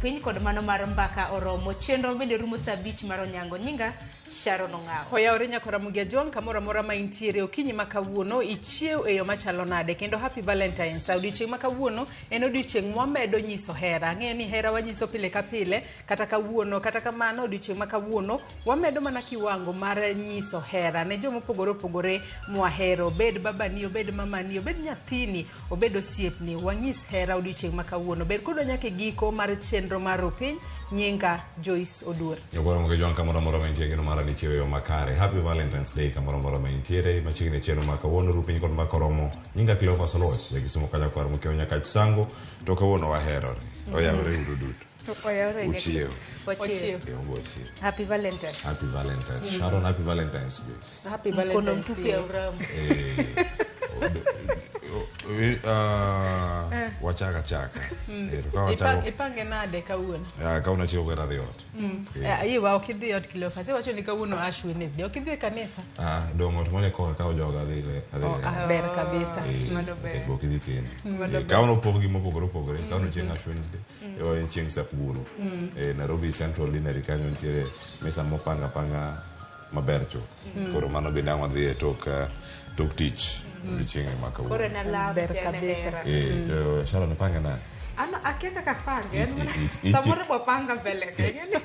Rupiny kod mano mar Mbaka Oromo. Chenro bende rumo saa 5 mar onyango. Nyinga Sharon Ong'awo. Oyawore nyakora Ramogi Ajwang' kamoro amora ma intiere okinyi ma kawuono ichiew e yo machalo nade kendo happy Valentine's. Odiochieng' ma kawuono en odiochieng' mwamedo nyiso hera. Ang'eyo ni hera wanyiso pile ka pile kata kawuono kata kamano odiochieng' ma kawuono wamedo mana kiwango mar nyiso hera ne joma opogore opogore mwahero, obed babani, obed mamani, obed nyathini, obed osiepni, wanyis hera odiochieng' ma kawuono. Bed kodwa nyaka e giko mar chenro mar Rupiny. Nyinga Joyce Oduor. Nyakoro Ramogi Ajwang' kamoro amora ma intie geno mara ni ichiew e yo makare. Happy Valentine's Day kamoro amora ma intiere machiegni e chenro ma kawuono Rupiny kod Mbaka Oromo. Nyinga Cleophas Oluoch, ja Kisumo ka nyakwar Mokeo Nyakach Sango to kawuono waherore. Oyawore uru duto. Oyawore nyaka- Uchiew. Wachiew. Eh, onge wachiew. Happy Valentine. Happy Valentine's. Sharon, happy Valentine's Joyce. Happy Mkono Valentine's mtupu Day. ya uramu. Eh, wachaka chaka. Eh, to ka wachako Ipange nade kawuono? Ah, kawuono achiew kata dhi ot. Eh. Iwa ok idhi ot Cleophas, iwacho ni kawuono Ash Wednesday, ok idhi e kanisa? Ah, dong' ot mondo koka kawo joga adhi adhi Oh, ah, ber kabisa. Eh, Mano ber. nikech ok idhi kendo. Eh, kawuono opog gi mopogore opogore. Kawuono chieng' Ash Wednesday, eh, en chieng' sap buru. Eh, Nairobi Central Deanery kanyo nitiere misa mopang apanga maber chuth. Koro mano bende ang' wadhi e tok eh, tok tich odiochieng' ma Koro kawuono. en alam Ber to en kabisa. hera. Eh, to Sharon ipange nade? An akia kaka pange. En mana- Samoro bwapanga mbele ka. Ing'eni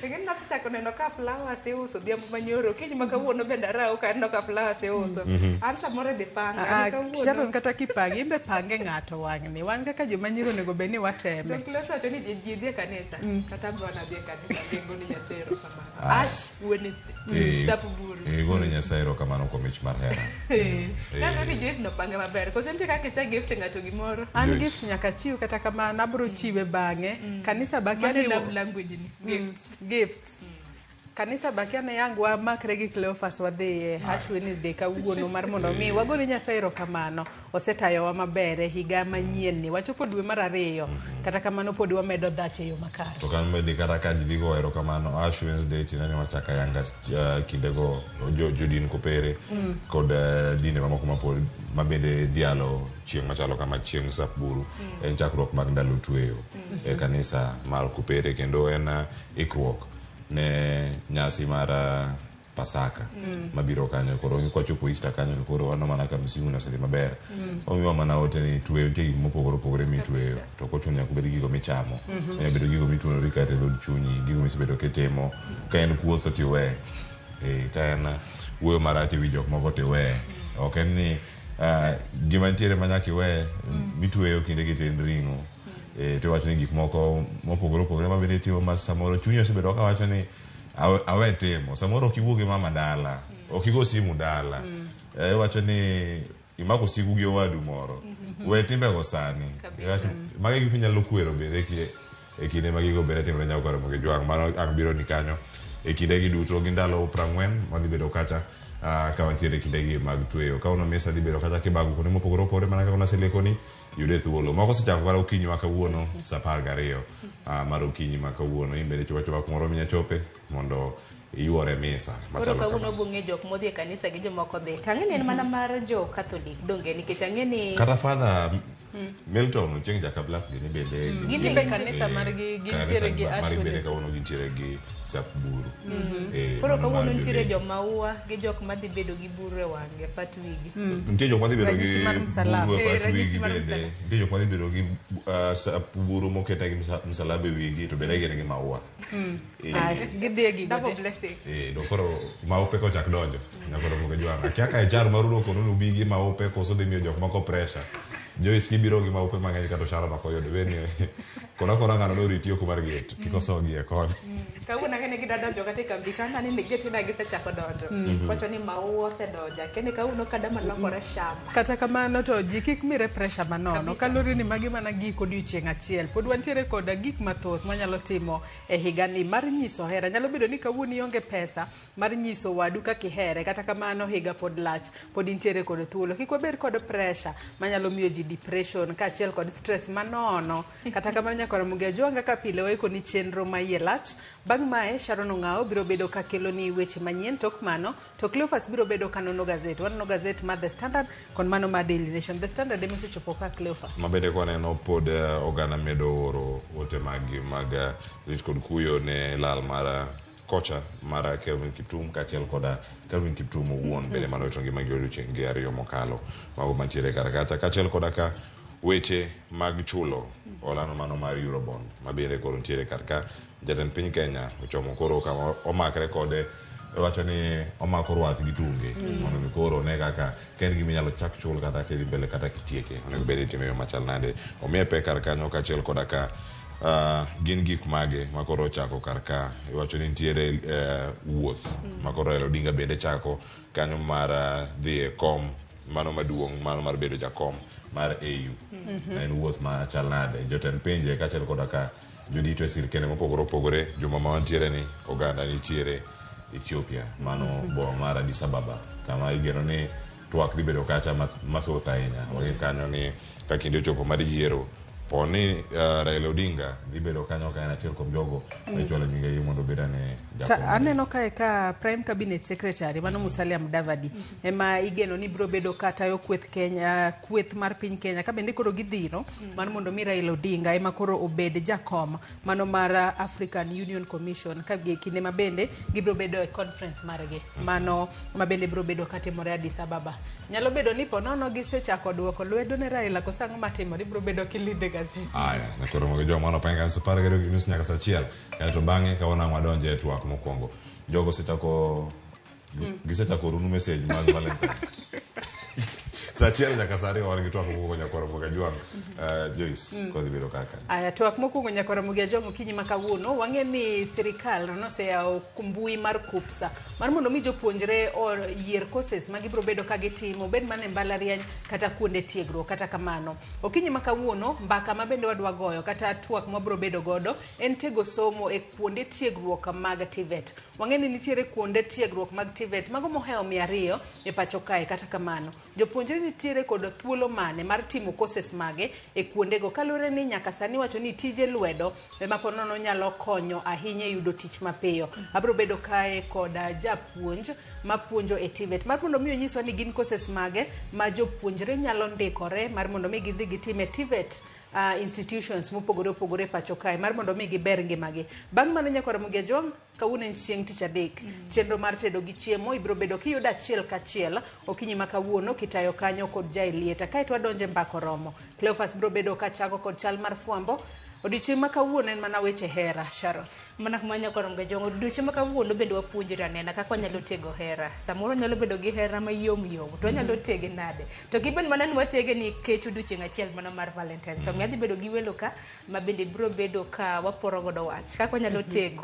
ing'eni nasechako neno ka flowers iuso odhiambo manyoro. Okinyi ma kawuono bende arawo ka aneno ka flowers iuso. An samoro idhi panga. Ah, An kawuono. Sharon kata kipange, imbe pange ng'ato wang'ni. Wan kaka joma nyiri onego bed ni wateme. To Cleo wacho ni ji ji dhi e kanisa. Kata an be wan adhi e kanisa. Adhi gone Nyasaye erokamano. Ash Wednesday. Eh, Sap buru. eh, gone Nyasaye erokamano kuom mich mar hera. Eh. Neno ni Joyce nopange maber. Koso nitie kaka ise gift ng'ato gimoro. An Joyce. gift nyaka chiw kata kamano abro chiwe bang'e. Kanisa ba Mano kia e ni love language ni. Gifts. gifts. Kanisa ba kia ne yang wamakre gi Cleophas wadhiye Ash Wednesday kawuono mar mondo mi wagone Nyasaye erokamano. Osetayowa maber e higa manyien ni. Wachopo dwe mar ariyo. Kata kamano pod wamedo dhach e yo makare. To kan bende kata ka ji dhi goyo erokamano Ash Wednesday tiende ni wachako ayanga eh, kindego jo, jodin kopere kod eh, dinde mamoko mapod ma bende dhialo chieng' machalo kama chieng' sap buru en chakruok mag ndalo tweyo e kanisa mar kopere kendo en eh, ikruok ne nyasi mar eh, Pasaka mabiro kanyo koro kwachopo Easter kanyo to koro waneno mana ka msimu ni osedhi maber omiwa mana ote ni tweyo nitie gik mopogore opogore mitweyo to ok ochuno nyaka obed gigo michamo onyalo bedo gigo mituonori kata e dhood chunyi gigo misebedo kitimo ka en kuotho tiwe eh, ka en wuoyo marach e wi jok moko tiwe ok en ni ah, gima nitiere ma nyaka iwe mitweyo kindegi to en ring'o eh, to iwacho ni gik moko mopogore opogore ma bende itimo ma samoro chunyi osebedo ka wacho ni awe, awe timo samoro ok iwuo gi mama dala ok igo simu dala eh, iwacho ni imako sigu gi owadu moro we timbego sani Iwacho- magi gik minyalo kwero bende ki- e kinde ma gigo bende timore nyako Ramogi Jwang' mano ang' biro ni kanyo e kindegi duto gi ndalo 40 madhi bedo kacha ah, ka wantiere e kindegi mag tweyo kawuono misa dhi bedo kacha kibago kuonde mopogore opogore mana kaka naselekoni yude thuolo moko osechako kata okinyi ma kawuono sa 12 ah, mar okinyi ma kawuono in bende chopo achopa kumoro minya chope mondo iyuore misa Koro machalo kawuono kama. obong'e jok modhi e kanisa gi joma ok odhi. To ang'e ni en mana mar jo Catholic donge nikech ang'e ni kata father Milton Ochieng Jakablack gini bende Gin Gin be be kanisa Eh, margi kanisa gintiere gi margi Ash bende Wednesday. kawuono gintiere gi sap buru Eh, koro mano kawuono mar nitiere jodecho. joma ua gi jok madhi bedo gi buru e wang'e e pat wigi. nitie jok madhi bedo gi Ranyisi mar msalaba. buru e Eh, pat ranyisi wigi mar bende msalaba. nitie jok madhi bedo gi ah, sap buru moketnegi msalaba e wigi to bende gin gi maua Eh, Ay, gidhi e gigo Double te. blessing. Eh, to koro maupe kochak donjo nyaka romo gi jwang' akia ka HR maru nokono nubi gi maupe koso dhi miyo jok moko pressure Joyce kibiro gi maupe mang'eny kata Sharon ok oyudo beni kona kona ng'ano noriti oko mar gate kik osogi e koni Kawuono ang'e ni gidwa donjo kata e kambi ka aneno ni gete na gisechako donjo. Wacho ni maua osedonjo. Akia ni kawuono kadama lokore shamba. Kata kamano to ji kik mire pressure manono Kabisa. kaluwore ni magi mana gik odiochieng' achiel pod wantiere koda gik mathoth mwanyalo timo e higani mar nyiso hera nyalo bedo ni kawuono ionge pesa mar nyiso wadu kaka ihere kata kamano higa pod lach pod intiere kod thuolo kik wabed kod pressure manyalo miyo ji depression kaachiel kod stress manono kata kamano nyaka Ramogi Ajwang' kaka pile waikoni chenro ma iye lach bang' Bang' mae, Sharon Ong'ao biro bedo ka keloni weche manyien. Tok mano, to Cleophas biro bedo ka nono gazet. Wanono gazet mar The Standard kod mano mar Daily Nation. The Standard ema osechopo ka Cleophas. Ma bende kwaneno pod oganda medo oro ote maggi mag lit kod kuyo ne lal mar kocha mar Kelvin Kiptum kaachiel koda Kelvin Kiptum owuon bende manowito ngimagi odiochienge ariyo mokalo. Mago mantiere kar kacha kaachiel koda ka weche mag chulo olano mano mar Eurobond ma bende koro nitiere kar ka. Jatend piny Kenya ochomo koro kama omakre kode wacho ni omako rwath gi tunge mondo mi koro one kaka ka en gima inyalo chak chul kata kidhi mbele kata kitieke onego bed ni itime e yo machal nade. Omiye pek kar kanyo kaachiel koda ka gin gik mage ma koro ochako kar ka. Iwacho ni nitiere wuoth ma koro Raila Odinga bende chako kanyo mar dhi e kom mano maduong' mano mar bedo jakom mar AU. En wuoth machal nade? Jotend pinje kaachiel koda ka jodito e sirkende mopogore opogore juma ma wantiere ni oganda nitiere Ethiopia mano boma mar Addis Ababa kama igeno ni twak dhi bedo kacha mathoth ahinya. Wang'e kanyo ni ka kinde ochopo mar yiero po ni Raila Odinga dhi bedo kanyo ka en achiel kuom jogo ma ichwalo nyingegi mondo obed ane jakom. Aneno kae ka Prime Cabinet Secretary mano Musalia Mudavadi ema igeno ni biro bedo ka tayo kweth Kenya, kweth mar piny Kenya ka bende koro gidhiro mar mondo mi Raila Odinga ema koro obed jakom mano mar African Union Commission ka gi kinde ma bende gibiro bedo e conference margi mano ma bende biro bedo katimore Addis Ababa. Nyalo bedo ni ponono gisechako duoko lwedo ne Raila koso ang'o matimore ibiro bedo kilinde gazet. Aya, nyakoro mogo joma mano penga sa 12:30 nyaka sa 1. Kaeto bang'e kawuono ang' wadonje e twak mokwongo. Jogo osechako gisechako oronu message mag Valentine. Sa 1 nyaka sa 2 wan gi twak mokwongo nyakwar Moga Jwang'. Joyce, kodhi bedo kaka. Aya, twak mokwongo nyakwar Ramogi Ajwang' okinyi ma kawuono wang'e ni sirikal noseyawo mbui mar KUPSA mar mondo mi jopuonjre oyier courses ma gibiro bedo ka gitimo bed mana e mbalariany kata kuonde tiegruok. Kata kamano okinyi ma kawuono mbaka ma bende wadwa goyo kata twak mabiro bedo godo en tego somo e kuonde tiegruok mag TVET. Wang'e ni nitiere kuonde tiegruok mag TVET mago mohewo 200 e pacho kae. Kata kamano jopuonjre nitiere kod thuolo mane mar timo courses mage e kuondego kaluwore ni nyaka sani wacho ni tije lwedo ema po nono nyalo konyo ahinya e yudo tich mapiyo. Abiro bedo kae koda japuonj mapuonjo e TVET mar mondo mi onyiswa ni gin courses mage ma jopuonjre nyalo ndikore mar mondo mi gidhi gitim e TVET institutions mopogore opogore e pacho kae mar mondo mi giber ngimagi. Bang' mano nyakwar Ramogi Ajwang' kawuono en chieng' tich adek. Chenro mar tedo gi chiemo ibiro bedo kiyudo achiel kachiel okinyi ma kawuono kitayo kanyo kod Jaelieta. Kaeto wadonjo e mbaka oromo. Cleophas biro bedo kachako kod chal mar fwambo. Odiochieng' ma kawuono en mana weche hera. Sharon. Mana kuma nyakwar Ramogi Ajwang' odiochieng' ma kawuono bende wapuonjre anena kaka wanyalo tego hera. Samoro wanyalo bedo gi hera mayom yom to wanyalo tege nade. To gibed mana ni watege nikech odiochieng' achiel mana mar Valentine. So omiyo adhi bedo gi welo ka ma bende biro bedo ka waporo godo wach kaka wanyalo tego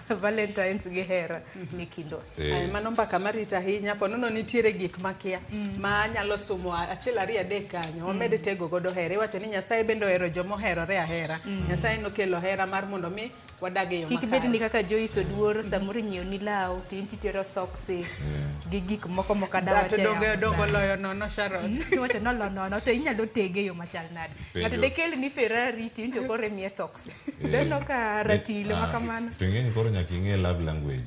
Valentines gi hera e kindwa. Ay, mano mbaka marito ahinya po nono nitiere gik makia ma nyalo sumo achiel ariyo adek kanyo wamed tego godo hera. Iwacho ni Nyasaye bende ohero joma oherore ahera. Nyasaye nokelo hera mar mondo mi wadag e yo Kik bed ni makare. kaka Joyce Oduor samoro inyiewo ni law to in titero soksi gi gik moko mokadawa To donge dongo loyo nono Sharon. Iwacho nolo nono to inyalo tege e yo machal nade. Ng'ato Penjo. dekel ni Ferrari to in to koro imiye soksi. Neno ka ratilo ma kamano. To ing'e ni koro nyaka ing'e love language.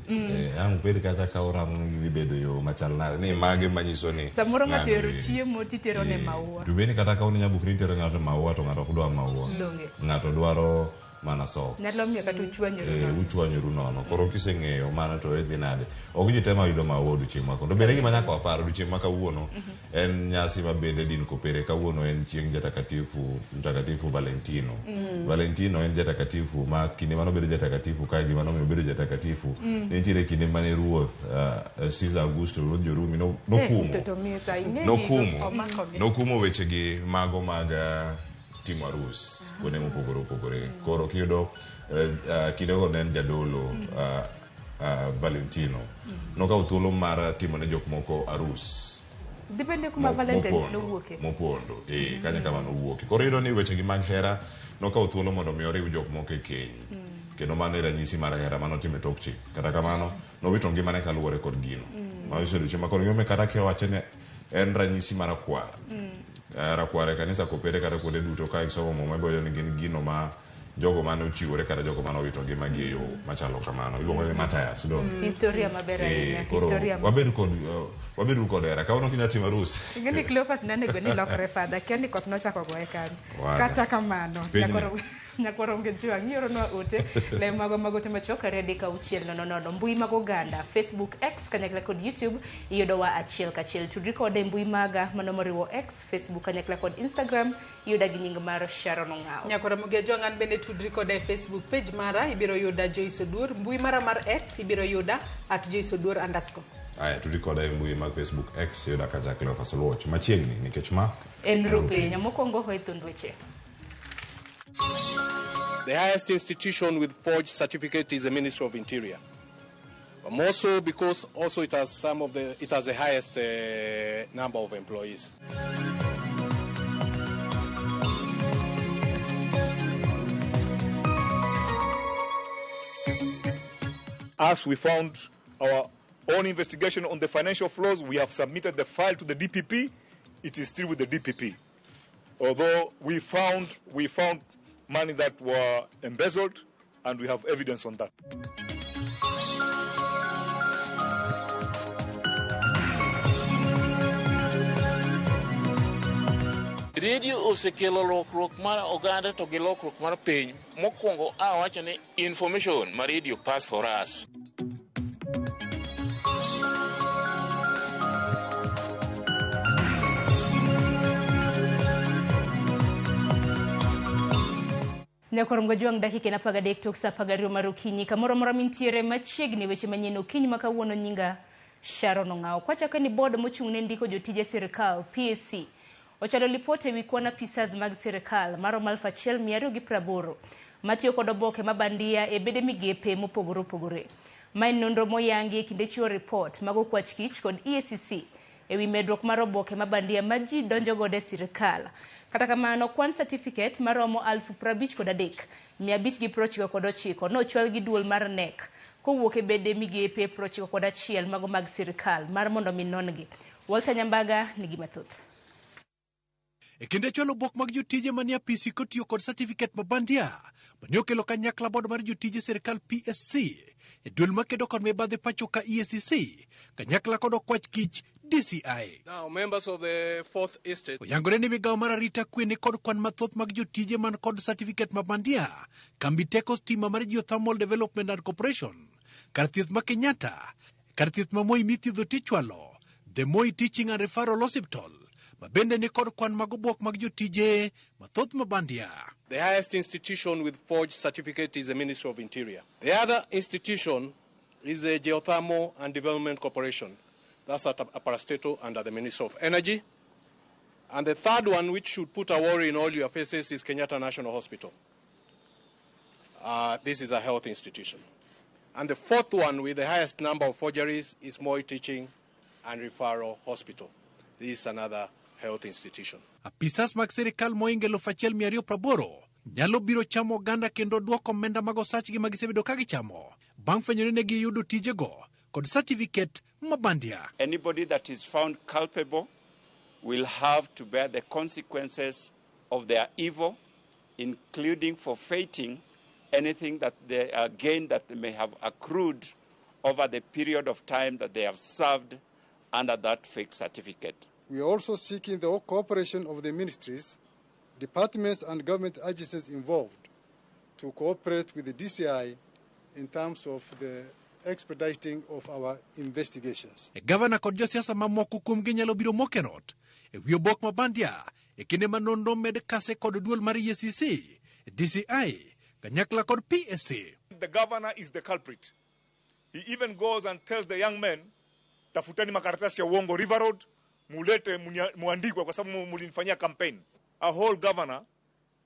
Ang' ubed kata ka uramo ni gidhi bedo yo machal nade. Ni mage manyiso ni Samoro ng'ato ng'ano ohero eri. chiemo titero ne maua. To bende kata ka un nyabukri itero ng'ato maua to ng'ato ok dwar maua. Donge. Ng'ato dwaro mana socks. Nyalo miyo kata uchwanyoru nono. Uchwanyoru nono. Koro kiseng'eyo mano to idhi nade. Ok ji tema yudo maua odiochieng' ma kawuono. To bende gima nyaka wapar odiochieng' ma kawuono en nyasi ma bende din kopere. Kawuono en chieng' jatakatifu mtakatifu Valentino. Valentino en jatakatifu ma kinde mane obedo jatakatifu ka gima nomiyo obedo jatakatifu nitiere kinde mane ruoth Caesar Augusto ruodh jo-Rumi nokumo To miyo sa ing'e nokumo Omakogi. nokumo wechegi mago mag timo arus kuonde mopogore opogore. Koro kiyudo kindego ne en jadolo Valentino nokawo thuolo mar timo ne jok moko arus Dipende kuma Valentines nowuoke. Mopondo kanyo kama nowuoke. Koro iyudo ni wechegi mag hera nokawo thuolo mondo mi oriw jok moko e keny kendo mano e ranyisi mar hera manotimo e tok chik. Kata kamano nowito ngimane kaluwore kod gino. Manyiso odiochieng' ma koro gimomiyo kata kiwache ni en ranyisi mar rakwar. Rakwar e kanisa kopere kata kuonde duto ka isomo muma ibiro yudo ni gin gino ma jogo mane ochiwore kata jogo mane owito ngimagi e yo machalo kamano. Iluongo ni martyrs, do. Historia maber ahinya. Koro Historia wabed kod wabed kod hera. Kawuono kinya timo arus. Ing'e ni Cleophas ne onego ni lokre fadha, kia ni koth nochako goye kanyo. Wada. Kata kamano, Pinyni. Nyakwaro Ongejwang' ioronwa ote le mago mag ote machuok 23600 mbui mag oganda Facebook, X kanyakla kod YouTube iyudowa achiel kachiel. Tudri koda e mbui maga mano moriwo X, Facebook kanyakla kod Instagram iyuda gi nying mar Sharon Ong'awo. Nyakwara Mogejwang' an bende tudri koda e Facebook page mara ibiro yuda Joyce Oduor, mbui mara mar X ibiro yuda @joyceoduor_. Aya, tudri koda e mbui mag Facebook, X yuda kacha Cleophas Oluoch machiegni nikech ma En rupiny mokwongo e thund weche. The highest institution with forged certificate is the Ministry of Interior. But more so because also it has some of the, it has the highest number of employees. As we found our own investigation on the financial flows, we have submitted the file to the DPP. It is still with the DPP. Although we found money that were embezzled, and we have evidence on that. Redio osekelo lokruok mar oganda to gi lokruok mar piny. Mokwongo awacho ni information ma radio pass for us. Nyakwar Ongejwang' dakika en 13 tok sa 12 mar okinyi kamoro amora mintiere machiegni weche manyien okinyi ma kawuono nyinga Sharon Ong'awo. Kwachako ni board mochung' ne ndiko jotije sirikal PSC ochalo lipot ewi kwan apisas mag sirikal maromo 1280 matiyo kod oboke ma bandia e bede migepe mopogore opogore. Ma en nonro moyangi e kinde chiwo ripot mag okwach kich kod EACC ewi medruok mar oboke ma bandia ma ji donjo godo e sirikal. Kata kamano, kwan certificate maromo 55,599 nochwal gi duol mar KNEC kowuok e bede migepe 91 mago mag sirikal mar mondo mi non-gi. Walter Nyambaga nigi mathoth. E kinde chwalo obok mag jotije manie apisi kotiyo kod certificate ma bandia mane okelo kanyakla board mar jotije sirikal PSC e duol makedo kod mibadhi pacho ka EACC kanyakla kod okwach kich DCI. Now, members of the fourth estate. Oyangore ni migawo mar arita kwe ni kod kwan mathoth mag jotije man kod certificate ma bandia, kambi teko stima mar Geothermal Development and Corporation, kar thieth ma Kenyatta, kar thieth ma Moi mithiedho tichwalo, The Moi Teaching and Referral Hospital, ma bende ni kod kwan mag obok mag jotije mathoth ma bandia. The highest institution with forged certificate is the Ministry of Interior. The other institution is the Geothermal and Development Corporation. That's at a parastatal under the Ministry of Energy. And the third one, which should put a worry in all your faces, is Kenyatta National Hospital. This is a health institution. And the fourth one with the highest number of forgeries is Moi Teaching and Referral Hospital. This is another health institution. Apisas mag sirikal moingo 1280 nyalo biro chamo oganda kendo duoko omenda mag osachgi ma gisebedo ka gichamo bang' fwenyore ne giyudo tijego kod certificate ma bandia. Anybody that is found culpable will have to bear the consequences of their evil, including forfeiting anything that they gain that they may have accrued over the period of time that they have served under that fake certificate. We are also seeking the cooperation of the ministries, departments and government agencies involved to cooperate with the DCI in terms of the expediting of our investigations. E gavana kod josiasa mamoko kuomgi nyalo biro mokerot e wi obok ma bandia e kinde ma nonro med kase kod duol mar EACC, DCI, kanyakla kod PSC. The governor is the culprit. He even goes and tells the young men, tafuteni makaratasi ya uongo River Road, mulete muandikwe kwa sababu mulinifanyia campaign. A whole governor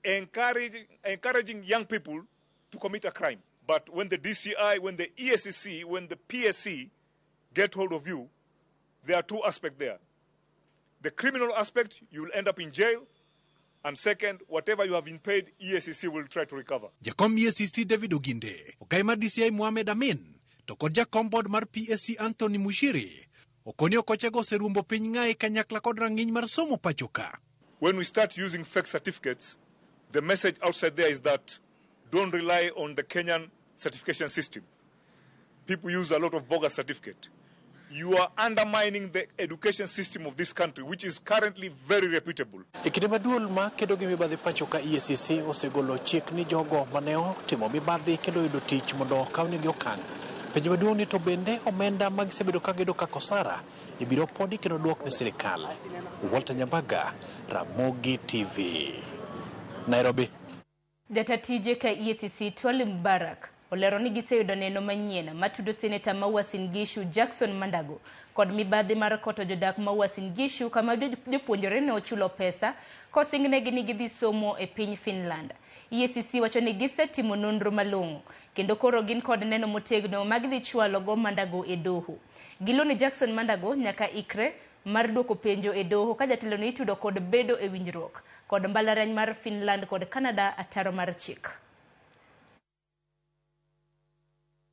encouraging young people to commit a crime. But when the DCI, when the EACC, when the PSC get hold of you, there are two aspects there. The criminal aspect, you will end up in jail. And second, whatever you have been paid, EACC will try to recover. Jakom EACC David Oginde, ogai mar DCI Mohamed Amin, to kod jakom board mar PSC Anthony Mushiri, okoni okochego oserumbo piny ng'ayi kanyakla kod rang'iny mar somo pacho ka. When we start using fake certificates, the message outside there is that Don't rely on the Kenyan certification system. People use a lot of bogus certificate. You are undermining the education system of this country, which is currently very reputable. E kinde ma duol ma kedo gi mibadhi pacho ka EACC osegolo chik ni jogo mane otimo mibadhi kendo yudo tich mondo okawnegi okang'. Penjo maduong' ni to bende omenda ma gisebedo ka giyudo kaka osara ibiro podi kendo duok ne sirikal. Walter Nyambaga, Ramogi TV, Nairobi. Jata tije ka EACC Twali Mubarak olero ni giseyudo neno manyien matudo seneta ma Uasin Gishu Jackson Mandago kod mibadhi mar koto jodak ma Uasin Gishu kama jopuonjre ne ochulo pesa kosingnegi ni gidhi somo e piny Finland. EACC wacho ni gisetimo nonro malong'o kendo koro gin kod neno motegno ma gidhi chwalo go Mandago e doho. Gilo ni Jackson Mandago nyaka ikre mar duoko penjo e doho ka jatelo ni itudo kod bedo e winjruok kod mbalariany mar Finland kod Canada ataro mar chik.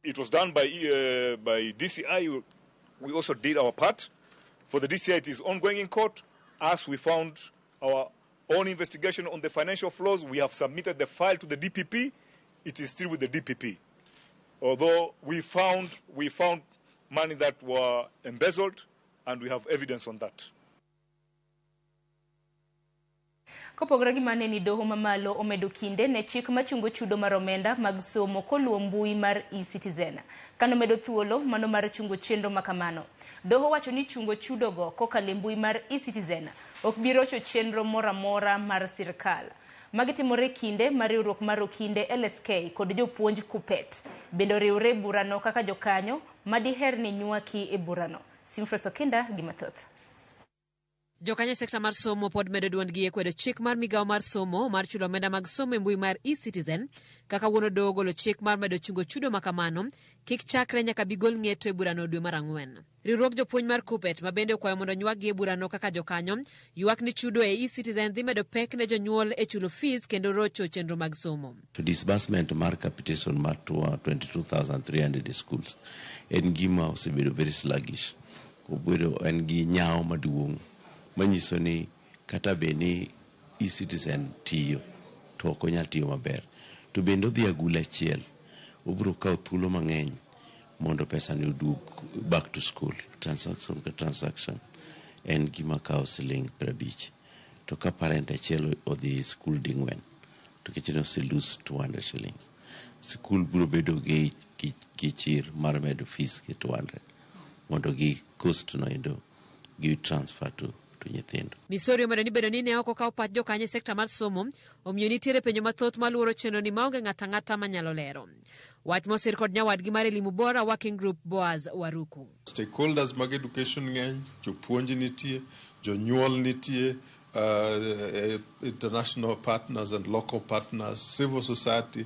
It was done by DCI. We also did our part. For the DCI, it is ongoing in court. As we found our own investigation on the financial flows, we have submitted the file to the DPP. It is still with the DPP. Although we found money that were embezzled, and we have evidence on that. Kopogore gi mane ni doho mamalo omedo kinde ne chik machungo chudo mar omenda mag somo koluwo mbui mar eCitizen. Kano medo thuolo mano mar chungo chenro makamano. Doho wacho ni chungo chudogo kokalo e mbui mar eCitizen ok bi rocho chenro moro amora mar sirkal. Magi timore kinde mar riwruok mar okinde LSK kod jopuonj KUPPET bende oriwre e burano kaka jokanyo madiher ni nywaki e burano. Simfres Okinda gi mathoth. Jokanyo e sekta mar somo pod medo duondgi e kwedo chik mar migawo mar somo mar chulo omenda mag somo e mbui mar eCitizen kaka wuon doho ogolo chik mar medo chungo chudo makamano kik chakre nyaka bigol ng'eto e burano dwe mar 4. Riwruog jopuonj mar KUPPET ma bende okwayo mondo nywakgi e burano kaka jokanyo ywak ni chudo e eCitizen dhi medo pek ne jonyuol e chulo fees kendo rocho chenro mag somo. To disbursement mar capitation mar 22,300 schools en gima osebedo very sluggish. Obedo en gi nyawo maduong' manyiso ni kata bed ni eCitizen tiyo to ok onyal tiyo maber. To bende odhi agula achiel, obiro kawo thuolo mang'eny mondo pesa ni oduog back to school. Transaction ka transaction en gima kawo siling 50. To ka parent achiel odhi e school ding'wen to kech ne ose lose 200 shillings. School biro bedo gi chir mar medo fees gi 200 mondo gi cost no endo gi transfer to nyithindo. Misori omedo ni bedo ni ne ok okaw pach jokanyo e sekta mar somo omiyo nitiere penjo mathoth maluoro chenro ni maonge ng'ato ang'ata manyalo lero. Wach mosir kod nyawadgi mar Elimu Bora Working Group Boaz Waruku. Stakeholders mag education ng'eny, jopuonj nitie, jonyuol nitie, international partners and local partners, civil society,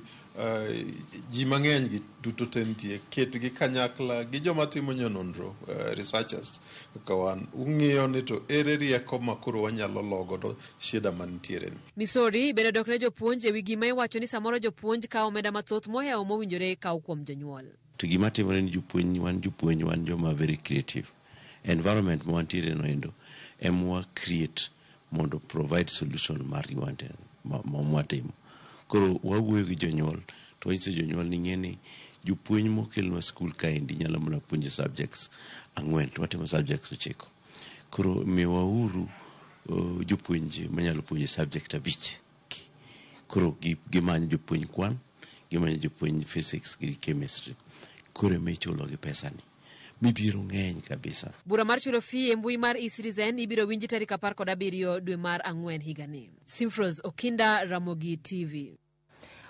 ji mang'eny gi duto te nitie, ketgi kanyakla gi joma timo nonro, researchers kaka wan, ung'iyo ni to ere rieko ma koro wanyalo logodo shida mantiere ni. Misori bende dok ne jopuonj ewi gima iwacho ni samoro jopuonj kawo omenda mathoth mohewo mowinjore kaw kuom jonyuol. To gima timore ni jopuonj wan joma very creative. Environment ma wantiere no endo ema create mondo provide solution mar mwatimo. Koro wawuoyo gi jonyuol to wanyiso jonyuol ni ng'e ni jopuonj mokelnwa skul kaendi nyalo mana puonjo subjects 4 to watimo subjects 9. Koro miwauru jopuonj manyalo puonjo subject 5. Koro gimanyo jopuonj kwan, gimanyo jopuonj physics gi chemistry. Koro emichulo gi pesani. Midhiero ng'eny kabisa. Bura mar chulo fee e mbui mar eCitizen ibiro winji tarik 17 dwe mar 4 higani. Simfros Okinda, Ramogi TV.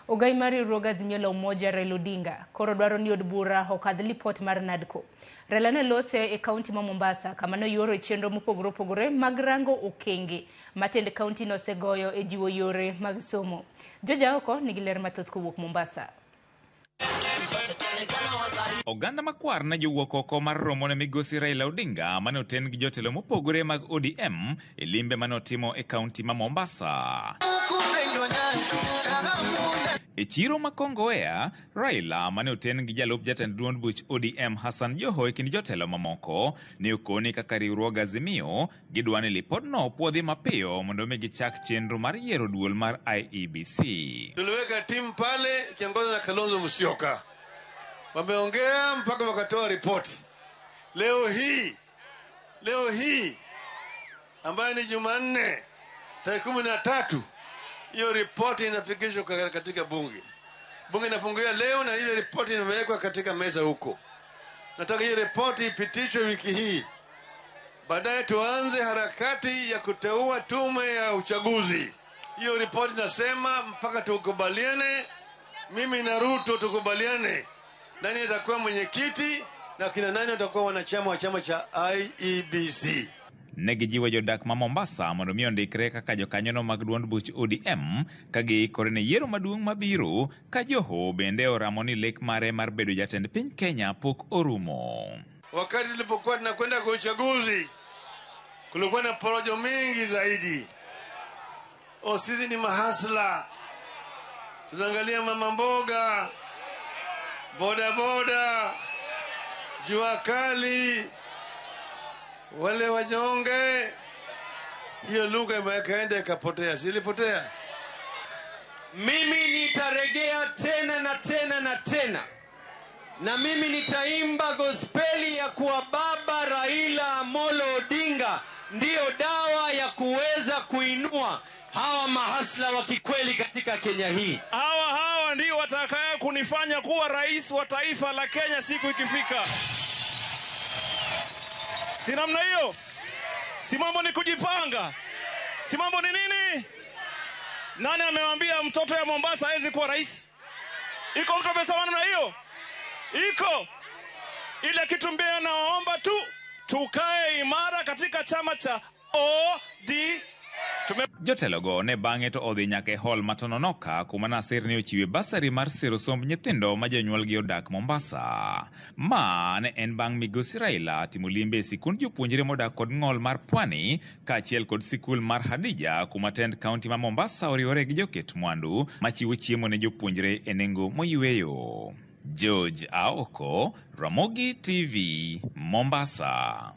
Ogai mar riwruog Azimio la Umoja Raila Odinga koro dwaro ni od bura okadh lipot mar NADCO. Raila ne lose e kaunti ma Mombasa kama ne oyuoro chenro mopogore opogore mag rango okenge ma tend kaunti no osegoyo e jiwo yore mag somo. Joja oko nigi ler mathoth kowuok Mombasa. Oganda makwar ne jowuok oko mar romo ne migosi Raila Odinga mane oten gi jotelo mopogore mag ODM e limbe mane otimo e kaunti ma Mombasa. E chiro ma Kongowea, Raila mane oten gi jalup jatend duond buch ODM Hassan Joho e kind jotelo mamoko ne okoni kaka riwruog Azimio gidwa ni lipodno opuodhi mapiyo mondo mi gichak chenro mar yiero duol mar IEBC. Tuliweka timu pale ikiongozwa na Kalonzo Musyoka, wameongea mpaka wakatoa ripoti. Leo hii ambayo ni Jumanne tarehe 13, hiyo ripoti inafikishwa katika bunge. Bunge inafunguliwa leo na ile ripoti imewekwa katika meza huko. Nataka hiyo ripoti ipitishwe wiki hii, baadaye tuanze harakati ya kuteua tume ya uchaguzi. Hiyo ripoti nasema mpaka tukubaliane, mimi na Ruto tukubaliane nani atakuwa mwenyekiti na kina nani watakuwa wanachama wa chama cha IEBC. Ne gijiwo jodak ma Mombasa mondo mi ondikre kaka jokanyono mag duond buch ODM ka giikore ne yiero maduong' mabiro ka Joho bende oramo ni lek mare mar bedo jatend piny Kenya pok orumo. Wakati tulipokuwa tunakwenda kwa uchaguzi, kulikuwa na porojo mingi zaidi. O, sisi ni mahasla, tunaangalia mama mboga, bodaboda, jua kali, wale wanyonge. Hiyo lugha imekaenda ikapotea, si ilipotea? Mimi nitarejea tena na tena na tena, na mimi nitaimba gospeli ya kuwa Baba Raila Amolo Odinga ndiyo dawa ya kuweza kuinua hawa mahasla wa kikweli katika Kenya hii. Hawa hawa ndio watakayo kunifanya kuwa rais wa taifa la Kenya siku ikifika. Si namna hiyo? Si mambo ni kujipanga? Si mambo ni nini? Nani amewambia mtoto ya Mombasa hawezi kuwa rais? Iko mtu amesema namna hiyo? Iko ile kitu mbaya. Nawaomba tu tukae imara katika chama cha OD. Tume Jotelogo ne bang'e to odhi nyaka e hall ma Tononoka kuma Nasir ne ochiwe basari mar siro somb nyithindo ma jonyuolgi odak Mombasa. Ma ne en bang' migosi Raila timo limbe e sikund jopuonjre modak kod ng'ol mar Pwani kaachiel kod sikul mar Hadija kuma tend kaunti ma Mombasa oriwore gi joket mwandu machiwo chiemo ne jopuonjre e nengo moyweyo. George Aoko, Ramogi TV, Mombasa.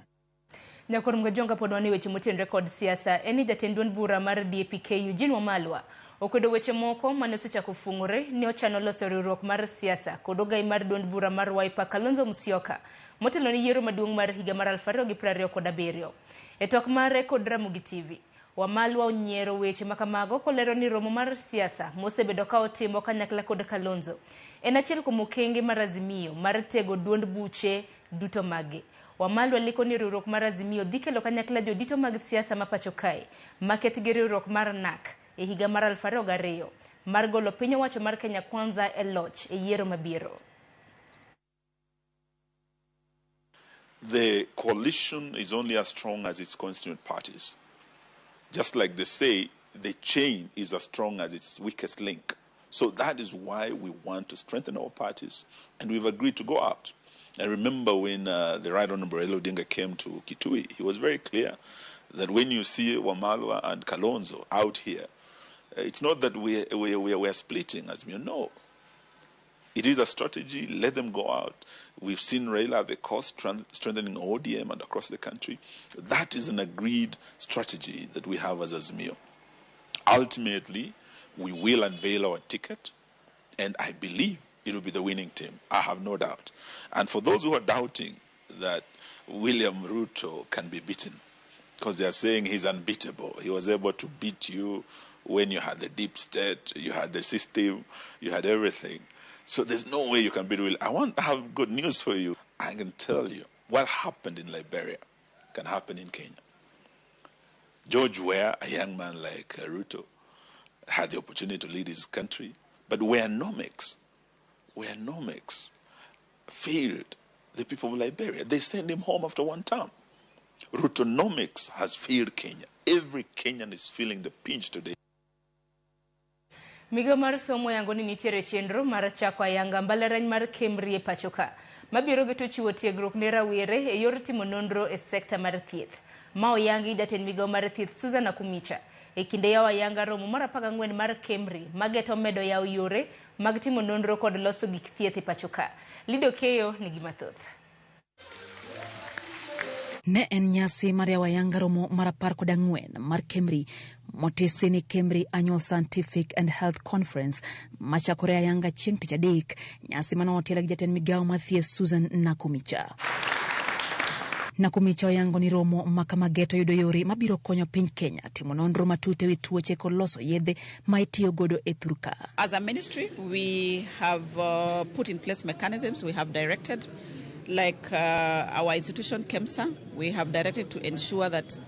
Nyakor Mgajonga pod wan e weche motenore kod siasa en ni jatend duond bura mar DAP-K Eugene Wamalwa okwedo weche moko mane osechako fung'ore ni ochano loso riwruok mar siasa kod ogai mar duond bura mar Wiper Kalonzo Musyoka motelo ne yiero maduong' mar higa mar 2027. E twak mare kod Ramogi TV, Wamalwa onyiero weche makamago kolero ni romo mar siasa mosebedo ka otimo kanyakla kod Kalonzo en achiel kuom okenge mar Azimio mar tego duond buche duto mage. Wamalwa leko ni riwruok mar Azimio dhi kelo kanyakla jodito mag siasa ma pacho kae maket gi riwruok mar NARC e higa mar 2002 mar golo piny owacho mar Kenya Kwanza e loch e yiero mabiro. The coalition is only as strong as its constituent parties. Just like they say, the chain is as strong as its weakest link. So that is why we want to strengthen our parties, and we've agreed to go out. I remember when the Right Honorable Raila Odinga came to Kitui, he was very clear that when you see Wamalwa and Kalonzo out here, it's not that we are splitting, as we know. It is a strategy. Let them go out. We've seen Raila at the coast strengthening ODM and across the country. That is an agreed strategy that we have as Azimio. Ultimately, we will unveil our ticket, and I believe it will be the winning team. I have no doubt. And for those who are doubting that William Ruto can be beaten, because they are saying he's unbeatable, he was able to beat you when you had the deep state, you had the system, you had everything. So there's no way you can beat William. I want to have good news for you. I can tell you what happened in Liberia can happen in Kenya. George Weah, a young man like Ruto, had the opportunity to lead his country, but Weanomics failed the people of Liberia. They sent him home after one term. Rutonomics has failed Kenya. Every Kenyan is feeling the pinch today. Migao mar somo yango ni nitiere chenro mar chako ayanga mbalariany mar Kemri e pacho ka mabiro geto chiwo tiegruok ne rawere e yor timo nonro e sekta mar thieth. Ma oyangi jatend migao mar thieth Susan Nakhumicha E kinde yawo ayanga romo mar 14 mar Kemri mageto medo yawo yore mag timo nonro kod loso gik thieth e pacho ka. Lido Keyo nigi mathoth. Ne en nyasi mar yawo ayanga romo mar 14 mar Kemri motisi ni Kemri Annual Scientific and Health Conference machakore ayanga chieng' tich adek, nyasi mane otel gi jatend migawo mar thieth Susan Nakumicha. Nakumicha oyango ni romo makama geto yudo yore mabiro konyo piny Kenya timo nonro matut ewi tuoche kod loso yedhe ma itiyo godo e thurka. As a ministry, we have put in place mechanisms, we have directed, like our institution KEMSA, we have directed to ensure that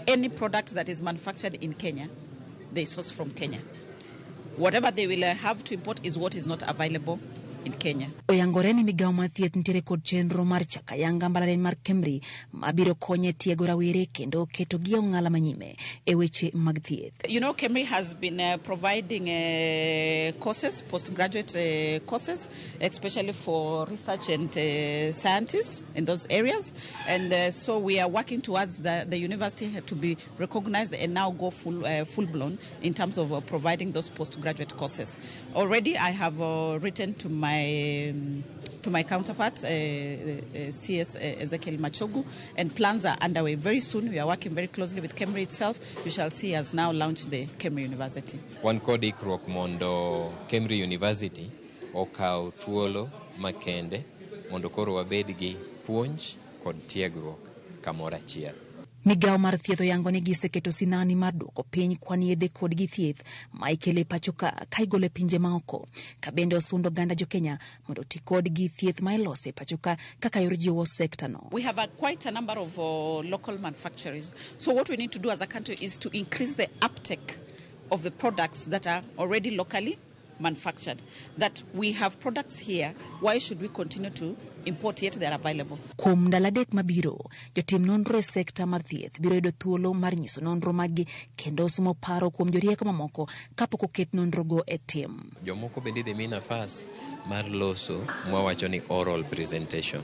any product that is manufactured in Kenya, they source from Kenya. Whatever they will have to import is what is not available in Kenya. Oyangore ni migawo mar thieth nitiere kod chenro mar chako ayanga mbalariany mar Kemri mabiro konye tiego rawere kendo keto gi e ong'ala manyime e weche mag thieth. Kemri has been providing courses, postgraduate courses, especially for research and scientists in those areas. And so we are working towards the university to be recognized and now go full blown in terms of providing those postgraduate courses. Already I have written to my counterpart, CS Ezekiel Machogu, and plans are underway. Very soon, we are working very closely with Kemri itself. You shall see us now launch the Kemri University. Wan kod ikruok mondo Kemri University okaw thuolo makende mondo koro wabed gi puonj kod tiegruok kamoro achiel. Migawo mar thieth oyango ni giseketo sinani mar duoko piny kwan yedhe kod gi thieth ma ikelo e pacho ka ka igolo e pinje maoko, ka bende osundo oganda jokenya mondo oti kod gi thieth ma iloso e pacho ka kaka yor jiwo sekta no. We have quite a number of local manufacturers. So what we need to do as a country is to increase the uptake of the products that are already locally manufactured. That we have products here, why should we continue to import yet they are available? Kuom ndalo 3 mabiro, jotim nonro e sekta mar thieth biro yudo thuolo mar nyiso nonro maggi kendo somo paro kuom jorieko mamoko kapok oket nonrogo e tim. Jomoko bende idhi mi nafas mar loso mwawacho ni oral presentation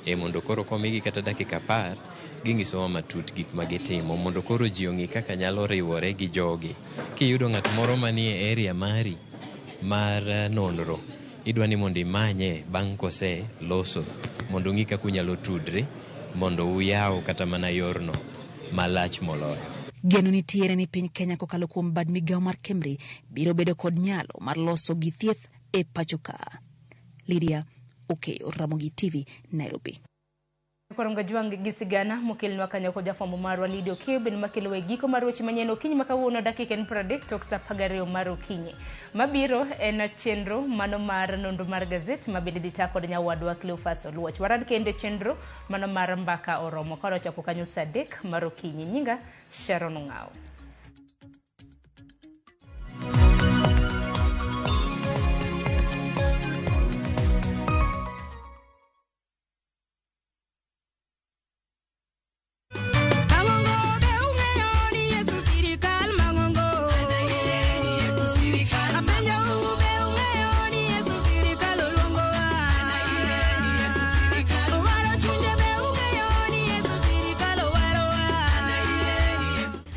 e mondo koro komigi kata dakika 10 ging'isowa matut gik ma gitimo mondo koro ji ong'i kaka nyalo riwore gi jogi. Kiyudo ng'at moro manie area mari mar nonro, idwa ni mondo imanye bang' kose loso mondo ung'i kaka unyalo tudre mondo uyaw kata mana yorno malach moloyo. Geno nitiere ni piny Kenya kokalo kuom bad migawo mar Kemri biro bedo kod nyalo mar loso gi thieth e pacho ka. Lydia Okeyo, Ramogi TV, Nairobi. Koronga jwang' gi sigana mokelnwa kanyo kod jafwambo marwa Lydia Okeyo bende makelo e giko mar weche manyien okinyi ma kawuono dakika en 30 tok sa 12 mar okinyi. Mabiro en chenro mano mar nonro mar gazet ma bende dhi ta kod nyawadwa Cleophas Oluoch. Warad kendo chenro mano mar mbaka oromo kod ochako kanyo sa 3 mar okinyi. Nyinga Sharon Ong'aw.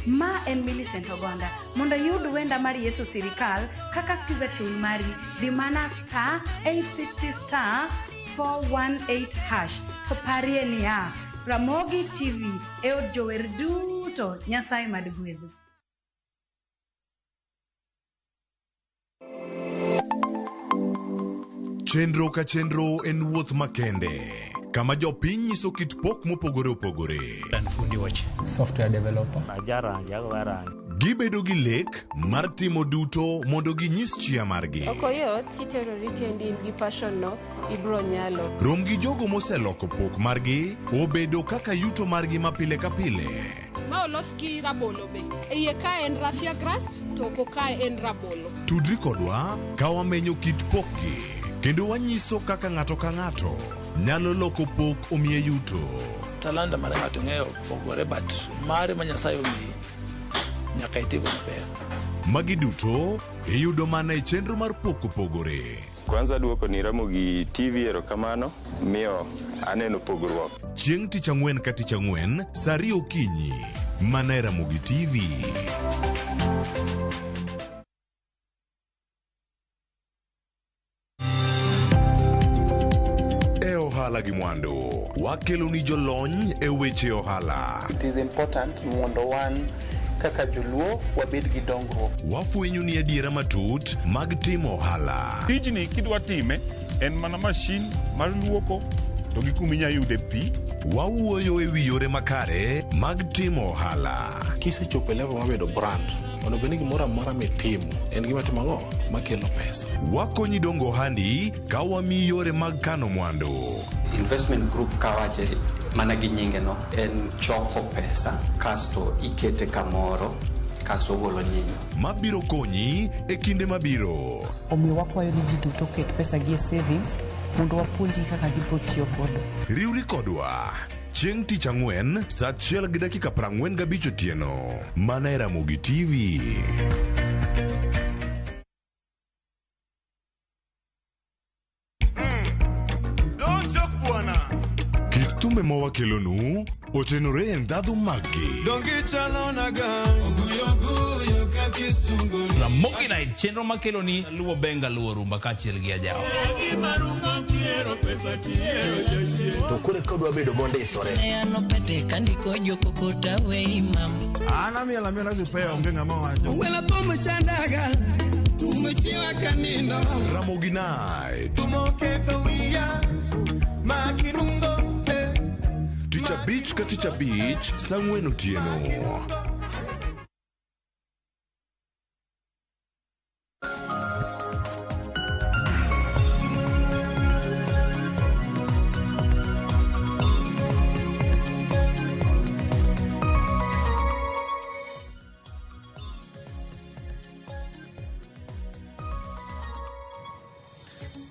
Ma en Millicent Ogonda. Mondo iyud wenda mar Yesu Sirikal kaka skiza tune mari, dhi mana *860*418# to parie niya, Ramogi TV e od jower duto, Nyasaye mad gwedhu. Chenro ka chenro en wuoth makende kama jopiny nyiso kit pok mopogore opogore. Fundi wach software developer. Gibedo gi lek mar timo duto mondo ginyis chia margi. Ok oyot kiterori kendi in gi passion no ibro nyalo. Rom gi jogo moseloko pok margi obedo kaka yuto margi ma pile ka pile. Ma olos gi rabolo be. E iye ka en raffia grass to oko kae en rabolo. Tudri kodwa ka wamenyo kit pokgi kendo wanyiso kaka ng'ato ka ng'ato nyalo loko pok omiye yuto. Talanta mar ng'ato ng'eyo pogore but mare ma Nyasaye omiyi nyaka itigo maber. Magi duto iyudo mana e chenro mar pok opogore. Kwanza duoko ni Ramogi TV erokamano miyo aneno pogruok. Chieng' tich ang'wen ka tich ang'wen sa 2 okinyi. Mana e Ramogi TV. E ohala gi mwandu, wakeloni jolony e weche ohala. It is important mondo wan kaka joluo wabed gi dongruok. Wafwenyoni adiera matut mag timo ohala. Tijni kidwa time en mana mashin mar luoko to gi kuma inya yude pi. Wawuoyo e wi yore makare mag timo ohala. Kisechopo e level mar bedo brand, onego bed ni gimoro amora mitimo en gima timo ang'o makelo pesa. Wakonyi dongo ohandi ka wamiyi yore mag kano mwandu. Investment group kawache mana gi nyinge no en choko pesa kasto ikete kamoro kasto ogolo nyinyo. Mabiro konyi e kinde mabiro. Omiyo wakwayo ni ji duto oket pesa gi e savings mondo wapuonjgi kaka gibiro tiyo godo. Riwri kodwa chieng' tich ang'wen saa achiel gi dakika 45 otieno mana e Ramogi TV. Kit thumbe ma wakelonu otenore e ndhadhu maggi. Ramogi Night, chenro makeloni luwo benga luwo rumba kaachiel gi ajawa. To koro ka odwa bedo mondisore. An amiel amiela sipea onge ng'ama wacho. Wela thum chandaga, thum chiwa kanindo. Ramogi Night. Moketho wiya, makinungo. Tich abich ka tich abich saa ang'wen otieno.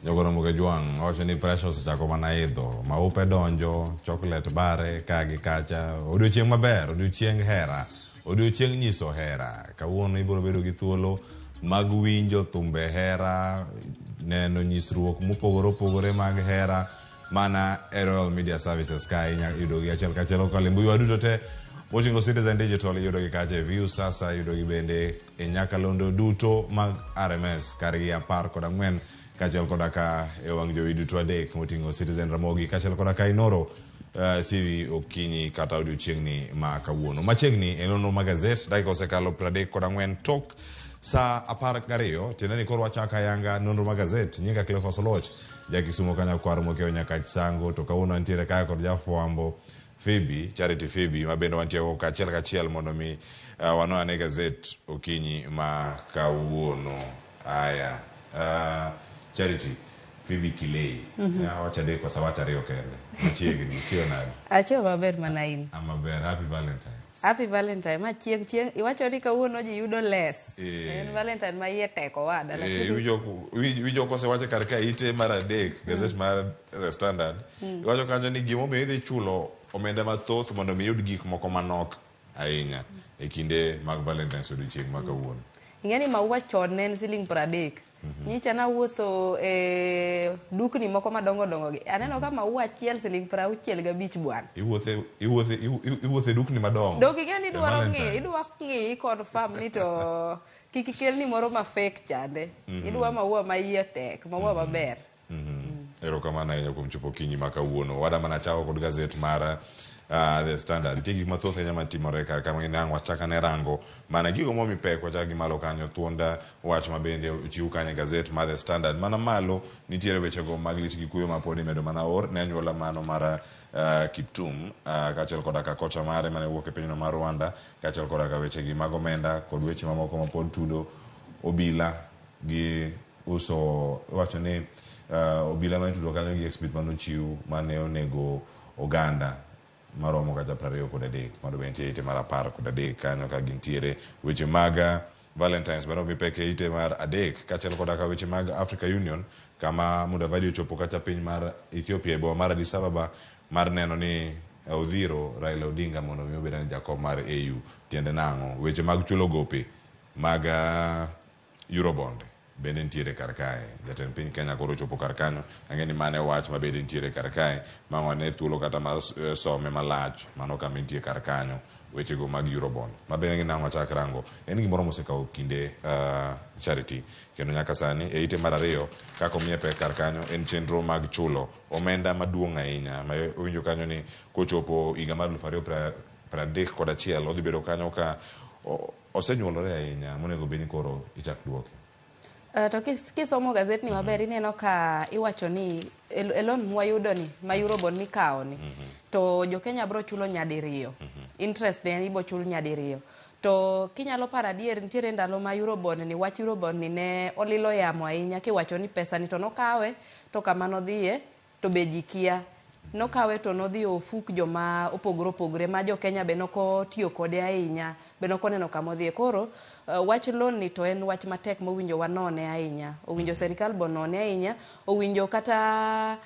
Jogoro Mugejwang' owacho ni pressure osechako mana idho, maupe donjo, chocolate bare ka gi kacha. Odiochieng' maber, odiochieng' hera, odiochieng' nyiso hera. Kawuono ibiro bedo gi thuolo mag winjo thumbe hera, neno nyisruok mopogore opogore mag hera mana e Royal Media Services ka inya yudogi achiel kachiel kokalo e mbui wa duto te moting'o Citizen Digital iyudogi kacha e View Sasa iyudogi bende e nyakalondo duto mag RMS kargi 14 kaachiel koda ka e wang' jowi duto adek moting'o Citizen Ramogi kaachiel koda ka Inoro TV okinyi kata odiochieng'ni ma kawuono. Machiegni e nonro mag gazet dakika osekalo 34 tok saa 12 tiende ni koro wachako ayanga nonro mag gazet. Nyinga Cleophas Oluoch, ja Kisumo ka nyakwar mokewo Nyakach Sango, to kawuono antiere kae kod jafwambo Phoebe, Charity Phoebe, ma bende wantie go kachiel kachiel mondo mi wano ane gazet okinyi ma kawuono. Aya, Charity Phoebe Kilei. Awacho adek koso awacho ariyo kende. Machiegni, ichiewo nade? Achiewo maber mana in. Ah, maber. Happy Valentine. Happy Valentine. Ma chieng' chieng' iwacho ni kawuono ji yudo less. En Valentine ma iye tek owada. Iwinjo kosewache kar ka ite mar adek, gazet mar The Standard. Iwacho kanyo ni gimomiyo idhi chulo omenda mathoth mondo mi iyud gik moko manok ahinya e kinde mag Valentine's odiochieng' ma kawuono. Ing'e ni maua chon ne en siling 30. Nyicha nawuotho e dukni moko madongo dongo gi. Aneno ka maua achiel siling 65 bwana. Iwuothe dukni madongo. Dok ing'e ni idwaro ng'i, idwa ng'i confirm ni to kik ikelni moro ma fake chande. Idwa maua ma iye tek, maua maber. Erokamano ahinya kuom chopo okinyi ma kawuono. Wada mana chako kod gazet mar The Standard. Nitie gik mathoth ahinya matimore kar kama ang' wachak ane rango mana gigo momi pek wachak gi malo kanyo thuond wach ma bende ochiw kanyo e gazet mar The Standard. Mana malo nitiere wechego mag lit gi kuyo ma pod imedo mana or ne anyuola mano mar Kiptum kaachiel koda ka kocha mare mane wuok e pinyno mar Rwanda kaachiel koda ka wechegi mag omenda kod weche mamoko ma pod tudo obila gi uso iwacho ni obila mane itudo kanyo gi exhibit manochiw mane onego oganda maromo kata 23 mano bende nitie ite mar 13 kanyo ka gintiere weche mag Valentines bende omi pek e ite mar 3 kaachiel koda ka weche mag Africa Union kama Mudavadi ochopo kacha piny mar Ethiopia e boma mar Addis Ababa mar neno ni odhiro Raila Odinga mondo mi obed jakom mar AU. Tiende nang'o? Weche mag chulo gope mag Eurobond bende nitiere kar kae. Jatend piny Kenya koro ochopo kar kanyo. Ang'e ni mano e wach ma bende nitiere kar kae ma wane thuolo kata mar some malach mano kama intie kar kanyo. wechego mag Eurobond. Ma bende nang' wachak rango. En gimoro mosekawo kinde Charity. Kendo nyaka sani e ite mar ariyo kaka omiye pek kar kanyo en chenro mag chulo omenda maduong' ahinya ma owinjo kanyo ni kochopo higa mar 2031 odhi bedo kanyo ka osenyuolore ahinya monego bed ni koro ichak duoke. To kisomo gazetni maber ineno ka iwacho ni e loan mwayudo ni ma Eurobond mikawo ni to jo Kenya bro chulo nyadiriyo. Interest ne ibo chul nyadiriyo. To kinyalo paro adier nitiere ndalo ma Eurobond ni wach Eurobond ni ne olilo yamo ahinya kiwacho ni pesa ni to nokawe to kama nodhiye to be ji kia. Nokawe to nodhi ofuk joma opogore opogore ma jo Kenya be nokotiyo kode ahinya be nokoneno kama odhiye. Koro wach loan ni to en wach matek mowinjo wanone ahinya. Owinjo serikal bo none ahinya, owinjo kata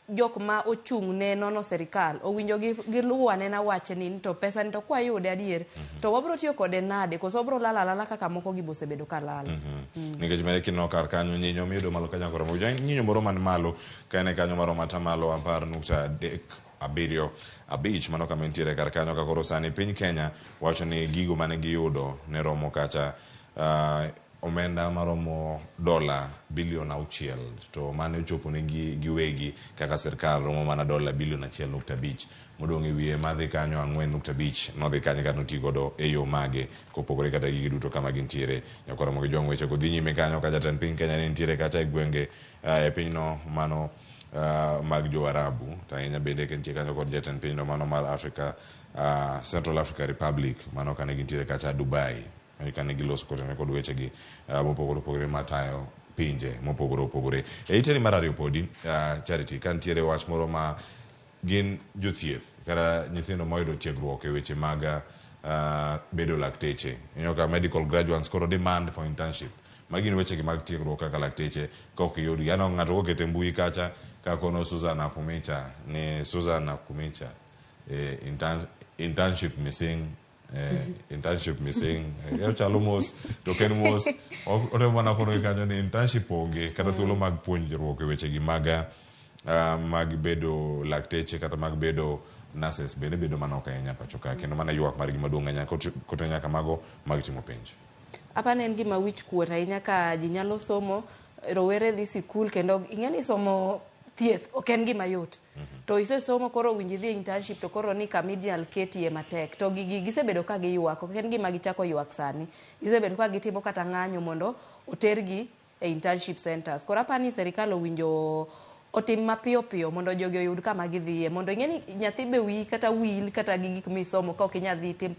jok ma ochung' ne nono serikal owinjo giluw anena wachni ni to pesa ni to kwayude adier to wabro tiyo kode nade koso obro lal alala kaka moko gi bosebedo ka lal. Nikech mere kineno kar kanyo nyinyo miyudo malo kanyo koro nyinyo moro man malo ka en e kanyo maromo atamalo 10.375 mano kama entiere kar kanyo ka koro sani piny Kenya wacho ni gigo mane giyudo ne romo kacha omenda maromo dola bilion 6 to mane ochopo ne giwegi kaka sirkal romo mana dola bilion 1.5 modong' e wiye madhi kanyo 4.5 nodhi kanyo kata noti godo e yo mage kopogore kata gigi duto kama gintiere. Nyakoro mogi jwang' weche go dhi nyime kanyo ka jatend piny Kenya ne nitiere kacha e gwenge e pinyno mano mag jo Arabu to ahinya bende ka nitie kanyo kod jatend pinyno mano mar Africa Central Africa Republic mano kane gintiere kacha Dubai kane giloso kod wechegi mopogore opogore matayo pinje mopogore opogore. E iteni mar ariyo podi Charity ka nitiere wach moro ma gin jothieth kata nyithindo moyudo tiegruok e weche mag bedo lakteche. Ineno ka medical graduates koro demand for internship. Magi gin wechegi mag tiegruok kaka lakteche ka ok iyudgi. Aneno ng'ato kokete mbui kacha ka kono Susan Akumicha ni Susan Akumicha internship missing internship missing ochalo mos to ok en mos otemo mana kono kanyo ni internship onge kata thuolo mag puonjruok e wechegi mag mag bedo lakteche kata mag bedo nurses bende bedo manok ahinya pacho ka kendo mana ywak margi maduong' ahinya kote nyaka mago mag timo penj. Apani en gima wich kuot ahinya ka ji nyalo somo, rowere dhi sikul kendo ing'e ni somo thieth ok en gima yot. To isesomo koro owinjo idhi e internship to koro ni kama inyal ketie matek. To gigi gisebedo ka giywak, ok en gima gichako ywak sani. Gisebedo ka gitimo kata ng'anyo mondo otergi e internship centers. Koro apani serikal owinjo otim mapiyo piyo mondo jogi oyud kama gidhiye mondo ing'e ni nyathi be wiyi kata wil kata gi gik misomo ka ok inyal dhi tim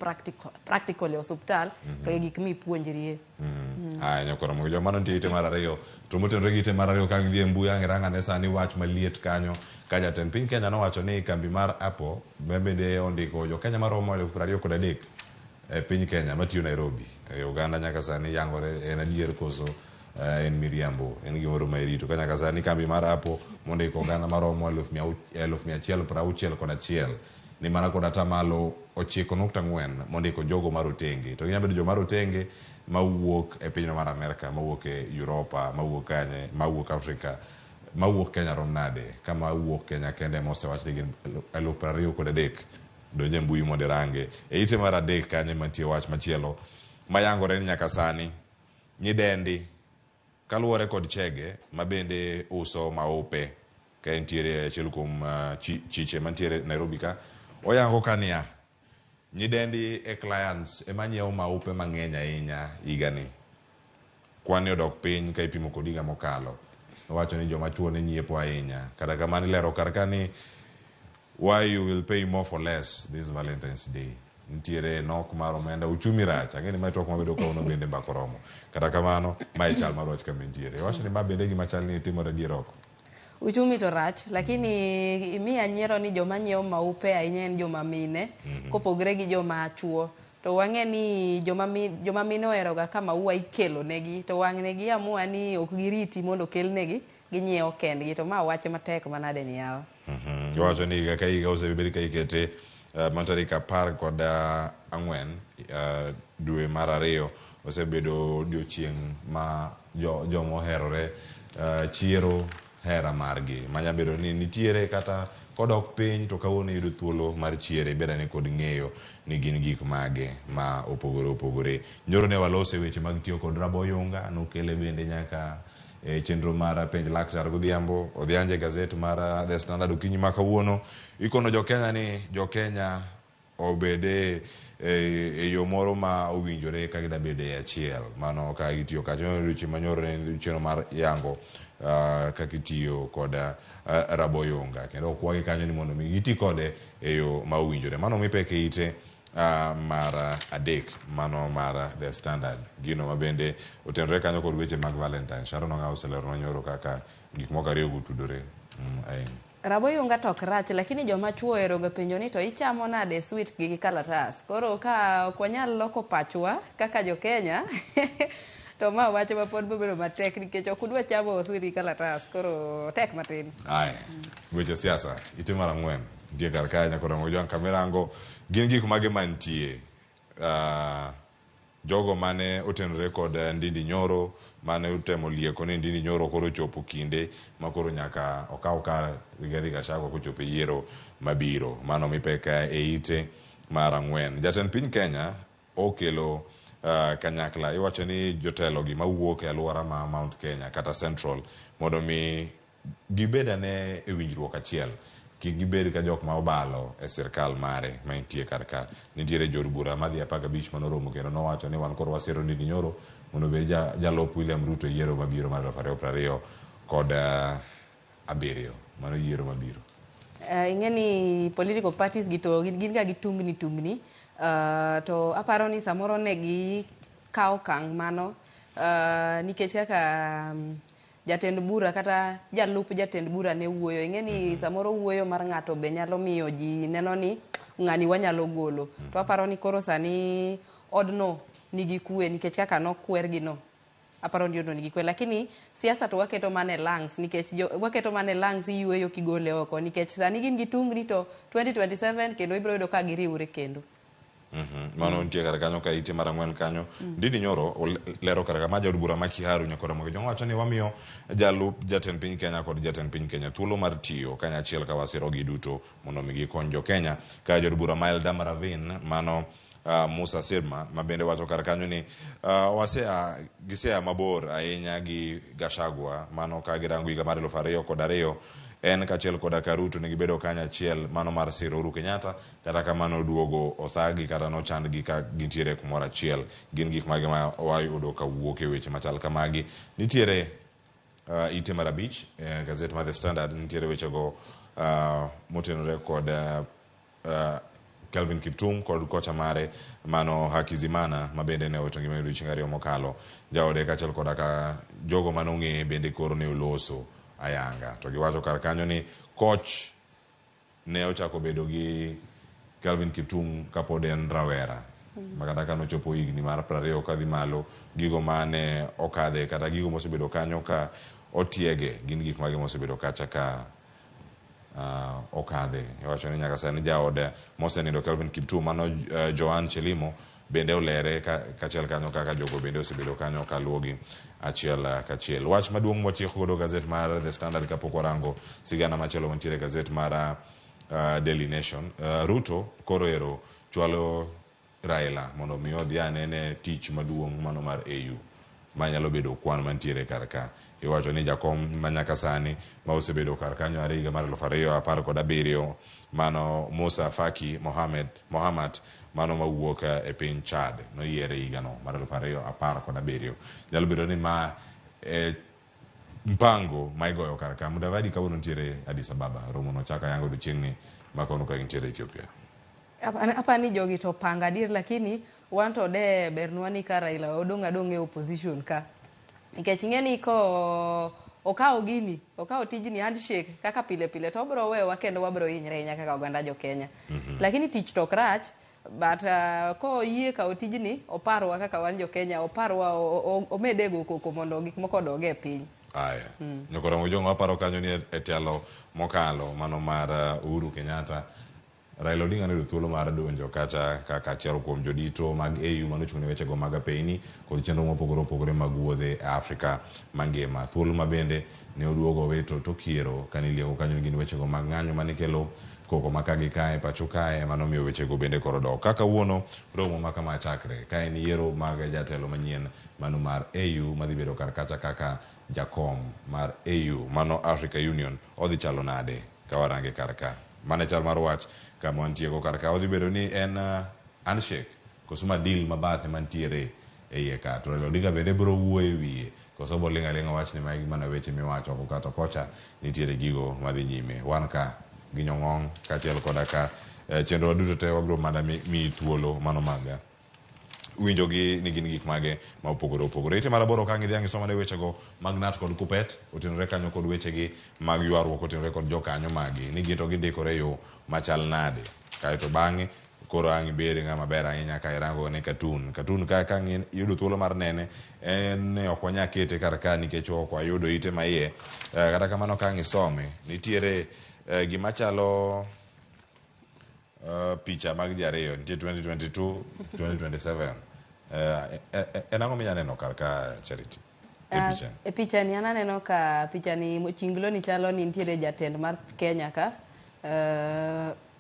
practical e osuptal kaka gik mipuonjrie. Aya nyakoro mogi joma nitie ite mar ariyo to motenore gi ite mar ariyo ka gidhi e mbui ang' irang ane sani wach maliet kanyo ka jatend piny Kenya nowacho ni kambi mar Apple ma bende ondiko jo Kenya maromo 23,000 e piny Kenya matiyo Nairobi. E oganda nyaka sani yangore en adier koso en miriambo en gimoro ma irito ka nyaka sani kambi mar Apple mondiko oganda maromo 161,000 ni mana kod atamalo 9.4 mondiko jogo marotenge to ginyalo bedo joma rotenge mawuok e pinyno mar Amerka mawuok e Europa mawuok kanye mawuok Afrika mawuok Kenya rom nade kama wuok Kenya kende mosewach ni gin 23,000 donje mbui mondo irange e ite mar adek kanyo mantie wach machielo mayangore ni nyaka sani nyidendi kaluwore kod chege ma bende uso maupe ka entiere achiel kuom chiche mantiere Nairobi ka oyango ka niya nyidendi e clients ema nyiewo maupe mang'eny ahinya higani kwan odok piny ka ipimo kod higa mokalo nowacho ni joma chuo ne nyiepo ahinya kata kamano ilero kar ka ni why you will pay more for less this Valentine's Day nitiere nok mar omenda uchumi rach ang'e ni mae twak mabedo kawuono bende mbaka oromo kata kamano mae chal mar wach kama entiere iwacho ni ma bende gima chal ni timore adier oko Uchumi to rach lakini imiya nyiero ni joma nyiewo maupe ahinya en joma mine kopogre gi joma chuo to wang'e ni joma mine oheroga ka maua ikelo negi to wang'ne gi amua ni ok giriti mondo okelnegi ginyiewo kendgi to ma wach matek manade ni yawa. Iwacho ni higa ka higa osebed ka ikete ma tarik 14 dwe mar ariyo osebedo odiochieng' ma joma oherore chiero hera margi manya bedo ni nitiere kata Kodok piny to kawuono iyudo thuolo mar chiere ibed ane kod ng'eyo ni gin gik mage ma opogore opogore. Nyoro ne waloso e weche mag tiyo kod raboyunga, nokele bende nyaka e chenro mar penj laktar godhiambo, odhianje e gazet mar The Standard okinyi ma kawuono. Ikono jo Kenya ni jo Kenya obede e yo moro ma owinjore ka gida bedo e achiel. Mano ka gitiyo kacha. Odiochieng' manyoro ne en odiochieng' mar yango kaka itiyo kod raboyunga. Kendo okwagi kanyo ni mondo mi giti kode e yo ma owinjore. Mano mi pek e ite mar adek mano mar The Standard. Gino ma bende otenore kanyo kod weche mag Valentine. Sharon Ong'awo oseleronwa nyoro kaka gik moko ariyogo otudore ahinya. Raboyunga to ok rach, lakini joma chuo ohero ga penjo ni to ichamo nade sweet gi kalatas. Koro ka ok wanyal loko pachwa kaka jo Kenya to ma wach ma pod bobedo matek nikech ok udwa chamo sweet gi kalatas. Koro tek matin. Aya, weche siasa, ite mar ang'wen nitie kar kae nyaka Ramogi Jwang' kamirango gin gik mage mantie jogo mane otenore kod Ndindi Nyoro mane otemo lieko ni Ndindi Nyoro koro ochopo kinde ma koro nyaka okaw kar Rigathi Gachagua kochopo e yiero mabiro. Mano mi pek e ite mar ang'wen. Jatend piny Kenya okelo kanyakla iwacho ni jotelo gi mawuok e alwora ma Mount Kenya kata Central mondo mi gibed ane e winjruok achiel, kik gibed ka jok ma obalo e sirkal mare ma entie kar ka. Nitiere jood bura madhi 15 manoromo kendo nowacho ni wan koro wasiro Ndindi Nyoro mondo obed jalup William Ruto e yiero mabiro mar 2027. Mano yiero mabiro. Ing'e ni political parties gi to gin ga gi tungni tungni to aparo ni samoro ne gi kawo okang' mano nikech kaka jatend bura kata jalup jatend bura ne wuoyo. Ing'e ni samoro wuoyo mar ng'ato be nyalo miyo ji neno ni ng'ani wanyalo golo. To aparo ni koro sani odno nigi kwe nikech kaka nokwergi no. Aparo ni odno nigi kwe. Lakini siasa to waketo mana e lungs nikech waketo mana e lungs iyweyo kigole oko nikech sani gin gi tungni to 2027 kendo ibiro yudo ka giriwre kendo. Mano nitie kar kanyo ka ite mar ang'wen kanyo. Ndindi Nyoro lero kar ka ma jaod bura ma Kiharu Nyakora Ramogi Jwang' wacho ni wamiyo jalup jatend piny Kenya kod jatend piny Kenya thuolo mar tiyo kanyachiel ka wasirogi duto mondo mi gikony jo Kenya. Ka jaod bura ma Eldama Ravine mano Musa Sirma ma bende wacho kar kanyo ni gisea mabor ahinya gi Gachagua mano ka girango higa mar 2002 en kaachiel koda ka Ruto ne gibedo kanyachiel mano mar siro Uhuru Kenyatta. Kata kamano duogo othagi kata nochandgi ka gintiere kumoro achiel. Gin gik mage ma wayudo kawuok e weche machal kamagi. Nitiere ite mar abich gazet mar The Standard nitiere wechego motenore kod Kelvin Kiptum kod kocha mare mano Hakizimana ma bende ne owito ngimane odiochieng' ariyo mokalo. Jaode kaachiel koda ka jogo manong'eye bende koro ne oloso ayanga. To giwacho kar kanyo ni koch ne ochako bedo gi Kelvin Kiptum kapod en rawera. Ma kata ka nochopo higni mar 20 kadhi malo, gigo mane okadhe kata gigo mosebedo kanyo ka otiege gin gik mage mosebedo kacha ka okadhe. Iwacho ni nyaka sani jaode mosenindo Kelvin Kiptum mano Joan Chelimo bende olere kachiel kanyo kaka jogo bende osebedo kanyo kaluwogi achiel kachiel. Wach maduong' mwatieko godo gazet mar The Standard kapok warango sigana machielo mantiere gazet mar Daily Nation. Ruto koro ero chwalo Raila mondo mi odhi anene tich maduong' mano mar AU manyalo bedo kwan mantiere kar ka. Iwacho ni jakom ma nyaka sani ma osebedo kar kanyo are higa mar 2017 mano Musa Faki Mohamed mano mawuok e piny Chad noyiere higano mar 2017. Nyalo bedo ni ma mpango ma igoyo kar ka. Mudavadi kawuono nitiere Addis Ababa. Romo no chako ayanga odiochieng'ni ma kawuono ka gintiere Ethiopia. Apani jogi to panga adier, lakini wan to de bernwa ni ka Raila odong' adong' e opposition ka. Nikech ing'e ni ko okawo gini, okawo tijni handshake kaka pile pile to obro wewa kendo wabro hinyre ahinya kaka oganda jo Kenya. Lakini tich to ok rach, but koyie kawo tijni, oparwa kaka wan jo Kenya, oparwa omede go koko mondo gik moko odog e piny. Aya. Nyakora Mojong' waparo kanyo ni e telo mokalo mano mar Uhuru Kenyatta. Raila Odinga noyudo thuolo mar donjo kacha kaka achiel kuom jodito mag AU manochung' ne wechego mag apeyni kod chenro mopogore opogore mag wuodhe e Afrika mangima. Thuolo ma bende ne oduogo owito tok yiero kane ilieko kanyo ni gin wechego mag ng'anyo mane kelo koko ma ka gi kae pacho kae ema nomiyo wechego bende koro dok. Ka kawuono romo ma kama chakre ka en yiero mag jatelo manyien mano mar AU madhi bedo kar kacha kaka jakom mar AU mano Africa Union odhi chalo nade ka warange kar ka. Mano e chal mar wach kama wantiego kar ka. Odhi bedo ni en handshake koso ma deal ma bathe mantiere e iye ka. To Raila Odinga bende biro wuoyo e wiye koso obo ling' aling'a owach ni magi mana weche miwacho oko ka to kocha nitiere gigo madhi nyime. Wan ka gi Nyong'ong' kaachiel koda ka chenro wa duto te wabiro mana miyi thuolo mano mag winjogi ni gin gik mage ma opogore opogore. Ite mar aboro ka ang' idhi ang' isomane wechego mag nat kod kupet otenore kanyo kod wechegi mag ywaruok otenore kod jokanyo magi ni gin to gindikore e yo machal nade. Kaeto bang'e koro ang' ibed ng'ama ber ahinya ka irango ne katun. Katun ka ka ang' iyudo thuolo mar nene en ni ok wanyal kete kar ka nikech ok wayudo ite ma iye. Kata kamano ka ang' isome nitiere gima chalo picha mag ji ariyo nitie 2022 2027. En ang'o minya neno kar ka Charity e picha? E picha ni an aneno ka picha ni mochinglo ni chalo ni nitiere jatend mar Kenya ka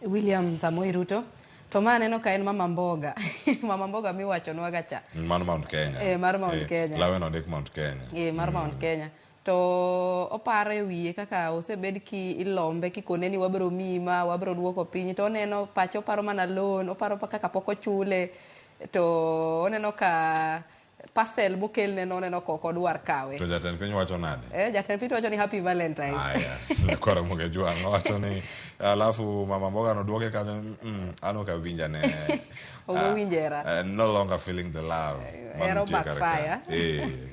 William Samoei Ruto. To ma aneno ka en Mama Mboga. Mama Mboga miwachonwa ga cha. Mar Mount Kenya. Mar Mount Kenya. Lawe no ondik Mount Kenya. Mar Mount Kenya. To oparo e wiye kaka osebed ki ilombe kikone ni wabiro miyi ma, wabiro duoko piny. To oneno pache oparo mana loan, oparo kaka pok ochule. To oneno ka parcel mokelne no oneno ka ok odwar kawe. To jatend piny wacho nade? Jatend piny to wacho ni happy Valentine's. Aya, nyakwara Ramogi Ajwang' owacho ni alafu Mama Mboga no duoke kanyo, an ok awinj ane. Ok owinj hera. No longer feeling the love. Hero backfire.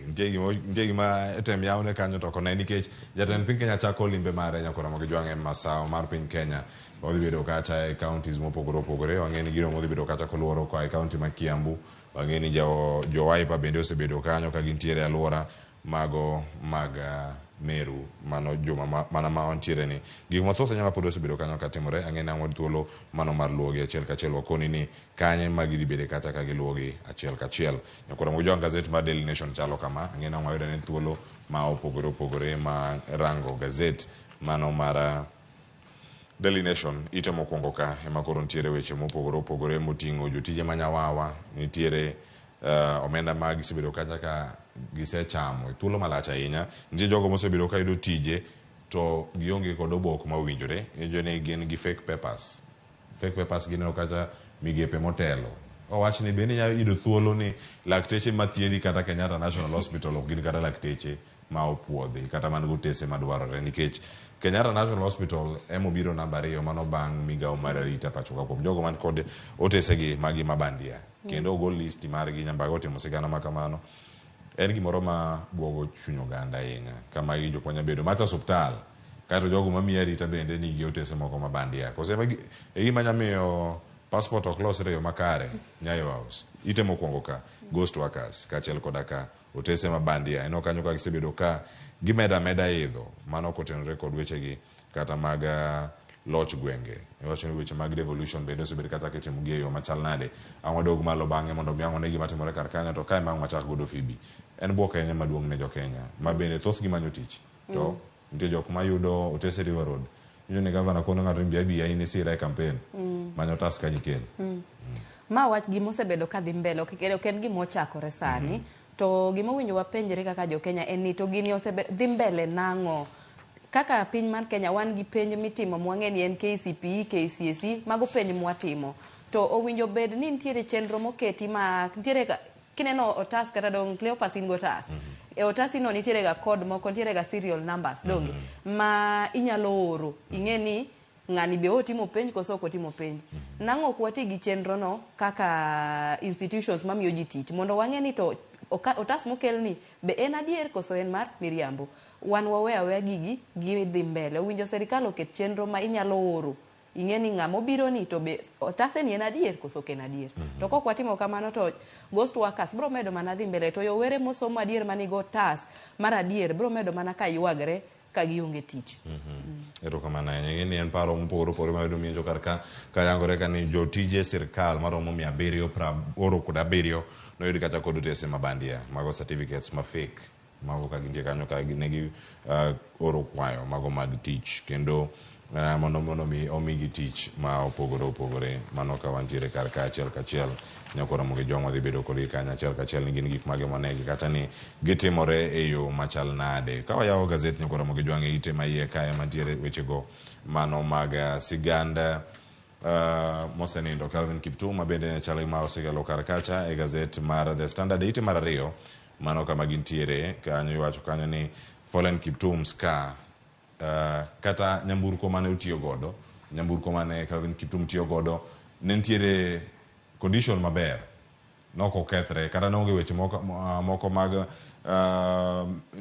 Nitie gima item yawne kanyo to ok one nikech jatend piny Kenya chako limbe mare nyakwara Ramogi Ajwang' e masawa mar piny Kenya. Odhi bedo kacha e counties mopogore opogore. Wang'e ni gino modhi bedo kacha koluoro koa e county ma Kiambu. Wang'e ni jo Wiper bende osebedo kanyo ka gintiere e alwora mago mag Meru mano juma mana ma wantiere ni. Gik mathoth ahinya mapod osebedo kanyo katimore. Ang'e ni ang' wayud thuolo mano mar luwogi achiel kachiel wakoni ni kanye ma gidhi bede kacha ka giluwogi achiel kachiel. Nyakwar Ramogi Jwang' gazet mar Daily Nation chalo kama. Ang'e ni ang' wayud ane thuolo ma opogore opogore ma rango gazet mano mar Daily Nation ite mokwongo ka ema koro nitiere weche mopogore opogore moting'o jotije ma nyawawa, nitiere omenda ma gisebedo kacha ka gisechamo e thuolo malach ahinya. Nitie jogo mosebedo ka yudo tije to gionge kod obok ma owinjore, iwinjo ni gin gi fake papers. Fake papers gineno kacha migepe motelo. Owach ni bende inyalo yudo thuolo ni lakteche mathiedhi kata Kenyatta National Hospital ok gin kata lakteche ma opuodhi kata man gi otese madwarore nikech Kenyatta National Hospital ema obiro namba ariyo mano bang' migawo mar arita pacho ka kuom jogo man kod otesegi magi ma bandia kendo ogol listi margi Nyambaga otimo sigana ma kamano en gimoro ma buogo chuny oganda ahinya kama gi jok manya bedo macha osuptal kaeto jogo mamiyi arita bende nigi otese moko ma bandia kose e gima nya miyo passport ok losre e yo makare Nyayo House ite mokwongo ka ghost workers kaachiel koda ka otese ma bandia ineno kanyo ka gisebedo ka gimedo ameda idho mano kotenore kod wechegi kata mag loch gwenge iwacho ni weche mag devolution bende osebedo kata kitimo gi e yo machal nade ang' wadog malo bang'e mondo mi ang' wane gima timore kar kanyo to kae ma ang' wachak godo Phoebe en buok ahinya maduong' ne jokenya ma bende thothgi manyo tich to nitie jok mayudo otese River Road iwinjo ni gavana kono ng'ato ni bi abiya in isira e campaign manyo otas kanyo ikel Ma wach gima osebedo ka dhi mbele ok en gima ochakore sani to gima owinjo wapenjre kaka jo Kenya en ni to gini osebe dhi mbele nang'o? Kaka piny mar Kenya wan gi penj mitimo mwang'e ni en KCPE, KCSE, mago penj mwatimo. To owinjo bed ni nitiere chenro moketi ma nitiere kineno otas kata dong Cleopas in gotas. E otasi no nitiere ga code moko, nitiere ga serial numbers donge ma inyalo oro ing'e ni ng'ani be otimo penj koso ok otimo penj. Nang'o ok wati gi chenro no kaka institutions mamiyo ji tich mondo wang'e ni to otas mokelni be en adier koso en mar miriambo. Wan wawe aweya gigi gidhi mbele. Owinjo serikal oket chenro ma inyalo oro ing'e ni ng'ama obiro ni to be otase ni en adier koso ok en adier. To kok watimo kamano to ghost workers bro medo mana dhi mbele to yowere mosomo adier manigo otas mar adier bro medo mana ka ywagre ka gionge tich. Erokamano ahinya. Ing'e ni en paro mopogore opogore mayudo mienjo kar ka kayangore ka ni jotije sirkal maromo 787 noyud kata kod otese ma bandia mago certificates ma fake mago ka gintie kanyo ka negi oro kwayo mago mag tich kendo mondo mi omigi tich ma opogore opogore. Mano ka wantiere kar ka achiel kachiel nyako Ramogi Jwang' wadhi bedo kodgi kanyo achiel kachiel ni gin gik mage monegi kata ni gitimore e yo machal nade. Ka wayawo gazet nyako Ramogi Jwang' e ite ma iye kae mantiere wechego mano mag sigand mosenindo Kelvin Kiptum ma bende ne chalo ma osekelo kar kacha e gazet mar The Standard e ite mar 2 mano kama gintiere kanyo iwacho kanyo ni Fallen Kiptum's car kata nyamburko mane otiyo godo, nyamburko mane Kelvin Kiptum tiyo godo ne nitiere condition maber, nok okethre kata ne onge weche moko mag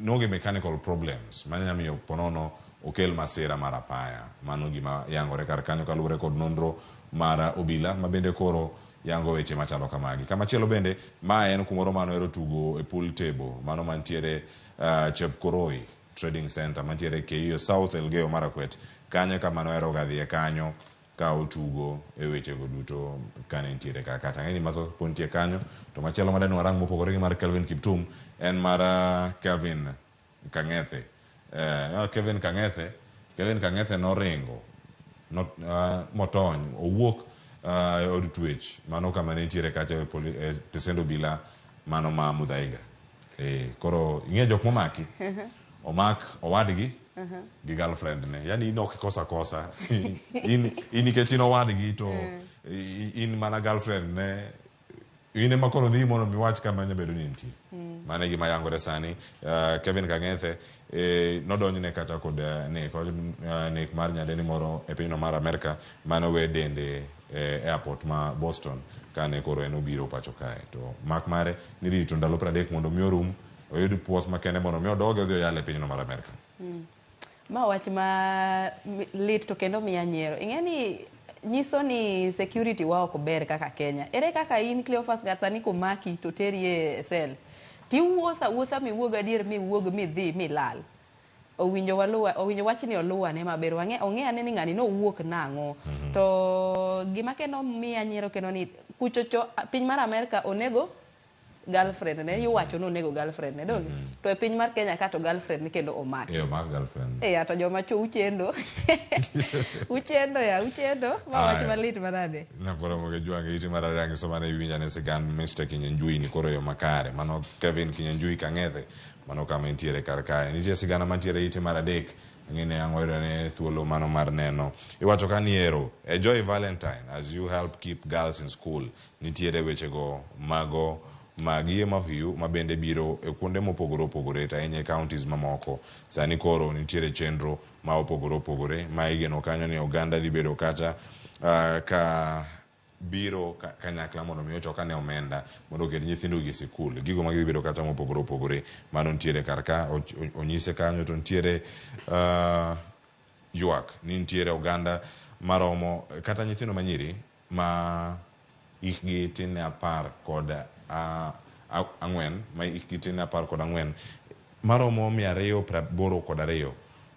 ne onge mechanical problems manyalo miyo ponono okel masira mar apaya. Mano gima yangore kar kanyo kaluwore kod nonro mar obila ma bende koro yango weche machalo kamagi. Kamachielo bende ma en kumoro mane ohero tugo e pool table mano mantiere Chepkoroi Trading Center mantiere Keiyo South Elgeyo Marakwet. Kanyo kama nohero ga dhiye kanyo ka otugo e wechego duto kane nitiere ka kacha. Ang'e ni mathoth pod nitie kanyo to machielo madani warang mopogore gi mar Kelvin Kiptum en mar Kevin Kang'ethe. Kevin Kang'ethe noringo motony owuok e od twech mano kama ne nitiere kacha e tesend obila mano ma Muthaiga. Koro ing'e jok momaki omak owadgi gi girlfriend ne, yani in ok ikosa kosa in nikech in owadgi to in mana girlfriend ne in ema koro dhi mondo miwach kama nyalo bedo ni nitie. Mano e gima yangore sani. Kevin Kang'ethe nodonjne kata kod nek nek mar nyadendi moro e pinyno mar Amerka mane owe dende e airport ma Boston kane koro en obiro pacho kae to mak mare nirito ndalo 30 mondo mi orum oyud puoth makende mondo mi odoge odhi oyal e pinyno mar Amerka. Ma wach ma lit to kendo miya nyiero. Ing'e ni nyiso ni security wa ok ber kaka Kenya. Ere kaka in Cleophas Gar sani komaki to teri e cell tiwuotho awuotha miwuog adier miwuog midhi milal. Owinjo waluwa, owinjo wachni oluwane maber. Wang'e ong'e ane ni ng'ani nowuok nang'o. To gima kendo miya nyiero kendo ni kuchocho piny mar Amerka onego girlfriend ne iwacho ni onego girlfriend ne donge. To e piny mar Kenya ka to girlfriend ni kendo omaki. Omak girlfriend. To joma chuo uchendo. Uchendo ya, uchendo. Ma wach malit manade. Nakoro moge jwange iti mar ariyo angiso mane iwinjo ane sigand Mr. Kinyanjui ni koro yo makare. Mano Kevin Kinyanjui Kang'ethe. Mano kama entiere kar kae. Nitie sigana mantiere iti mar 3. Ng'ene ang' wayudo ne thuolo mano mar neno. Iwacho ka ni ero, enjoy Valentine as you help keep girls in school. Nitiere wechego mago mag yie mahiu ma bende biro e kuonde mopogore opogore to ahinya e counties mamoko. Sani koro nitiere chenro ma opogore opogore ma igeno kanyo ni oganda dhi bedo kata ka biro kanyakla mondo mi ochok ane omenda mondo oket nyithindo gi e sikul. Gigo ma gidhi bedo kata mopogore opogore mano nitiere kar ka onyise kanyo to nitiere ywak ni nitiere oganda maromo kata nyithindo manyiri ma hikgi tin ne 14 ma hikgi tin ne 14 maromo 282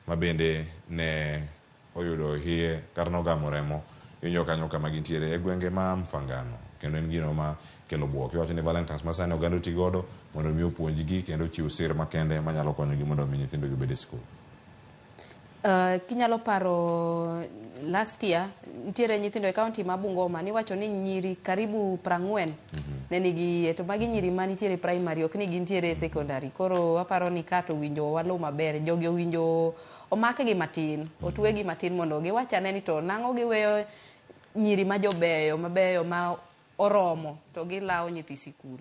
ma bende ne oyudo hiye kata nogamo remo inyo kanyo kama gintiere e gwenge ma Mfangano kendo en gino ma kelo buok. Iwacho ni Valentines ma sani oganda oti godo mondo mi opuonjgi kendo ochiw sir makende manyalo konyogi mondo mi nyithindo gi obed e sikul. Kinyalo paro last year nitiere nyithindo e county ma Bungoma niwacho ni nyiri karibu 40 ne nigi yie to magi nyiri manitiere primary ok ni gintiere secondary. Koro aparo ni ka to winjo waluw maber jogi owinjo omakgi matin otwegi matin mondo giwach ane ni to nang'o giweyo nyiri ma jobeyo mabeyo ma oromo to gilawo nyithi sikul.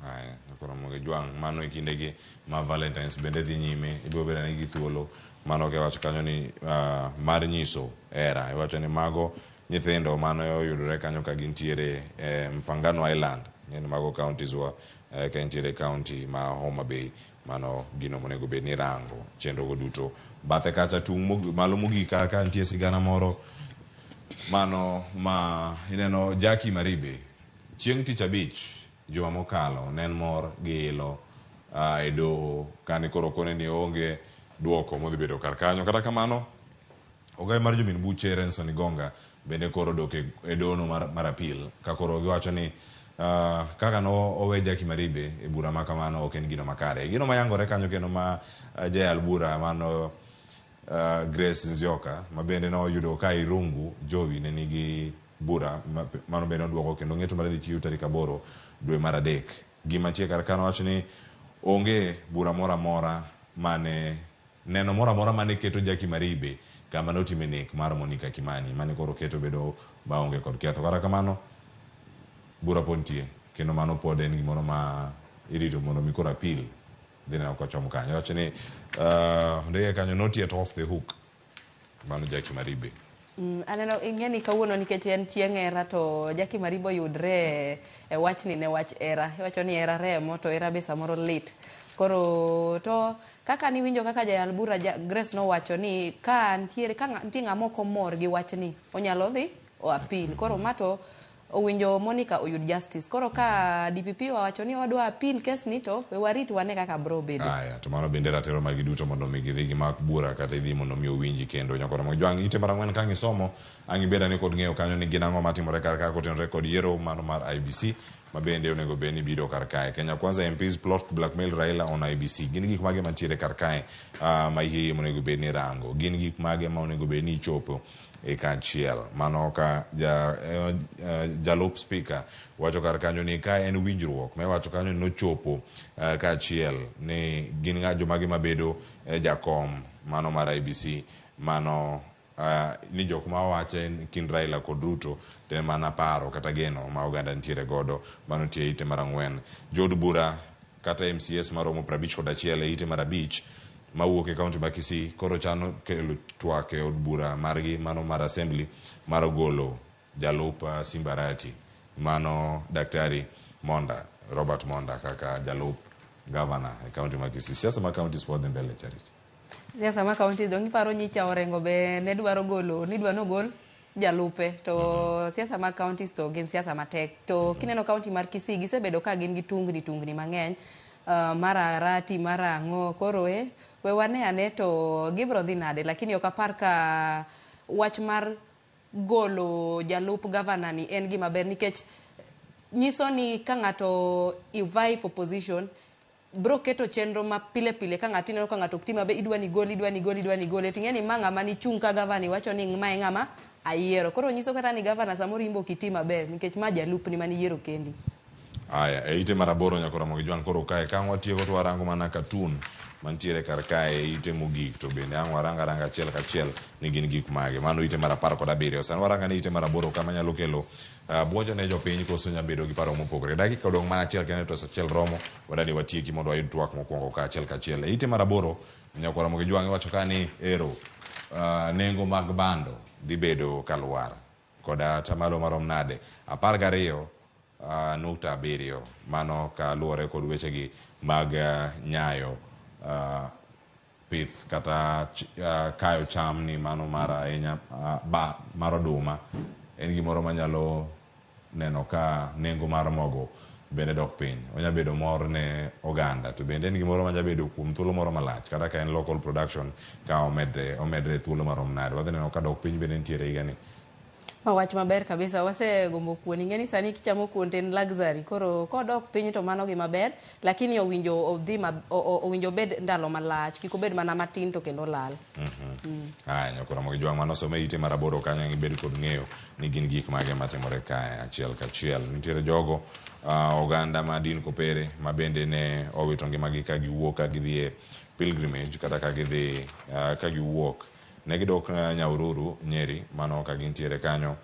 Aya, koro mondo jwang' mano e kindegi ma Valentines bende dhi nyime ibiro bedo ni gi thuolo mano kewacho kanyo ni mar nyiso hera. Iwacho ni mago nyithindo mano oyudore kanyo ka gintiere e Mfangano Island, ng'eni mago counties wa ka entiere county ma Homa Bay mano gino monego bed ni rango chenro go duto. Bathe kacha tung' malo mogik ka nitie sigana moro mano ma ineno Jackie Maribe chieng' tich abich juma mokalo ne en mor gi ilo e doho kane koro kone ni onge duoko modhi bedo kar kanyo. Kata kamano, ogaye mar jomin buche Renson Igonga bende koro odok e dono mar appeal ka koro giwacho ni kaka no owe Jackie Maribe e bura ma kamano ok en gino makare. Gino mayangore kanyo kendo ma jayal bura mano Grace Nzioka ma bende noyudo ka Irungu Jowi ne nigi bura mano bende oduoko kendo ng'eto mar dhi chiw tarik 8 dwe mar 3. Gima nitie kar kanyo wacho ni onge bura moro amora mane neno moro amora mane keto Jackie Maribe kama notime nek mar Monica Kimani mane koro keto bedo maonge kod ketho. Kata kamano bura pod nitie kendo mano pod en gimoro ma irito mondo mi koro appeal dhi neno kochomo kanyo. Wacho ni ndege kanyo not yet off the hook mano Jackie Maribe. Aneno ing'e ni kawuono nikech en chieng' hera to Jackie Maribe oyudre e wachni ne wach hera. Iwacho ni hera remo to hera be samoro lit. Koro to kaka niwinjo kaka jayal bura Grace nowacho ni ka nitiere ka nitie ng'ama ok omor gi wachni onyalo dhi o appeal. Koro ma to owinjo Monica oyud justice. Koro ka DPP owacho ni wadwa appeal kes ni to we warit wane kaka bro bedo. Aya, to mano bende ratiro magi duto mondo mi gidhi gimak bura kata idhi mondo mi owinji kendo. Nyakoro mag jwang' ite mar 4 ka ngisomo ang' ibeda ni kod ng'eyo kanyo ni gin ang'o matimore kar ka kotenore kod yiero mano mar IEBC ma bende onego bed ni biro kar kae. Kenya Kwanza MPs plot to blackmail Raila on IEBC. Gin gik mage mantiere kar kae ma hie monego bed ni rango. Gin gik mage ma onego bed ni ichopo e kaachiel. Mano ka jalup speaker wacho kar kanyo ni ka en winjruok ma iwacho kanyo ni nochopo kaachiel ni gin ng'a jomage mabedo jakom mano mar IEBC mano ni jok ma owache kind Raila kod Ruto to en mana paro kata geno ma oganda nitiere godo. Mano nitie ite mar 4. Jood bura kata MCS maromo 51 e ite mar 5 mawuok e kaunti ma Kisii koro chano kelo twak e od bura margi mano mar assembly mar golo jalup Simba Arati mano Daktari Monda Robert Monda kaka jalup governor e kaunti ma Kisii. Siasa ma counties pod dhi mbele Charity. Siasa ma counties dong iparo nyicha Orengo be ne dwaro golo ni dwa nogol jalupe to siasa mag counties to gin siasa matek. To kineno county mar Kisii gisebedo ka gin gi tungni mang'eny mar Arati mar ang'o koro we wane ane to gibro dhi nade, lakini ok apar ka wach mar golo jalup governor ni en gima ber nikech nyiso ni ka ng'ato vie for position bro keto chenro ma pile pile ka ng'ato ineno ka ng'ato ok ti maber idwa ni gol idwa ni gol idwa ni gole ting'e ni ma ng'ama nichung' ka governor iwacho ni ma e ng'ama ayiero. Koro nyiso kata ni governor samoro in be ok iti maber nikech ma jalupni maniyiero kendi. Aya, e ite mar 8 nyaka Ramogi Jwang' koro kae ka watieko to warango mana cartoon mantiere kar kae e ite mogik to bende ang' warang aranga achiel kachiel ni gin gik mage. Mano ite mar 17. Sani waranga ni ite mar 8 kama nyalo kelo buonjo ne jopiny koso nyalo bedo gi paro mopogore. Dakika odong' mana achiel kende to saa 1 romo wadani watieki mondo wayud twak mokwongo ka achiel kachiel. E ite mar 8 nyaka Ramogi Jwang' iwacho ka ni ero nengo mag bando dhi bedo kalwar koda atamalo marom nade 12.7 mano kaluwore kod wechegi mag nyayo pith kata kayo cham ni mano mar ahinya mar oduma en gimoro manyalo neno ka nengo mar mogo bende dok piny. Onya bedo mor ne oganda to bende en gimoro manyalo bedo kuom thuolo moro malach kata ka en local production ka omedre thuolo marom nade. Wadhi neno ka dok piny bende nitiere higani. Ma wach maber kabisa, wasegombo kuon. Ing'e ni sani kichamo kuon to en luxury. Koro kodok piny to mano gima ber, lakini owinjo odhi owinjo obed ndalo malach, kik obed mana matin to kendo lal. Aya, nyakoro Ramogi Jwang' mano some ite mar 8 kanyo ibed kod ng'eyo ni gin gik mage matimore kae achiel kachiel. Nitiere jogo oganda ma din kopere ma bende ne owito ngimagi ka giwuok ka gidhi e pilgrimage kata ka gidhi ka giwuok ne gidok Nyahururu Nyeri mano ka gintiere kanyo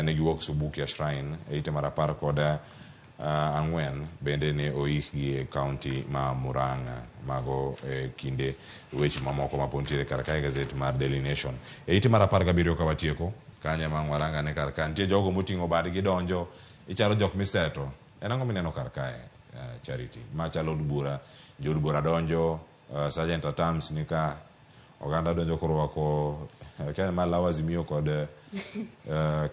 ne giwuok Subukia Shrine e ite mar 14 bende ne oikgi e kaunti ma Murang'a. Mago e kinde weche mamoko ma pod nitiere kar kae gazet mar Daily Nation. E ite mar 17 ka watieko kanyo ema waranga ne kar ka nitie jogo moting'o badgi donjo ichalo jok miseto. En ang'o mineno kar kae Charity? Ma chalo od bura, jood bura donjo, Sergeant at Arms ni ka oganda donjo korwako Kenya ma law Azimio kod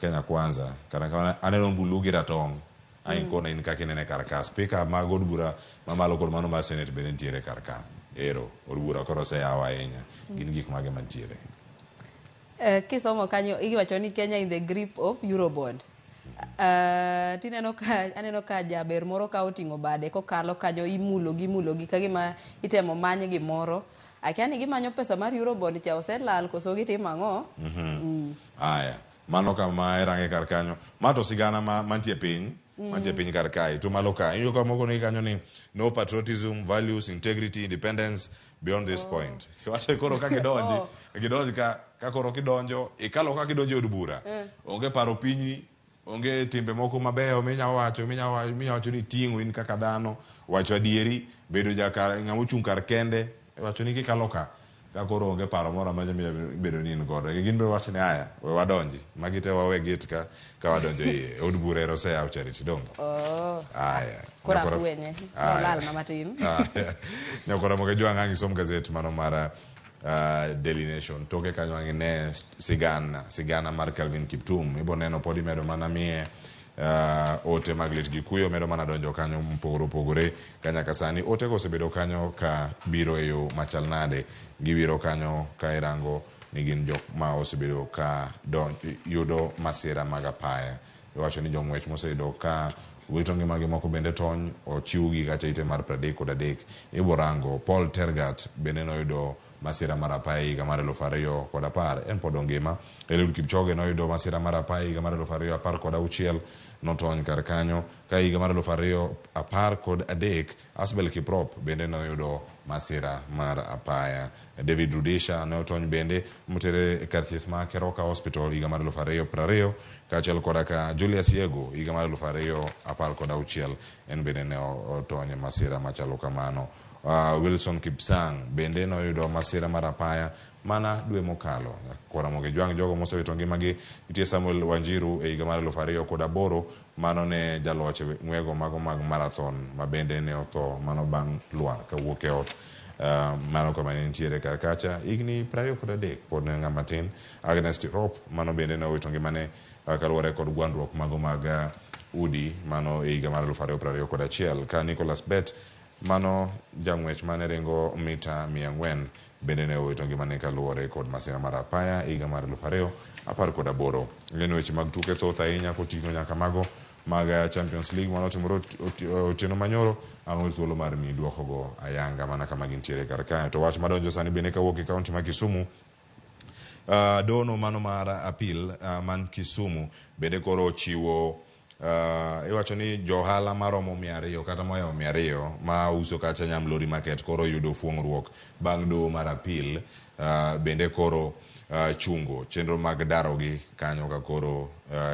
Kenya Kwanza. Kata kamano aneno ombulu gi ratong'. Ai kona in kaka inene kar ka. Speaker mag od bura mamalo kod mano mar Senate bende nitiere kar ka. Ero, od bura koro oseyaw ahinya. Gin gik mage mantiere? Kisomo kanyo iwacho ni Kenya in the grip of Eurobond. Tineno ka aneno ka jaber moro ka oting'o bade kokalo kanyo imulo gi ka gima itemo many gimoro. Akia ni gimanyo pesa mar Eurobond cha oselal koso gitimo ang'o? Aya, mano kama irange kar kanyo. Ma to sigana ma mantie piny, mantie piny kar kae. To malo ka, iwinjo ka moko ni kanyo ni no patriotism, values, integrity, independence beyond this point. Iwacho koro ka gidonji, gidonji ka koro kidonjo, ikalo ka kidonjo e od bura. Onge paro pinyi, onge timbe moko mabeyo minya wacho, minya wacho ni ting'o in kaka dhano, wacho adieri, bedo jakar ng'ama ochung' kar kende, wacho ni kikalo ka koro onge paro moro amora mibedo ni in godo. Gin be wacho ni aya, we wadonji. Magi te wawe gate ka wadonjo iye. Od bura ero oseyaw Charity, donge? Aya. Koro afwenye. Olal na matin. Nyakora Moge Jwang' ang' isom gazet mano mar Daily Nation. Toke kanyo ang' ine sigana mar Kelvin Kiptum. Ibo neno pod imedo mana miye ote mag lit gi kuyo medo mana donjo kanyo mopogore opogore ka nyaka sani ote go osebedo kanyo ka biro e yo machal nade. Gibiro kanyo ka irango ni gin jok ma osebedo ka yudo masira mag apaya. Iwacho ni jong'wech moseyudo ka wito ngimagi moko bende tony ochiwgi kacha ite mar 33. Ibo rango Paul Tergat bende noyudo masira mar apaya higa mar 2010, en pod ongima. Eliud Kipchoge noyudo masira mar apaya higa mar 2016, notony kar kanyo. Ka higa mar 2013, Asbel Kiprop bende noyudo masira mar apaya. David Rudisha ne otony bende motere e kar thieth ma Keroka Hospital higa mar 2020, kaachiel koda ka Julius Yego higa mar 2016, en bende ne otony e masira machalo kamano. Wilson Kipsang bende noyudo masira mar apaya mana dwe mokalo. Kora Moge Jwang' jogo mosewito ngimagi nitie Samuel Wanjiru e higa mar 2008, mano ne jaloch ng'wego mago mag marathon ma bende ne otho mano bang' lwar kawuok e ot. Mano kama ne nitiere kar kacha higni 23 pod ne ng'ama tin. Agnes Tirop mano bende ne owito ngimane kaluwore kod gwandruok mago mag udi mano e higa mar 2021. Ka Nicholas Bet mano jang'wech mane ringo mita 400 bende ne owito ngimane kaluwore kod masira mar apaya higa mar 2018. Ng'eny weche mag tuke thoth ahinya koting'o nyaka mago mag Champions League manotimore otieno manyoro. Ang' thuolo mar miyi duokogo ayanga mana kama gintiere kar kae. To wach madonjo sani bende kawuok e kaunti ma Kisumu, dono mano mar appeal man Kisumu bende koro ochiwo iwacho ni johala maromo 200 kata mohewo 200 ma uso kacha Nyamlori Market koro yudo fuong'ruok bang' doho mar appeal bende koro chungo chenro mag darogi kanyo ka koro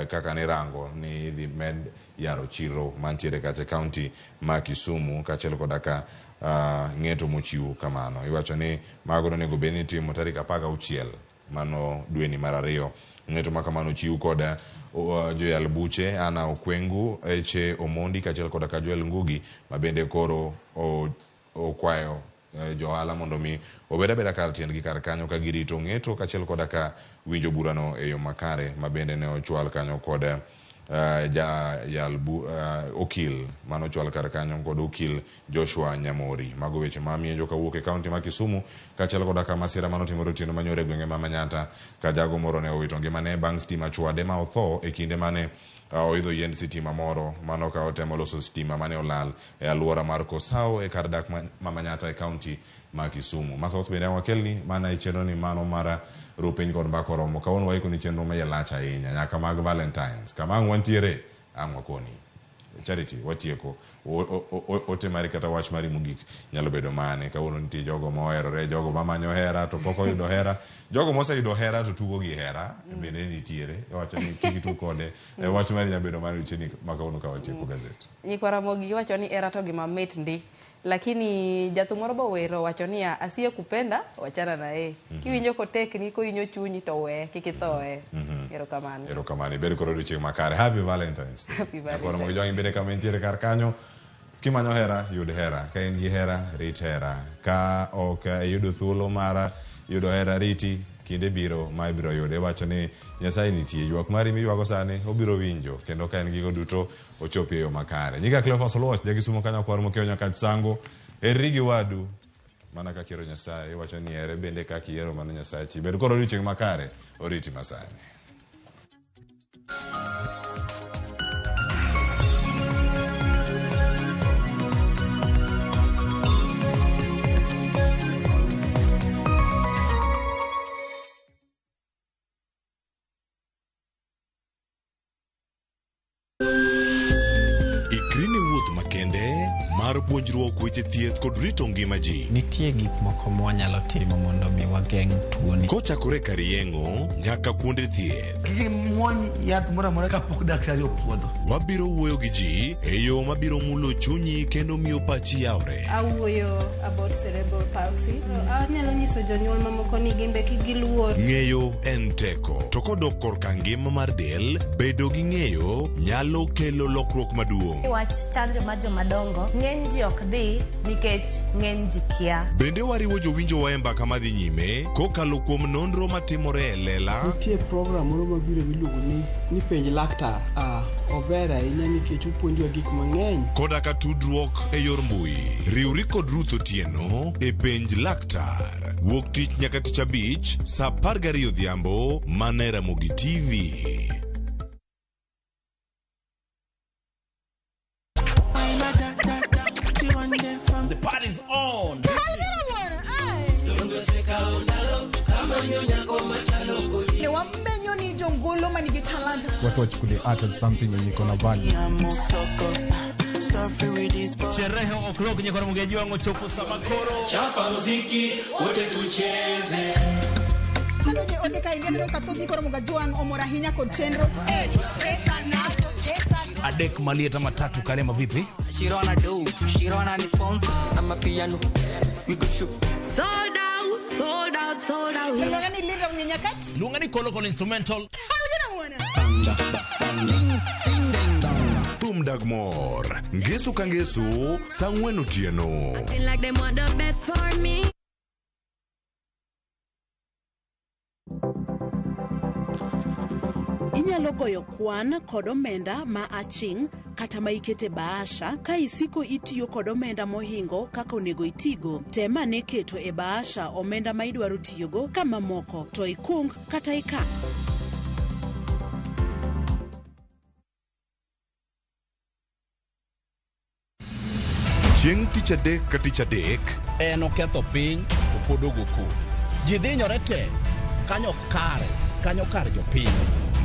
kaka nirango ni idhi med yaro chiro mantiere kacha e kaunti ma Kisumu kaachiel koda ka ng'eto mochiw kamano. Iwacho ni mago nonego bed ni itimo tarik 16 mano dweni mar 2. Ng'eto ma kamano ochiw kod joyal buche Anna Okwengu, Eche Omondi kaachiel koda ka Joel Ngugi ma bende koro okwayo johala mondo mi obed abeda kar tiendgi kar kanyo ka girito ng'eto kaachiel koda ka winjo burano e yo makare ma bende ne ochwal kanyo kod jayal okil manochwal kar kanyo kod okil Joshua Nyamori. Mago weche ma mienjo kawuok e kaunti ma Kisumu kaachiel koda ka masira manotimore otieno manyoro e gwenge ma Manyatta ka jago moro ne owito ngimane bang' stima chwade ma otho e kinde mane oidho yiend sitima moro mano ka otemo loso sitima mane olal e alwora mar Kosao e kar dak ma Manyatta e kaunti ma Kisumu. Mathoth bende wakelni mana e chenro ni mano mar ru piny kod mbaka oromo. Kawuono waiko ni chenro ma iye lach ahinya nyaka mag Valentines. Kama ang' wantiere ang' wakoni. Charity watieko. Ote mari kata wach mari mogik nyalo bedo mane? Kawuono nitie jogo moherore, jogo mamanyo hera to pok oyudo hera, jogo moseyudo hera to tugo gi hera bende nitiere. Iwacho ni kik itug kode. Wach mari nyalo bedo mane odiochieng' ma kawuono ka watieko gazet? Nyikwa Ramogi wacho ni hera to gima mit ndi. Lakini jathum moro bowero wacho niya, asiye kupenda wachana na yeye. Kiwinjo kotekni kohinyo chunyi to we kik ithoe. Erokamano. Erokamano. Ibed kod odiochieng' makare. Happy Valentine's Day. Happy Nyakwar Valentine's. Ramogi Jwang' bende kama intiere kar kanyo. Kimanyo hera, yud hera. Ka in gi hera, rit hera. Ka ok iyudo thuolo mar yudo hera, riti. Kinde biro ma ibiro yude. Iwacho ni Nyasaye nitie. Ywak mari miywago sani obiro winjo. Kendo ka en gigo duto ochopi e yo makare. Nyinga Cleophas Oluoch, ja Kisumu kanyo kwar mokiewo nyaka Sango. Herri gi wadu Mana kaka ihero Nyasaye, iwacho ni here bende kaka ihero mana Nyasachi. Bed kod odiochieng' makare, oriti masani. Ikri ne wuoth makende mar puonjruok weche thieth kod rito ngima ji. Nitie gik moko mwanyalo timo mondo mi wageng' tuoni. Kochakore kar yeng'o nyaka kuonde thieth. Kik imuony yath moro amora kapok daktari opuodho. Wabiro wuoyo gi ji e yo mabiro mulo chunyi kendo miyo pachi yawre. Awuoyo about cerebral palsy. Anyalo nyiso jonyuol mamoko ni gin be kik giluor. Ng'eyo en teko, to kodok korka ngima mar del, bedo gi ng'eyo nyalo kelo lokruok maduong'. Wach chanjo mar jomadongo, ng'eny ji ok dhi nikech ng'eny ji kia. Bende wariwo jowinjowa e mbaka madhi nyime kokalo kuom nonro matimore e lela. Nitie program moro mabiro miluongo ni ni penj laktar. Ah, ober ahinya nikech opuonjowa gik mang'eny. Koda ka tudruok e yor mbui. Riwri kod Ruth Otieno e penj laktar. Wuok tich nyaka tich abich saa 12 odhiambo mana e Ramogi TV. The party's on. Ne wamenyo ni jongolo manigi talanta. Watu wachukulie art as something yenye iko na value. Sherehe o'clock nyakora mugeji wangu chopo samakoro. Chapa muziki wote tucheze. Kanoje ote ka ingia neno kathoth ni koro Mugajwang' omor ahinya kod chenro. Adek malieta matatu karema vipi? Shirona do, Shirona ni sponsor. I'm a piano. We go shoot. Sold out, sold out, sold out. Luonga ni Linda Mnyenyakach. Luonga ni Kolo Kolo instrumental. Thum dag mor. Ngeso ka ngeso, saa ang'wen otieno. Acting like them want the best for me. Inyalo goyo kwan kod omenda ma aching' kata ma ikete bahasha ka isiko itiyo kod omenda mohingo kaka onego itigo. Tem ane keto e bahasha omenda ma idwaro tiyogo ka mamoko to ikung kata ikan. Chieng' tich adek ka tich adek En oketho piny to pod ogo koko. Ji dhinyore te kanyo kare, kanyo kar jopiny.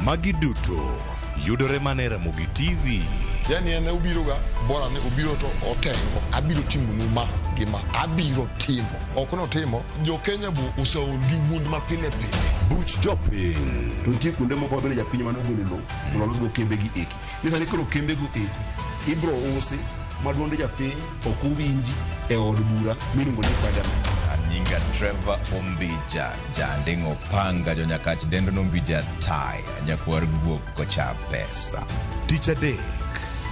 Magi duto yudore mana e Ramogi TV. Yani en obiro ga bora ni obiro to otengo abiro timonu ma gi ma abiro timo ok notimo jo Kenya bu oseol gi wuond ma pile pile. Buch jopiny. To nitie kuonde moko mabende japiny mane ogolo lowo mondo olosgo kembe gi eki. Ni sani koro kembego eki ibro usi ma duond japiny ok owinji e od bura miluongo ni parliament. Nyinga Trevor Ombija, janding'o panga jonyakach dendo nombija taya, nyakwar guok kocha pesa. Tich adek,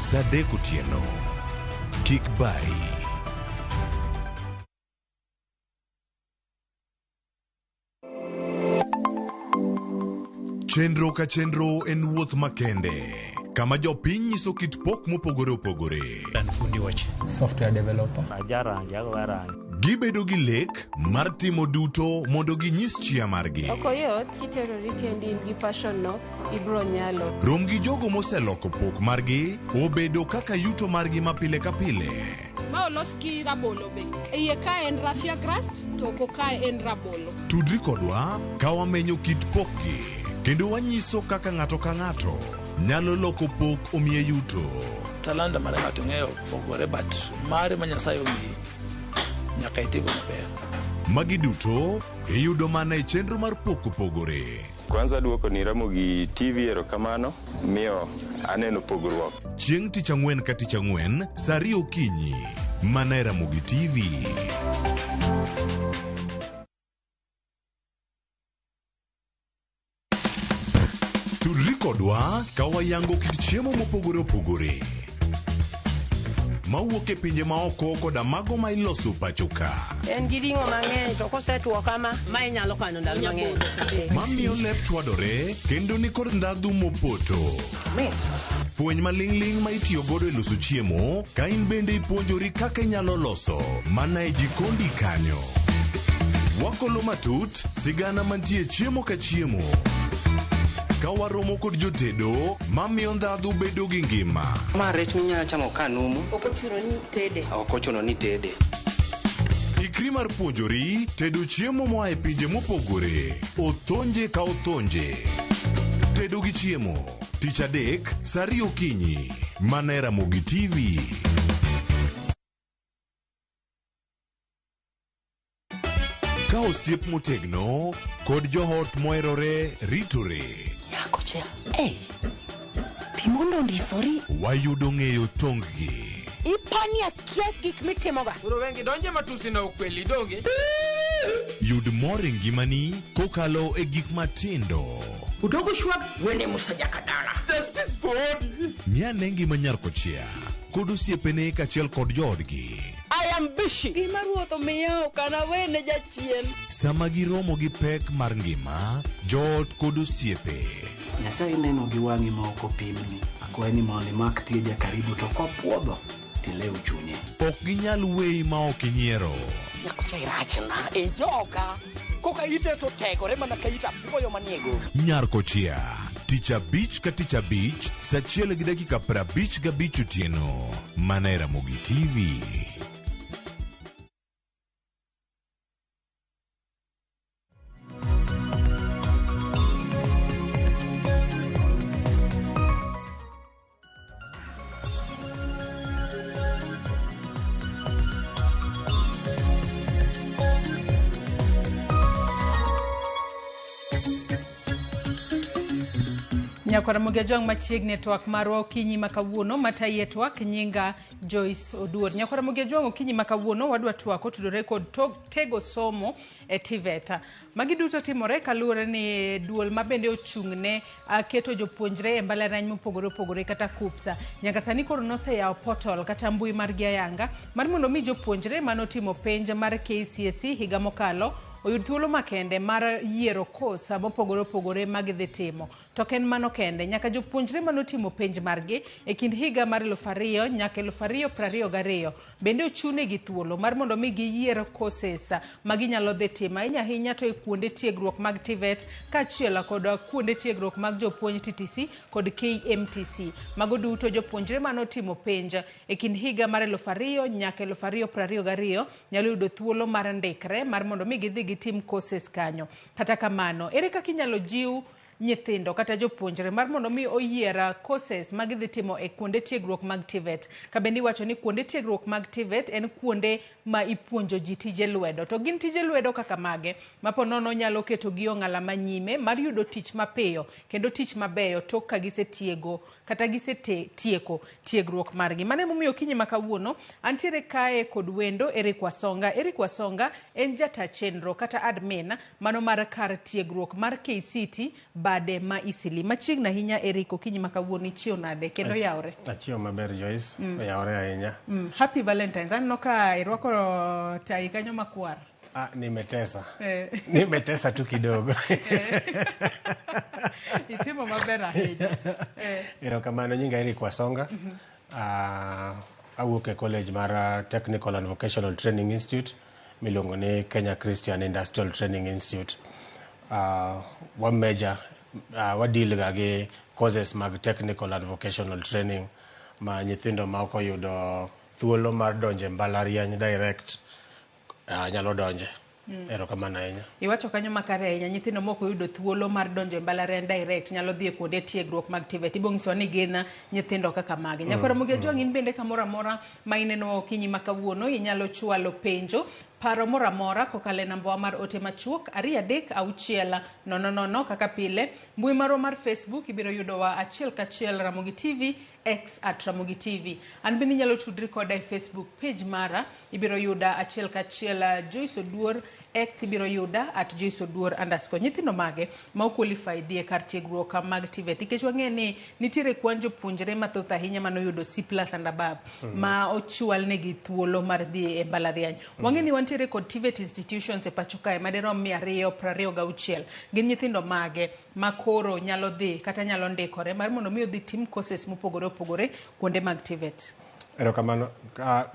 saa adek otieno. Kik bayi. Chenro ka chenro en wuoth makende kama jopiny nyiso kit pok mopogore opogore. Software developer. Gibedo gi lek mar timo duto mondo ginyis chia margi. Ok oyot kiterori kendi in gi passion no ibro nyalo. Rom gi jogo moseloko pok margi obedo kaka yuto margi ma pile ka pile. Ma olos gi rabolo be. Iye ka en raffia grass to oko kae en rabolo. Tudri kodwa ka wamenyo kit pokgi kendo wanyiso kaka ng'ato ka ng'ato nyalo loko pok omiye yuto. Talanta mar ng'ato ng'eyo pogore but mare ma Nyasaye omiyi nyaka itigo maber. Magi duto iyudo mana e chenro mar pok opogore. Kwanza duoko ni Ramogi TV erokamano miyo aneno pogruok. Chieng' tich ang'wen ka tich ang'wen saa ariyo okinyi mana e Ramogi TV. Tudri kodwa ka wayango kit chiemo mopogore opogore. mawuok e pinje maoko koda mago ma iloso pacho ka. En gi ring'o mang'eny to kosetwo kama, ma inyalo kano ndalo mang'eny. Mamiyo lep chwadore kendo nikod ndhadhu mopoto. Fweny maling'ling' ma itiyo godo e loso chiemo ka in bende ipuonjori kaka inyalo loso mana e jikondi kanyo. Wakolo matut sigana mantie chiemo ka chiemo. Ka waromo kod jotedo mamiyo ndhadhu bedo gi ngima. Ma rech minyalo chamo ka numu. Ok ochuno ni tede. Ok ochuno ni tede. Ikri mar puonjori tedo chiemo moa e pinje mopogore. Othonje ka othonje. Tedo gi chiemo. Tich adek, saa ariyo okinyi. Mana e Ramogi TV. Ka osiep motegno kod joot moherore ritore. Nyako cha, hey, timondo ondisori. Wayudo ng'eyo tonggi. Ipani akia gik mitimoga. Koro wengi donje matusi na ukweli donge. Yud mor e ngimani kokalo e gik matindo. Udogo shwag wene Musa Jakadala. Justice for Odi. Ng'e ngima nyar kochia kod osiepene kaachiel kod joodgi. I am busy. Gima ruoth omiya ok anawene jachien. Sama giromo gi pek mar ngima, joot kod osiepe. Nyasaye neno gi wang'i ma ok opimni. Akwayi ni mondo imak tieja karibu to kopuodho tilew chunye. Ok ginyal weyi ma ok inyiero. Nyakocha irachna e joka. Koka ite to tegore mana ka it apuoyo manie go. Nyar kochia, tich abich ka tich abich, saa achiel gi dakika 55 otieno. Mana e Ramogi TV. Nyakwar Ramogi Ajwang' machiegni e twak marwa okinyi ma kawuono matayi e twak nyinga Joyce Oduor. Nyakwar Ramogi Ajwang' okinyi ma kawuono wadwa twak otudore kod tego somo e TVET. Magi duto timore kaluwore ni duol ma bende ochung' ne keto jopuonjre e mbalariany mopogore opogore kata KUPSA. Nyaka sani koro noseyawo portal kata mbui margi ayanga mar mondo mi jopuonjre manotimo penj mar KCSE higa mokalo oyud thuolo makende mar yiero kos mopogore opogore ma gidhi timo. To ok en mano kende, nyaka jopuonjre manotimo penj margi e kind higa mar 2000 nyaka 2022 bende ochunegi thuolo mar mondo mi giyier courses ma ginyalo dhi timo ahinya ahinya to e kuonde tiegruok mag TVET kaachiel kod kuonde tiegruok mag jopuonj TTC kod KMTC. Mago duto jopuonjre manotimo penj e kind higa mar 2000 nyaka 2022 nyalo yudo thuolo mar ndikre mar mondo mi gidhi gitim courses kanyo. Kata kamano, ere kaka inyalo jiw nyithindo kata jopuonjre mar mondo mi oyier courses ma gidhi timo e kuonde tiegruok mag TVET? Ka bende iwacho ni kuonde tiegruok mag TVET en kuonde ma ipuonjo ji tije lwedo. To gin tije lwedo kaka mage? Ma po nono nyalo keto gi ong'ala manyime mar yudo tich mapiyo kendo tich mabeyo tok ka gisetiego kata gisetieko tiegruok margi. Mano emomiyo okinyi ma kawuono antiere kae kod wendo Eric Wasonga. Eric Wasonga en jata chenro kata admin mano mar kar tiegruok mar KCT bade ma Isili. Machiegni ahinya Eric, okinyi ma kawuono ichiew nade kendo yawre? Achiew maber Joyce, oyawre ahinya. Happy Valentine's. Aneno ka irwako tai kanyo makwar. Ah, nimetesa. Nimetesa tu kidogo. Itimo maber ahinya. Erokamano, nyinga Eric Wasonga. Awuok e college mar Technical and Vocational Training Institute miluongo ni Kenya Christian Industrial Training Institute. Wa major wa deal ga gi courses mag technical and vocational training ma nyithindo ma ok oyudo thuolo mar donjo e mbalariany direct nyalo donje. Erokamano ahinya. Iwacho kanyo makare ahinya, nyithindo mok oyudo thuolo mar donjo e mbalariany direct nyalo dhi e kuonde tiegruok mag TVET. Ibo nyisowa ni gin nyithindo kaka mage. Nyakwar Ramogi Ajwang' in bende kamoro amora ma ineno okinyi ma kawuono inyalo chwalo penjo, paro moro amora kokalo e nambawa mar ote machuok 2 3 6 0 0 kaka pile. Mbui marwa mar Facebook ibiro yudowa achiel kachiel Ramogi TV, X at Ramogi TV. An bende inyalo tudri koda e Facebook page mara, ibiro yuda achiel kachiel Joyce Oduor X ibiro yuda at Joyce Oduor underscore. Nyithindo mage ma oqualify dhi e kar tiegruok mag TVET nikech wang'e ni nitiere kwan jopuonjre mathoth ahinya manoyudo C plus and above ma ochwalnegi thuolo mar dhi e mbalariany. Wang'e ni wantiere kod TVET institutions e pacho kae madirom 226. Gin nyithindo mage ma koro nyalo dhi kata nyalo ndikore mar mondo mi odhi tim courses mopogore opogore kuonde mag TVET? Erokamano.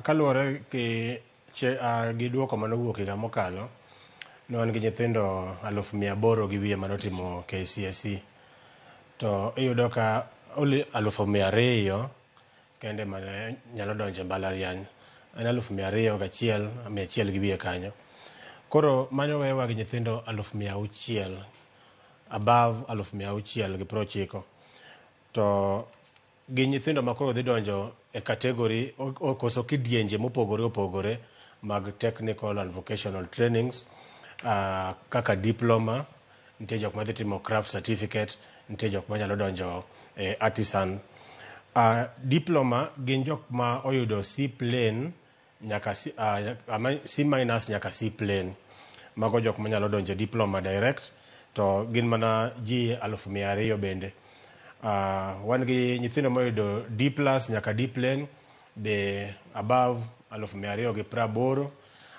Kaluwore gi gi duoko manowuok higa mokalo, ne wan gi nyithindo 800,000 gi wiye manotimo KCSE. To iyudo ka only 200,000 kende mane nyalo donjo e mbalariany. En 201,100 gi wiye kanyo. Koro mano weyowa gi nyithindo 600,000, above 690,000. To gin nyithindo ma koro dhi donjo e category koso kidienje mopogore opogore mag technical and vocational trainings, kaka diploma, nitie jok madhi timo craft certificate, nitie jok manyalo donjo e artisan. Diploma gin jok ma oyudo C plain nyaka C, C minus nyaka C plain. Mago jok manyalo donjo e diploma direct, to gin mana ji 200,000 bende. Wan gi nyithindo moyudo D plus nyaka D plain be above 280,000.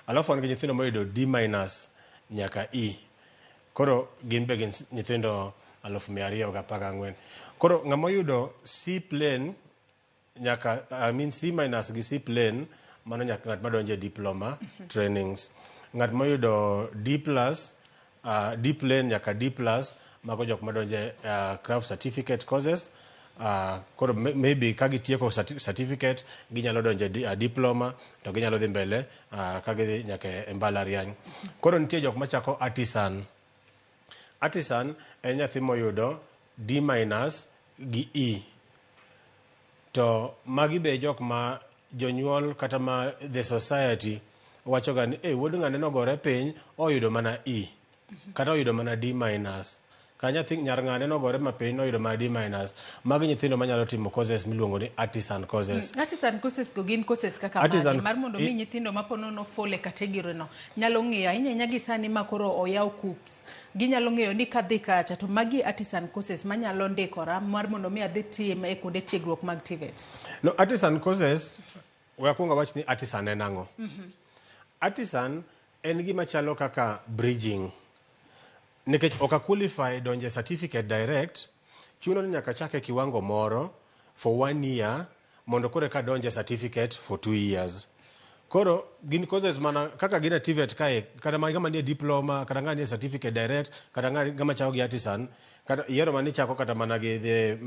Alafu wan gi nyithindo moyudo D minus nyaka E. Koro gin be gin nyithindo 214,000. Koro ng'ama oyudo C plain nyaka, I mean C minus gi C plain, mano nyaka ng'at madonjo e diploma trainings. Ng'at moyudo D plus, D plain nyaka D plus, mago jok madonjo e craft certificate courses. Koro maybe ka gitieko certificate, ginyalo donjo e diploma, to ginyalo dhi mbele ka gidhi nyaka e mbalariany. Koro nitie jok machako artisan. Artisan en nyathi moyudo D minus gi E. To magi be jok ma jonyuol kata ma the society wachoga ni, wuod ng'ane nogore piny, oyudo mana E. Kata oyudo mana D minus. Ka nyathi nyar ng'ane nogore mapiny, noyudo mana D minus. Magi nyithindo manyalo timo courses miluongo ni artisan courses. Artisan courses go gin courses kaka Artisan mage mar mondo mi nyithindo ma po nono fall e category no nyalo ng'eyo ahinya ahinya gi sani ma koro oyaw KUCCPS, ginyalo ng'eyo ni kadhi kacha to magi artisan courses manyalo ndikora mar mondo mi adhi tim e kuonde tiegruok mag TVET. No, artisan courses, we akwong awach ni artisan en ang'o. Artisan en gima chalo kaka bridging. Nikech ok a qualify donjo e certificate direct, chuno ni nyaka chake kiwango moro for one year mondo koro eka donje certificate for 2 years. Koro gin courses mana kaka gin e TVET kae, kata ma ng'ama nie diploma, kata ng'ama nie certificate direct, kata ng'ama chako gi artisan, kata yiero mani chako kata mana gi the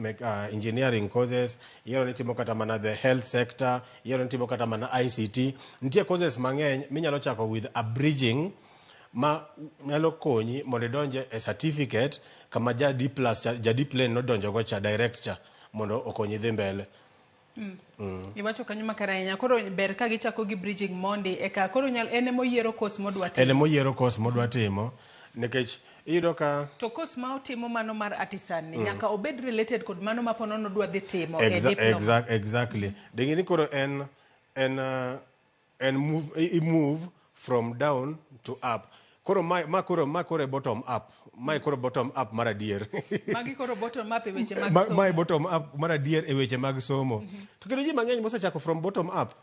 engineering courses, yiero ni timo kata mana the health sector, yiero ni timo kata mana ICT. Nitie courses mang'eny minyalo chako with a bridging ma nyalo konyi mondo idonje e certificate kama ja D plus cha, ja D plain nodonjo go cha direct cha mondo okonyi dhi mbele. Iwacho kanyo makare ahinya. Koro ber ka gichako gi bridging mondi eka koro nyal en emoyiero course modwa timo. En emoyiero course modwa timo nikech iyudo ka To course ma otimo mano mar artisan ni nyaka obed related kod mano ma po nono odwa dhi timo e diploma. Exactly. Ding'e ni koro en move, i move from down to up. Koro ma koro e bottom up. Mae koro bottom up mar adier. Magi koro bottom up e weche mag somo. Mae bottom up mar adier e weche mag somo. To kendo ji mang'eny mosechako from bottom up.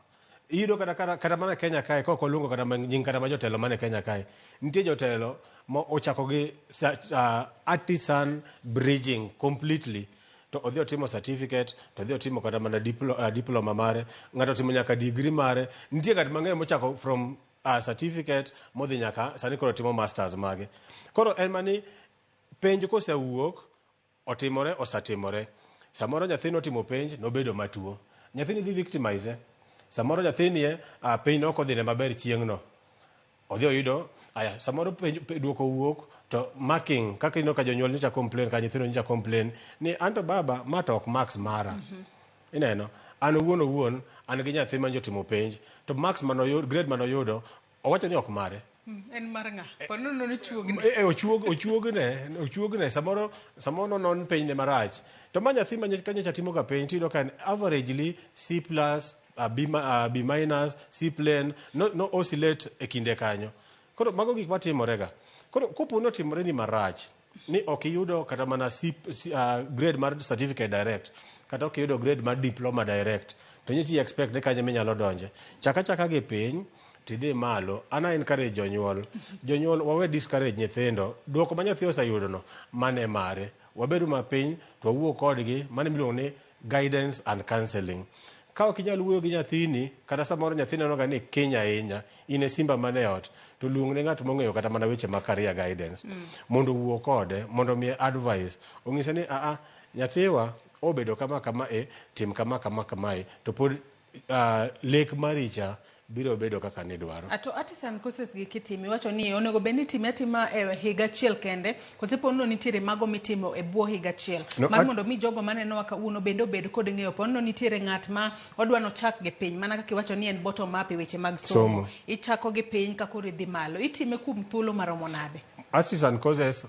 Iyudo kata mana Kenya kae kok oluongo kata nying kata ma jotelo mane Kenya kae. Nitie jotelo ma ochako gi artisan bridging completely. To odhi otimo certificate, to odhi otimo kata mana diploma mare, ng'ato otimo nyaka degree mare. Nitie ng'at mang'eny mochako from certificate modhi nyaka sani koro timo masters mage. Koro en mani penj kosewuok otimore osatimore. Samoro nyathi notimo penj nobedo matuo. Nyathini dhi victimize. Samoro nyathini penj nok odhine maber chieng'no. Odhi oyudo aya samoro penj duoko wuok to marking kaka ineno ka jonyuol nyocha complain ka nyithindo nyocha complain ni anto baba ma to ok marks mara. Ineno an owuon owuon an gi nyathi ma nyocha otimo penj to marks manoyudo grade manoyudo owacho ni ok mare. En mar ng'a? Po nono ni chuogni. E, ochuogne samoro nonon penjne marach to ma nyathi ma ka nyocha timo ga penj tiyudo ka en averagely C plus, B, B minus, C plain no oscillate e kinde kanyo. Koro mago gik matimore ga. Koro kopo ni otimore ni marach, ni ok iyudo kata mana C, C, grade mar certificate direct, kata ok iyudo grade mar diploma direct, to nyichi expect ni kanye minyalo donje. Chaka chaka gi piny, tidhi malo. An a encourage jonyuol. Jonyuol wawe discourage nyithindo. Duoko ma nyathi oseyudo no, mane mare. Wabedu mapiny, to wawuo kodgi, mano miluongo ni guidance and counseling. Ka ok inyal wuoyo gi nyathini, kata samoro nyathi neno ga ni kiny ahinya, in e simba man e ot, to luong ne ng'at mong'eyo kata mana weche mag career guidance. Mondo owuo kode, mondo omiye advice. Ong'ise ni aa, nyathiwa obedo kama kama e, tim kama kama kamae, to pod lek mari cha biro bedo kaka nidwaro. Ato artisan courses gi kitimo, iwacho ni onego bed ni itime atima e higa achiel kende, koso po nono nitiere mago mitimo e bwo higa achiel. No, mar mondo mi jogo manenowa kawuono bende obed kod ng'eyo, po nono nitiere ng'at ma odwa nochak gi piny, mana kaka iwacho ni en bottom up e weche mag somo. Somo. Ichako gi piny ka koro idhi malo. Itime kuom thuolo maromo nade? Artisan courses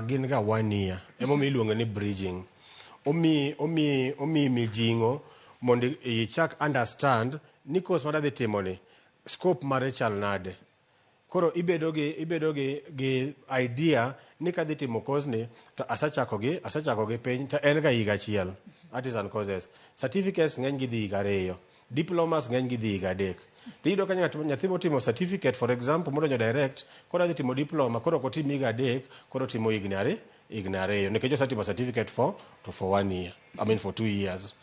gin ga one year. Emomiyo iluongo ni bridging. Omiyi mijing'o mondo ichak understand ni course madadhi timo ni scope mare chal nade. Koro ibedo gi idea ni kadhi timo course ni to asechako gi piny to en ga higa achiel. Artisan courses. Certificates ng'eny gi dhi higa 2. Diplomas ng'eny gi dhi higa 3. To iyudo ka nyathi motimo certificate for example modonjo direct koro dhi timo diploma koro ok otim higa 3 koro otimo higni 2 nikech osetimo certificate for one year, I mean for 2 years.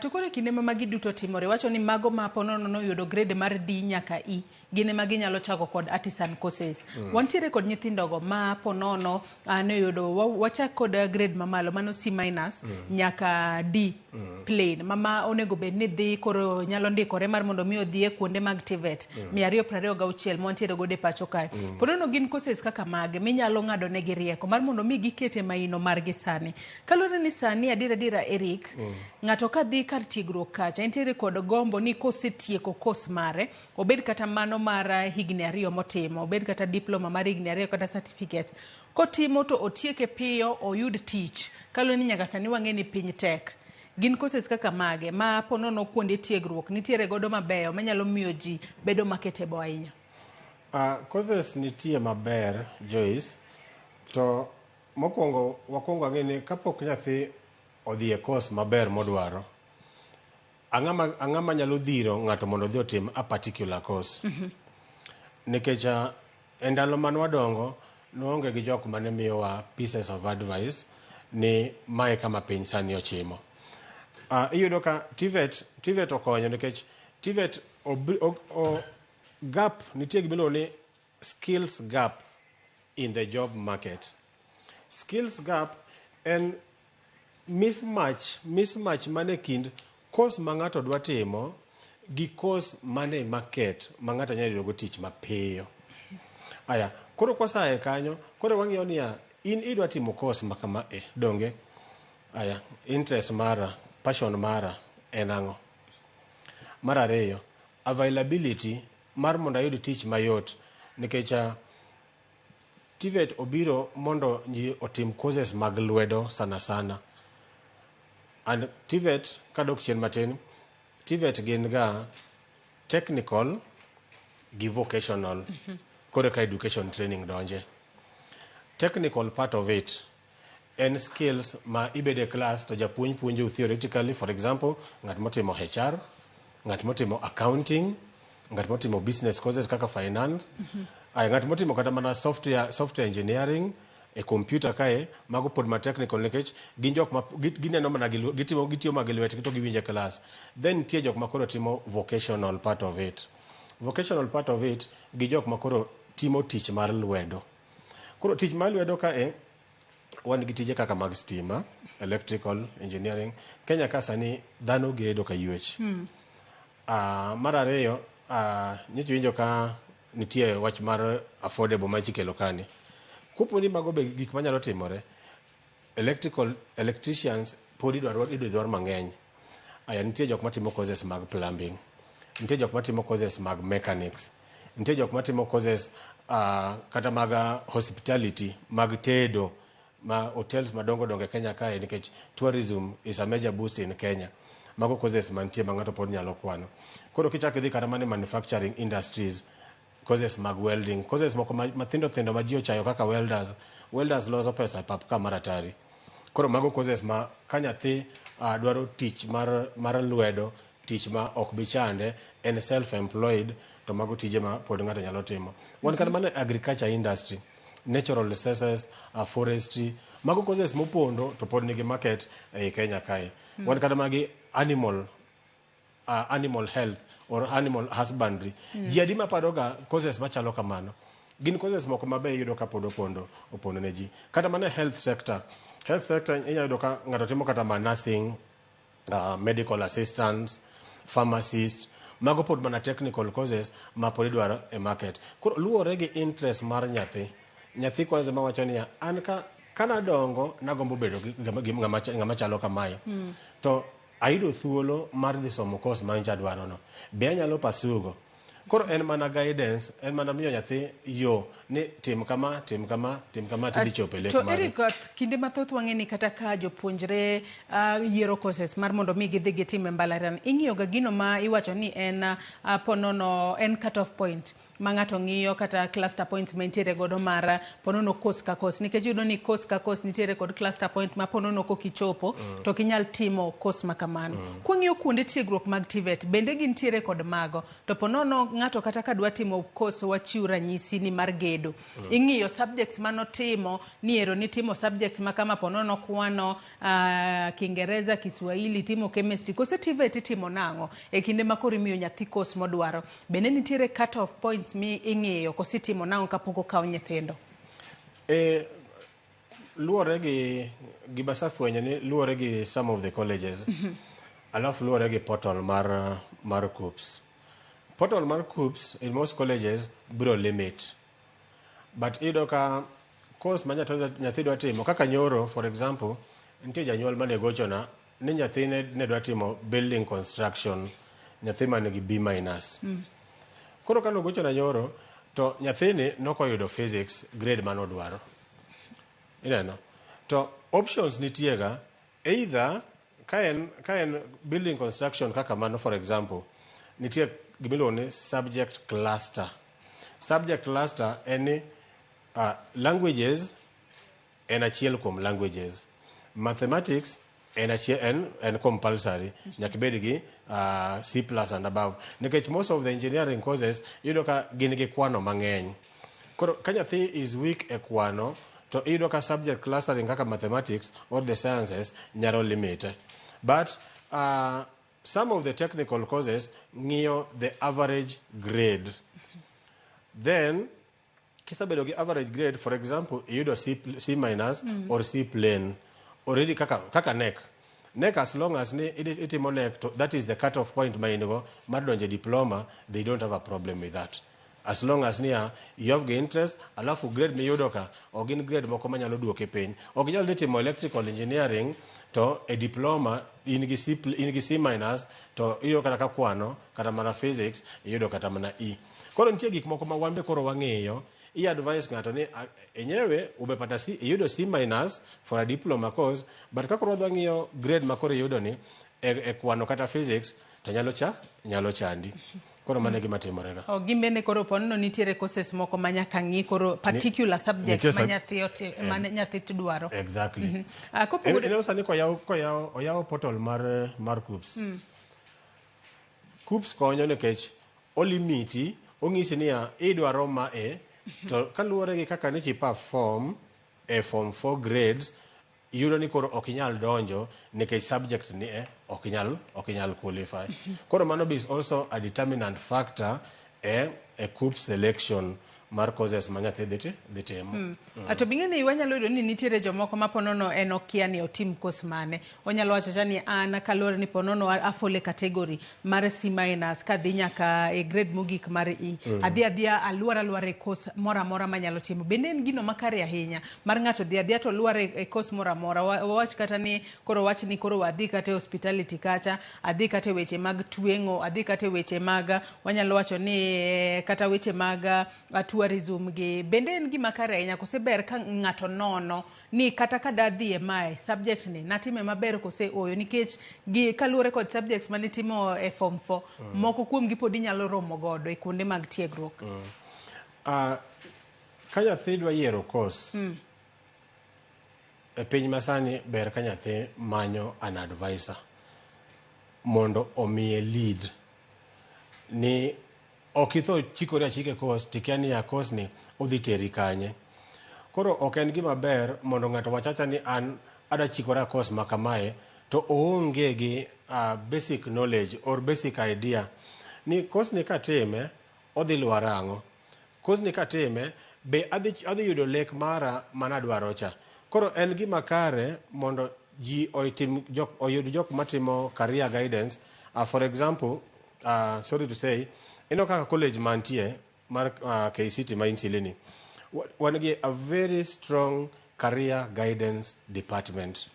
To koro e kinde ma magi duto timore, wacho ni mago ma po nono noyudo grade mar D nyaka E, gin ema ginyalo chako kod artisan courses. Wantiere kod nyithindogo ma po nono noyudo wachak kod grade mamalo mano C minus nyaka D plain mama onego bed ni dhi koro nyalo ndikore mar mondo mi odhi e kuonde mag TVET 226 ma wantiere godo e pacho kae. Po nono gin courses kaka mage minyalo ng'ado negi rieko mar mondo mi gikete maino margi sani. Kaluwore ni sani adiera adiera Eric, ng'ato ka dhi kar tiegruok kacha entiere kod gombo ni kosetieko course mare obed kata mano mar higni 2 motimo, obed kata diploma mar higni 2 kata certificate kotimo to otieke piyo oyud tich kaluwore ni nyaka sani wang'e ni piny tek. Gin courses kaka mage ma po nono kuonde tiegruok nitiere godo mabeyo manyalo miyo ji bedo marketable ahinya? Courses nitie maber Joyce, to mokwongo wakwongo ang'e ni kapok nyathi odhi e course maber modwaro, ang'ama nyalo dhiro ng'ato mondo odhi otim a particular course? Nikech e ndalo mane wadongo nwaonge gi jok mane miyowa pieces of advice ni mae kama piny sani ochimo. Iyudo ka TVET okonyo nikech TVET gap nitie gimiluongo ni skills gap in the job market. Skills gap en mismatch mane kind course ma ng'ato dwa timo gi course mane market ma ng'ato nyalo yudo go tich mapiyo. Aya, koro kwasaye kanyo, koro wang'iyo niya, in idwa timo course ma kama e, donge? Aya, interest mara, passion mara en ang'o? Mar ariyo, availability mar mondo ayud tich mayot nikech TVET obiro mondo ji otim courses mag lwedo sana sana. And TVET, kadok chien matin, TVET gin ga technical gi vocational. Koro ka education training donje. Technical part of it en skills ma ibede class to japuonj puonjou theoretically. For example, ng'at motimo HR, ng'at motimo accounting, ng'at motimo business courses kaka finance, ay ng'at motimo kata mana software engineering e computer kae, mago pod ma technical nikech gin jok ma gineno mana gi gitimo gitiyo ma gi lwetgi to giwinjo e class. Then nitie jok ma koro timo vocational part of it. Vocational part of it gi jok ma koro timo tich mar lwedo. Koro tich mar lwedo kae wan gi tije kaka mag stima, electrical engineering. Kenya ka sani dhano gedo ka ywech. Mar ariyo, nyocha iwinjo ka nitie wach mar affordable ma ikelo kani. Kopo ni mago be gik manyalo timore, electrical electricians pod idwaro idwaro mang'eny. Aya, nitie jok matimo courses mag plumbing, nitie jok matimo courses mag mechanics, nitie jok matimo courses kata mag hospitality, mag tedo, ma hotels madongo dongo e Kenya kae nikech tourism is a major boost in Kenya. Mago courses mantie ma ng'ato pod nyalo kwano. Koro kichako idhi kata mana e manufacturing industries, Courses mag welding, courses moko mathindo thindo ma ji ochayo kaka welders. Welders loso pesa e pap ka mar atari. Koro mago courses ma ka nyathi dwaro tich mar lwedo, tich ma ok bi chande, en self employed, to mago tije ma pod ng'ato nyalo timo. Wan kata mana e agriculture industry, natural resources, forestry, mago courses mopondo to pod nigi market ei Kenya kae. Wan kata magi animal health or animal husbandry. Ji adi maparoga courses machalo kamano? Gin courses moko mabe iyudo ka pod opondo ne ji. Kata mana e health sector. Health sector inyalo yudo ka ng'ato timo kata ma nursing, medical assistants, pharmacist, mago pod mana technical courses ma pod idwaro e market. Koro luwore gi interest mar nyathi. Nyathi kwanza mawacho niya, an ka kanadongo nagombo bedo gi ng'ama chalo kamae. To ayudo thuolo mar dhi somo course ma ncha dwaro no. Be anyalo pursue go? Koro en mana guidance, en mana miyo nyathi yo ni tim kama, tim kama, tim kama tidhi chopo e lek To mare. Eric, kinde mathoth wang'e ni kata ka jopuonjre yiero courses mar mondo mi gidhi gitim e mbalariany, ing'iyo ga gino ma iwacho ni en ponono en cut off point ma ng'ato ng'iyo kata cluster points ma entiere godo mar ponono course ka course, nikech iyudo ni course ka course nitiere kod cluster point ma ponono kok ichopo to ok inyal timo course ma kamano. Kwang'iyo kuonde tiegruok mag TVET bende gintiere kod mago, to ponono ng'ato kata ka dwa timo course, wachiw ranyisi ni mar gedo, ing'iyo subjects manotimo ni ero nitimo subjects ma kama, ponono kwano, Kiingereza, Kiswahili, timo chemistry, kose TVET itimo nang'o e kinde ma koro imiyo nyathi course modwaro? Bende nitiere cut off points mi ing'iyo kose itimo nang'o kapok okaw nyithindo? Luwore gi gima asefwenyo ni luwore gi some of the colleges, alafu luwore gi portal mar KUCCPS. Portal mar KUCCPS in most colleges biro limit, but iyudo ka course ma nyathi dwa timo kaka nyoro, for example, nitie janyuol mane gochona ni nyathine ne dwa timo building construction, nyathi man gi B minus. Koro kane ogochona nyoro to nyathini nokoyudo physics grade manodwaro. Ineno to options nitie ga, either ka en building construction kaka mano, for example, nitie gimiluongo ni subject cluster. Subject cluster en ni languages en achiel kuom languages, mathematics en achiel, en compulsory, nyaka ibed gi C plus and above, nikech most of the engineering courses iyudo ka gin gi kwano mang'eny. Koro ka nyathi is weak e kwano to iyudo ka subject clustering kaka mathematics or the sciences nyalo limite. But some of the technical courses ng'iyo the average grade. Then kisebedo gi average grade, for example, iyudo C minus or C plain already, kaka KNEC, as long as ni itimo KNEC to that is the cut off point ma in go mar donjo e diploma, they don't have a problem with that, as long as niya you have the interest, alafu grade miyudo ka ok gin grade moko manyalo duoki piny. Ok inyal dhi timo electrical engineering to e diploma in gi C, in gi C minus, to iyudo kata ka kwano kata mana physics iyudo kata mana E. Koro nitie gik moko ma wan be koro wang'iyo. I advise ng'ato ni enyewe umepata C, iyudo C minus for a diploma course, but ka koro wadwa ng'iyo grade ma koro iyudo ni e kwano kata physics to nyalo chandi. Koro mano e gima timore ga. Oh, gin bende koro ponono nitiere courses moko ma nyaka ng'i koro particular subjects nitie ma nyathi ma nyathi dwaro. Exactly. Kopogore Ineno sani koyaw oyaw portal mar KUCCPS. KUCCPS konyo nikech olimiti, ong'isi niya idwaro ma e to kaluwore gi kaka nich perform e form 4 grades, iyudo ni koro ok inyal donjo nikech subject ni e ok inyal qualify. Koro mano be is also a determinant factor e KUCCPS selection mar courses ma nyathi dhi timo. To bing'e ni wanyalo yudo ni nitiere jomoko ma ponono en okia ni otim course mane. Onyalo wacho cha ni an kaluwore ni ponono afall e category mar C minus kadhi nyaka e grade mogik mar E. Adhi adhiya aluor aluora e course moro amora manyalo timo. Bende en gino makare ahinya mar ng'ato dhi adhiya to luar e course moro amora. Wawach kata ni koro wach ni koro adhi kata e hospitality kacha, adhi kata e weche mag tweng'o, adhi kata e weche mag wanyalo wacho ni kata weche mag tourism gi. Bende en gima kare ahinya kose ber ka ng'ato nono ni kata ka dadhi e mae subject ni natime maber kose oyo, nikech gi kaluwore kod subjects manitimo e form 4, moko kuom gi pod inyalo romo godo e kuonde mag tiegruok? Ka nyathi dwa yiero course e piny masani, ber ka nyathi manyo an advisor mondo omiye lead ni ok itho chikori achika e course tikia ni ya course ni odhi teri kanye. Koro ok en gima ber mondo ng'ato wach acha ni an adwa chikora course ma kamae to oonge gi basic knowledge or basic idea ni course ni katime odhi lwara ang'o, course ni katime be adhi yudo lek mara manadwaro cha. Koro en gima kare mondo ji otim jok, oyud jok matimo career guidance. For example, sorry to say, ineno kaka college mantie mar KCT ma Insilini, wan gi a very strong career guidance department.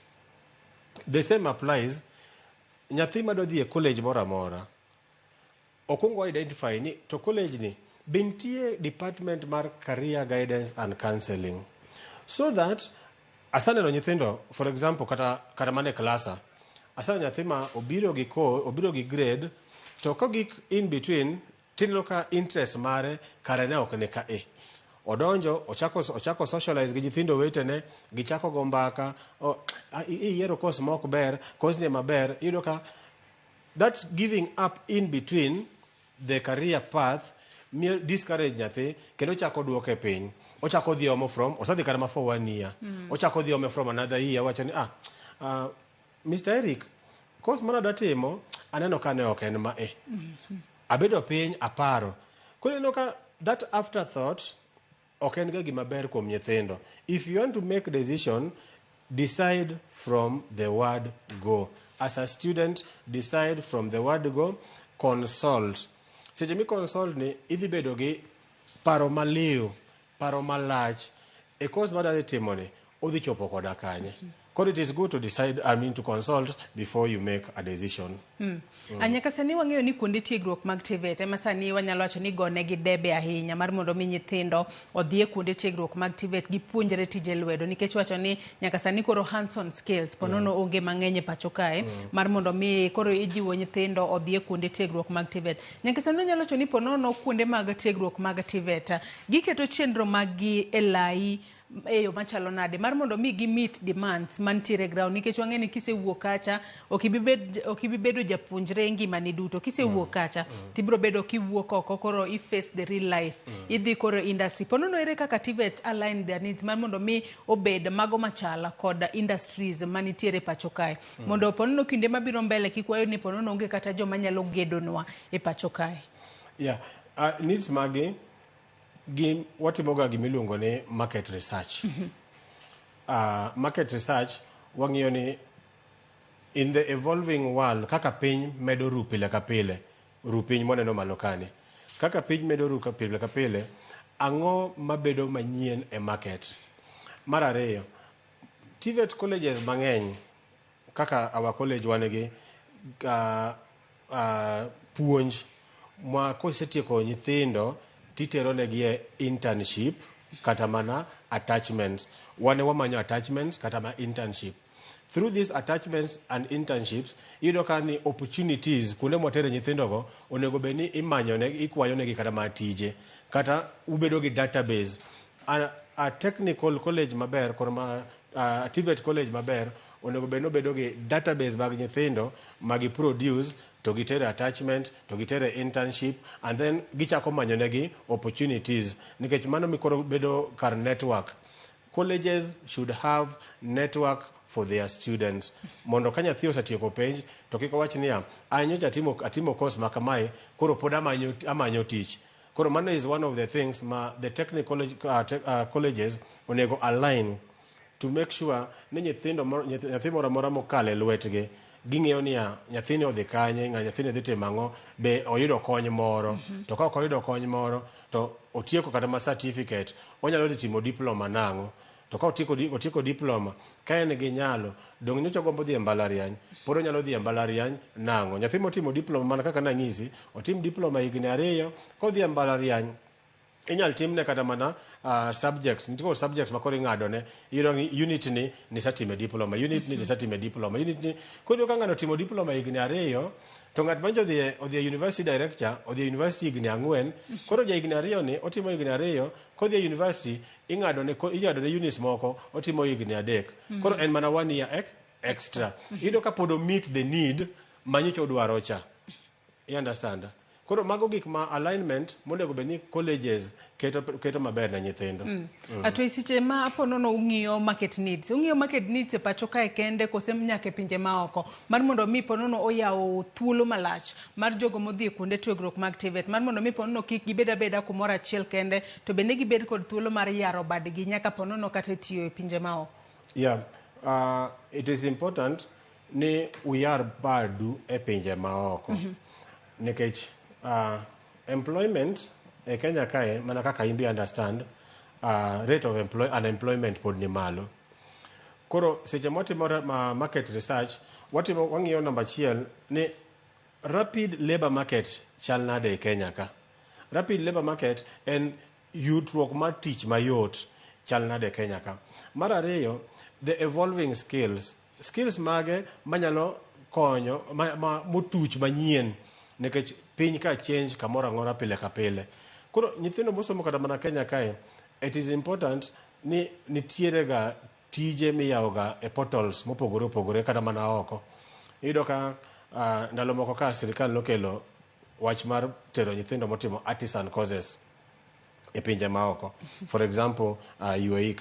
The same applies nyathi madwa dhi e college moro amora, okwongo identify ni to college ni be nitie department mar career guidance and counseling, so that asaneno nyithindo, for example, kata mana e klasa asaneno nyathi ma obiro gi grade, to kogik in between tineno ka interest mare kare ne ok ni ka e odonjo ochako socialize gi nyithindo wetene, gichako go mbaka, iyiero course ma ok ber, course ni maber. Iyudo ka that's giving up in between the career path miyo discourage nyathi kendo chako duoke piny, ochako dhi omo from osedhi kata ma for one year, ochako dhi ome from another year, wacho ni Mr. Eric, course mana adwa timo aneno ka ne ok en ma e abedo piny aparo. Koro ineno ka that afterthought ok en ga gima ber kuom nyithindo. If you want to make decision, decide from the word go. As a student, decide from the word go. Consult. Seche mi consult ni idhi bedo gi paro maliw, paro malach e course madwa timo ni odhi chopo koda kanye. Koro it is good to decide, I mean, to consult before you make a decision. Nyaka sani wang'eyo ni kuonde tiegruok mag TVET ema sani wanyalo wacho ni gone gi debe ahinya mar mondo mi nyithindo odhi e kuonde tiegruok mag TVET gipuonjre tije lwedo, nikech wacho ni nyaka sani koro hands on skills ponono onge mang'eny e pacho kae mar mondo mi koro ijiwo nyithindo odhi e kuonde tiegruok mag TVET. Nyaka sani wanyalo wacho ni ponono kuonde mag tiegruok mag TVET giketo chenro mag gi e lai e yo machalo nade mar mondo mi gi meet demands mantiere e ground, nikech wang'e ni kisewuok kacha ok ibi bedo japuonjre e ngimani duto. Kisewuok kacha tibiro bedo kiwuok oko, koro i face the real life, idhi koro industry. Ponono ere kaka TVETs align their needs mar mondo mi obed mago machala kod industries manitiere pacho kae, mondo ponono kinde mabiro mbele kik wayud ni ponono onge kata joma nyalo gedonwa e pacho kae? Yeah, needs magi gin watimoga gimiluongo ni market research. Market research wang'iyo ni in the evolving world, kaka piny medo ru pile ka pile, ru piny mwaneno malo kani, kaka piny medo ru ka pile ka pile, ang'o mabedo manyien e market. Mar ariyo, TVET colleges mang'eny kaka our college wan gi puonj ma kosetieko nyithindo titero negi e internship kata mana attachments. Wane wamanyo attachments kata ma internship. Through these attachments and internships, iyudo ka ni opportunities kuonde mwatere nyithindogo onego bed ni imanyo ne ikwayo negi kata mana tije, kata ubedo gi database. A technical college maber koro ma TVET college maber onego bed ni obedo gi database mag nyithindo ma gi produce to gitere attachment to gitere internship, and then gichako manyo negi opportunities, nikech mano mikoro bedo kar network. Colleges should have network for their students mondo ka nyathi osetieko penj to kik owach niya, an nyocha atimo course ma kamae, koro pod amanyo tich. Koro mano is one of the things ma the technical colleges onego align to make sure ni nyithindo nyathi moro amora mokalo e lwetgi ging'eyo niya, nyathini odhi kanye, ng'a nyathini dhi timo ang'o, be oyudo kony moro. To ka ok oyudo kony moro to otieko kata ma certificate, onyalo dhi timo diploma nang'o, to ka otieko diploma, ka en gi nyalo dong' nyocha gombo dhi e mbalariany, pod onyalo dhi e mbalariany nang'o. Nyathi motimo diploma, mana kaka nang'isi, otim diploma higni 2 kodhi e mbalariany. Inyal timne kata mana subjects. Nitie kod subjects ma koro ing'ado ne. Iyudo ni unit ni nisetime diploma, unit ni nisetime diploma, unit ni. Koro iyudo ka ng'ano otimo diploma higni 2, to ng'at manjo odhi e university director, odhi e university higni 4, koro ja higni 2 ni otimo higni 2, kodhi e university ing'ado ne units moko, otimo higni 3. Koro en mana 1 year extra. Iyudo ka pod o meet the need manyocha odwaro cha. You understand? Koro mago gik ma alignment monego bed ni colleges keto maber ne nyithindo. Ato e seche ma aponono ung'iyo market needs. Ung'iyo market needs e pacho kae kende kose nyaka e pinje maoko. Mar mondo mi ponono oyaw thuolo malach mar jogo modhi e kuonde tiegruok mag TVET. Mar mondo mi ponono kik gibed abeda kumoro achiel kende to bende gibed kod thuolo mar yaro badgi nyaka ponono kata tiyo e pinje maoko. Yeah. It is important ni uyar badu e pinje maoko. Nikech employment e Kenya kae mana kaka imbi understand rate of unemployment pod ni malo. Koro seche mwatimo market research watimo wang'iyo namba 1 ni rapid labor market chal nade e Kenya ka. Rapid labor market en yudruok mar tich mayot chal nade e Kenya ka. Mar ariyo, the evolving skills. Skills mage manyalo konyo motuch manyien nikech piny ka change kamoro amora pile ka pile. Koro nyithindo mosomo kata mana Kenya kae, it is important ni nitiere ga tije miyawo ga e portals mopogore opogore kata mana oko. Iyudo ka ndalo moko ka sirikal nokelo wach mar tero nyithindo motimo artisan courses e pinje maoko. For example, UAE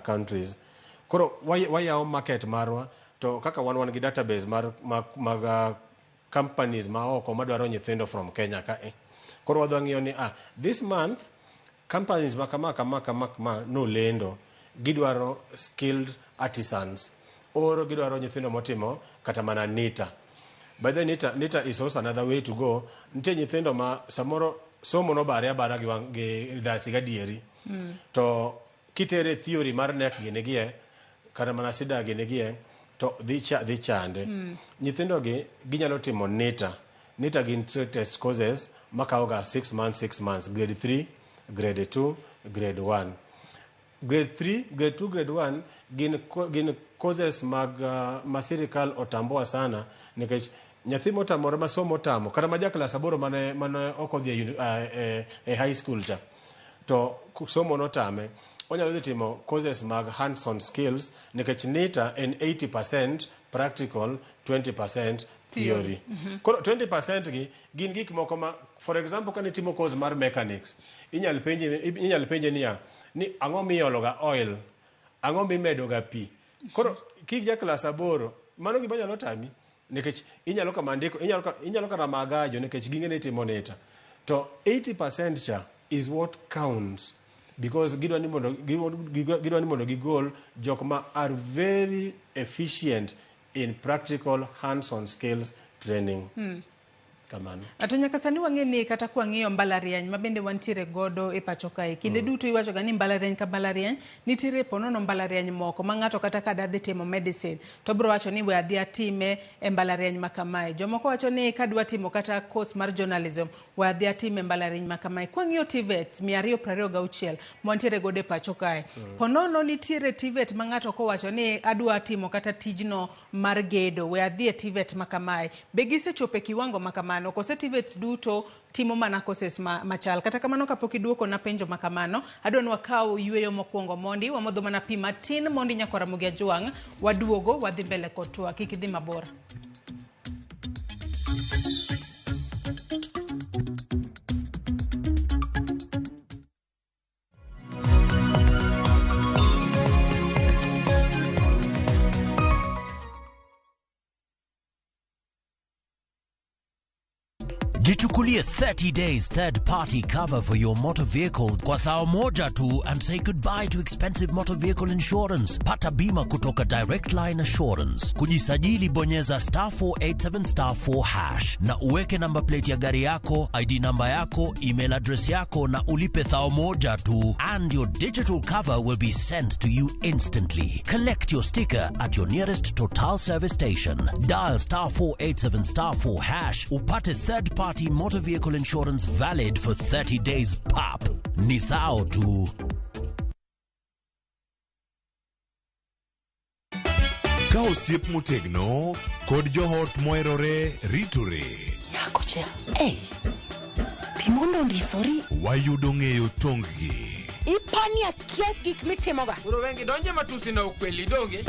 countries. Koro wayawo market marwa to kaka wan gi database mar mag companies ma oko madwaro nyithindo from Kenya ka. Koro wadwa ng'iyo ni this month companies ma kama kama kama kama no lendo gidwaro skilled artisans or gidwaro nyithindo motimo kata mana NITA. By the NITA is also another way to go. Nitie nyithindo ma samoro somo no bare abara gi dasi gadieri. To kitere theory mar nek gini gie kata mana sida gini gie to dhi chande. Nyithindo gi ginyalo timo NITA. NITA gin trade test courses makawo ga 6 months 6 months, grade 3, grade 2, grade 1. Grade 3, grade 2, grade 1 gin courses mag ma sirikal otambua sana nikech nyathi motamore ma somo otamo kata ma ja klas 8 mane ok odhi e high school cha to somo notame onyalo dhi timo courses mag hands on skills nikech NITA en 80% practical, 20% theory. Koro 20% gi gin gik moko ma, for example, ka nitimo course mar mechanics, inyal penje niya ni ang'o miolo ga oil, ang'o mimedo ga pi. Koro kik ja klas 8 mano gima nyalo tami nikech inyalo kama ndiko, inyalo kata magajo nikech ging'e ni itimo NITA. To 80% cha is what counts because gidwa ni mondo gigol jok ma are very efficient in practical hands-on skills training. Kamano. Ato nyaka sani wang'e ni kata kwang'iyo mbalariany ma bende wantiere godo e pacho kae. Kinde duto iwacho ga ni mbalariany ka mbalariany nitiere ponono mbalariany moko ma ng'ato kata ka dwa dhi timo medicine to biro wacho ni we adhi atime e mbalariany ma kamae. Jomoko wacho ni kadwa timo kata course mar journalism we adhi atime e mbalariany ma kamae. Kwang'iyo TVETs 226 mwantiere godo e pacho kae. Ponono nitiere TVET ma ng'ato kowacho ni adwa timo kata tijno mar gedo we adhi e TVET ma kamae. Be gisechopo e kiwango ma kamano kose TVETs duto timo mana courses machal? Kata kamano kapok iduoko na penjo ma kamano, adwa ni wakaw yweyo mokwongo mondi wamodho mana pi matin mondi nyaka Ramogi Ajwang' waduogo wadhi mbele kod twak. Kik idhi mabor. Jichukulie 30 days third party cover for your motor vehicle kwa thao moja tu and say goodbye to expensive motor vehicle insurance. Pata bima kutoka Direct Line Assurance. Kujisajili bonyeza *487*4# na uweke number plate ya gari yako, ID namba yako, email address yako na ulipe thao moja tu and your digital cover will be sent to you instantly. Collect your sticker at your nearest Total service station. Dial *487*4# upate third party party motor vehicle insurance valid for 30 days pap. Nithao tu. Ka osiep motegno kod joot moherore ritore. Nyakocha, ei, timondo ondisori. Wayudo ng'eyo tong-gi. Ipani akia gik mitimoga. Koro wengi donje matusi na ukweli donge.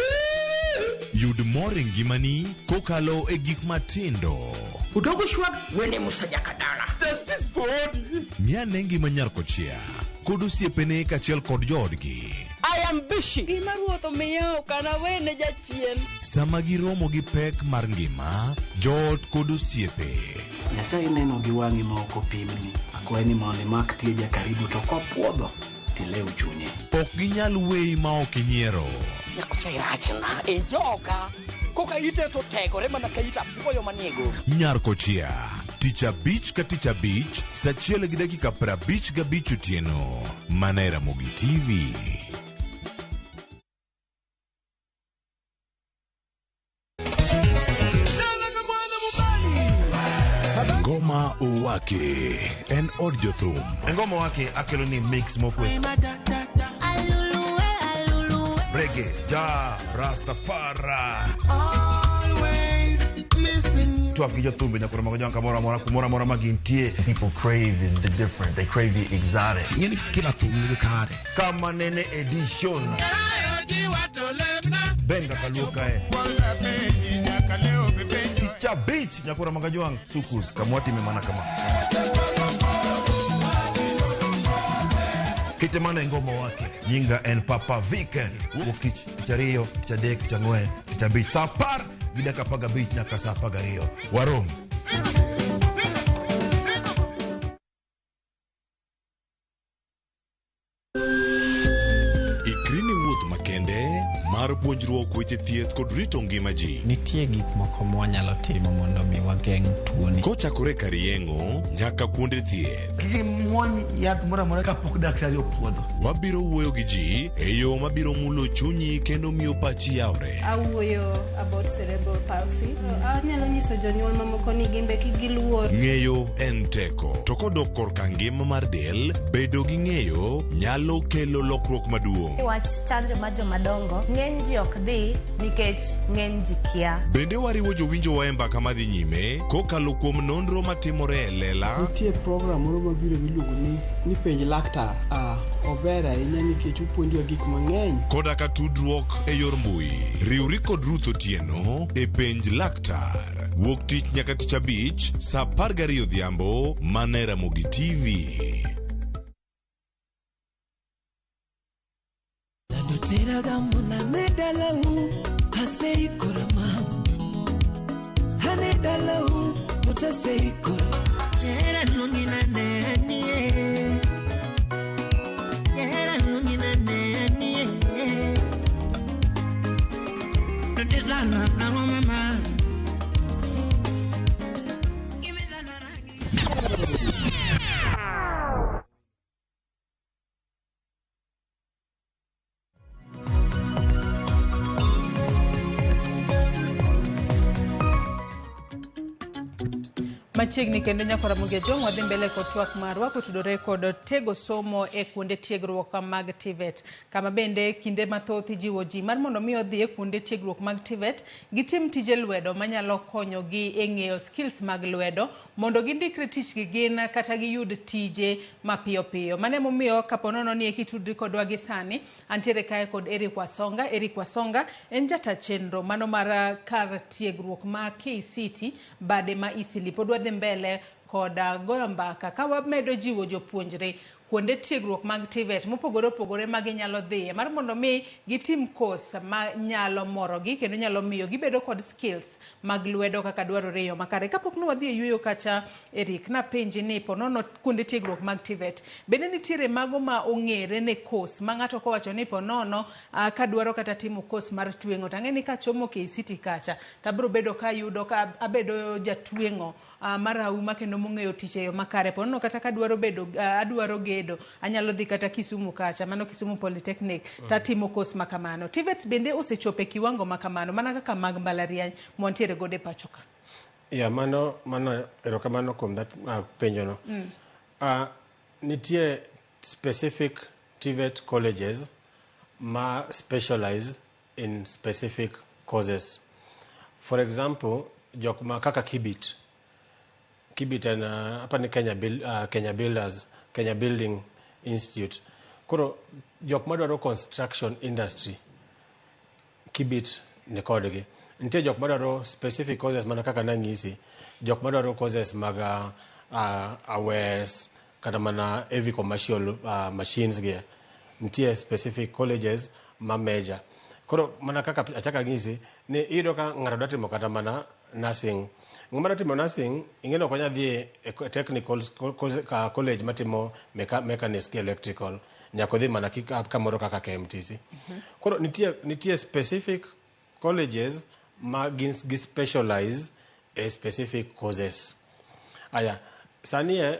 Yud mor e ngimani kokalo e gik matindo. Udogo shwag wene Musa Jakadala. Justice for Odi. Ng'ane ngima nyar kochia kod osiepene kaachiel kod joodgi. I am busy. Gima ruoth omiya ok anawene jachien. Sama giromo gi pek mar ngima, joot kod osiepe. Nyasaye neno gi wang'i ma ok opimni. Akwaye ni mondo imak tie jakaribu to kopuodho tilew chunye. Ok ginyal weyi ma ok inyiero. Nyakocha irachna e joka. Koka ite to tegore mana ka it apuoyo manie goro. Nyar kochia, tich abich ka tich abich, saa achiel gi dakika 55 otieno. Mana e Ramogi TV. Ngoma Owake en od jothum. Ngoma Owake akelo ni mix mokwe. Reggae, ja, Rastafari. Twak gi jothumbe nyaka romo gi kamoro amora kumoro amora ma gintie. People crave is the different. They crave the exotic. Ing'eni kila thum nigi kare. Kama nene edition. Benga kaluo kae. Tich abich nyakora magajwang' sukus kamwatime mana kama. Kite mana e ngoma wake. Nyinga en Papa Viken. Wuok tich, tich ariyo, tich adek, tich ang'wen, tich abich. Saa apar gi dakika apar gabich nyaka saa apar gariyo. Warom. Ikri ne wuoth makende mar puonjruok weche thieth kod rito ngima ji. Nitie gik moko mwanyalo timo mondo mi wageng' tuoni. Kochakore kar yeng'o nyaka kuonde thieth. Kik imuony yath moro amora kapok daktari opuodho. Wabiro wuoyo gi ji e yo mabiro mulo chunyi kendo miyo pachi yawre. Awuoyo about cerebral palsy. Anyalo nyiso jonyuol mamoko ni gin be kik giluor. Ng'eyo en teko. To kodok korka ngima mar del, bedo gi ng'eyo nyalo kelo lokruok maduong'. Wach chanjo mar jomadongo, ng'eny ji ok dhi nikech ng'eny ji kia. Bende wariwo jowinjowa e mbaka madhi nyime kokalo kuom nonro matimore e lela. Nitie program moro mabiro miluongo ni penj laktar. Ober ahinya nikech opuonjowa gik mang'eny. Koda ka tudruok e yor mbui. Riwri kod Ruth Otieno e penj laktar. Wuok tich nyaka tich abich saa 12 odhiambo mana e Ramogi TV. Machiegni kendo nyakora Ramogi Ajwang' wadhi mbele kod twak marwa kotudore kod tego somo e kuonde tiegruok mag TVET, kama bende kinde mathoth ijiwo ji mar mondo mi odhi e kuonde tiegruok mag TVET gitim tije lwedo manyalo konyogi e ng'eyo skills mag lwedo mondo gindikre tich gi gin kata giyud tije mapiyo piyo. Mano emomiyo kaponono ni ekitudri kodwa gi sani, antiere kae kod Eric Wasonga. Eric Wasonga en jata chenro mano mar kar tiegruok ma KCT bade ma Eastleigh. Pod wadhi mbele kod goyo mbaka ka wamedo jiwo jopuonjre kuonde tiegruok mag TVET mopogore opogore ma ginyalo dhiye mar mondo mi gitim course ma nyalo morogi kendo nyalo miyo gibedo kod skills mag lwedo kaka dwarore e yo makare. Kapok ne wadhi e yueyo kacha, Eric, napenji ni ponono kuonde tiegruok mag TVET bende nitiere mago ma ong'ere ne course ma ng'ato kowacho ni ponono kadwaro kata timo course mar tweng'o to ang'e ni kachomo KCT kacha to abiro bedo kayudo ka abedo jatweng'o marahuma kendo mong'eyo tich e yo makare. Ponono kata kadwaro bedo adwaro gedo anyalo dhi kata Kisumu kacha, mano Kisumu Polytechnic, tatimo course makamano. TVETs bende osechopo e kiwango makamano mana kaka mag mbalariany mwantiere godo e pacho ka. Yeah, mano mano erokamano kuom that penjono. Nitie specific TVET colleges ma specialize in specific courses. For example, jok ma kaka Kibit. Kibit en apa ni Kenya, Kenya Builders, Kenya Building Institute. Koro jok madwaro construction industry, Kibit ni kodgi. Nitie jok madwaro specific courses mana kaka nanyisi, jok madwaro courses mag awes kata mana heavy commercial machines gi. Nitie specific colleges ma major. Koro mana kaka achaka ng'isi ni iyudo ka ng'ato dwa timo kata mana nursing. Ng'ama dwa timo nursing, ing'e ni ok onyal dhi e technical college matimo mechanics gi electrical. Nyaka odhi mana kamoro kaka KMTC. Koro nitie specific colleges ma gin gi specialize e specific courses. Aya, sani e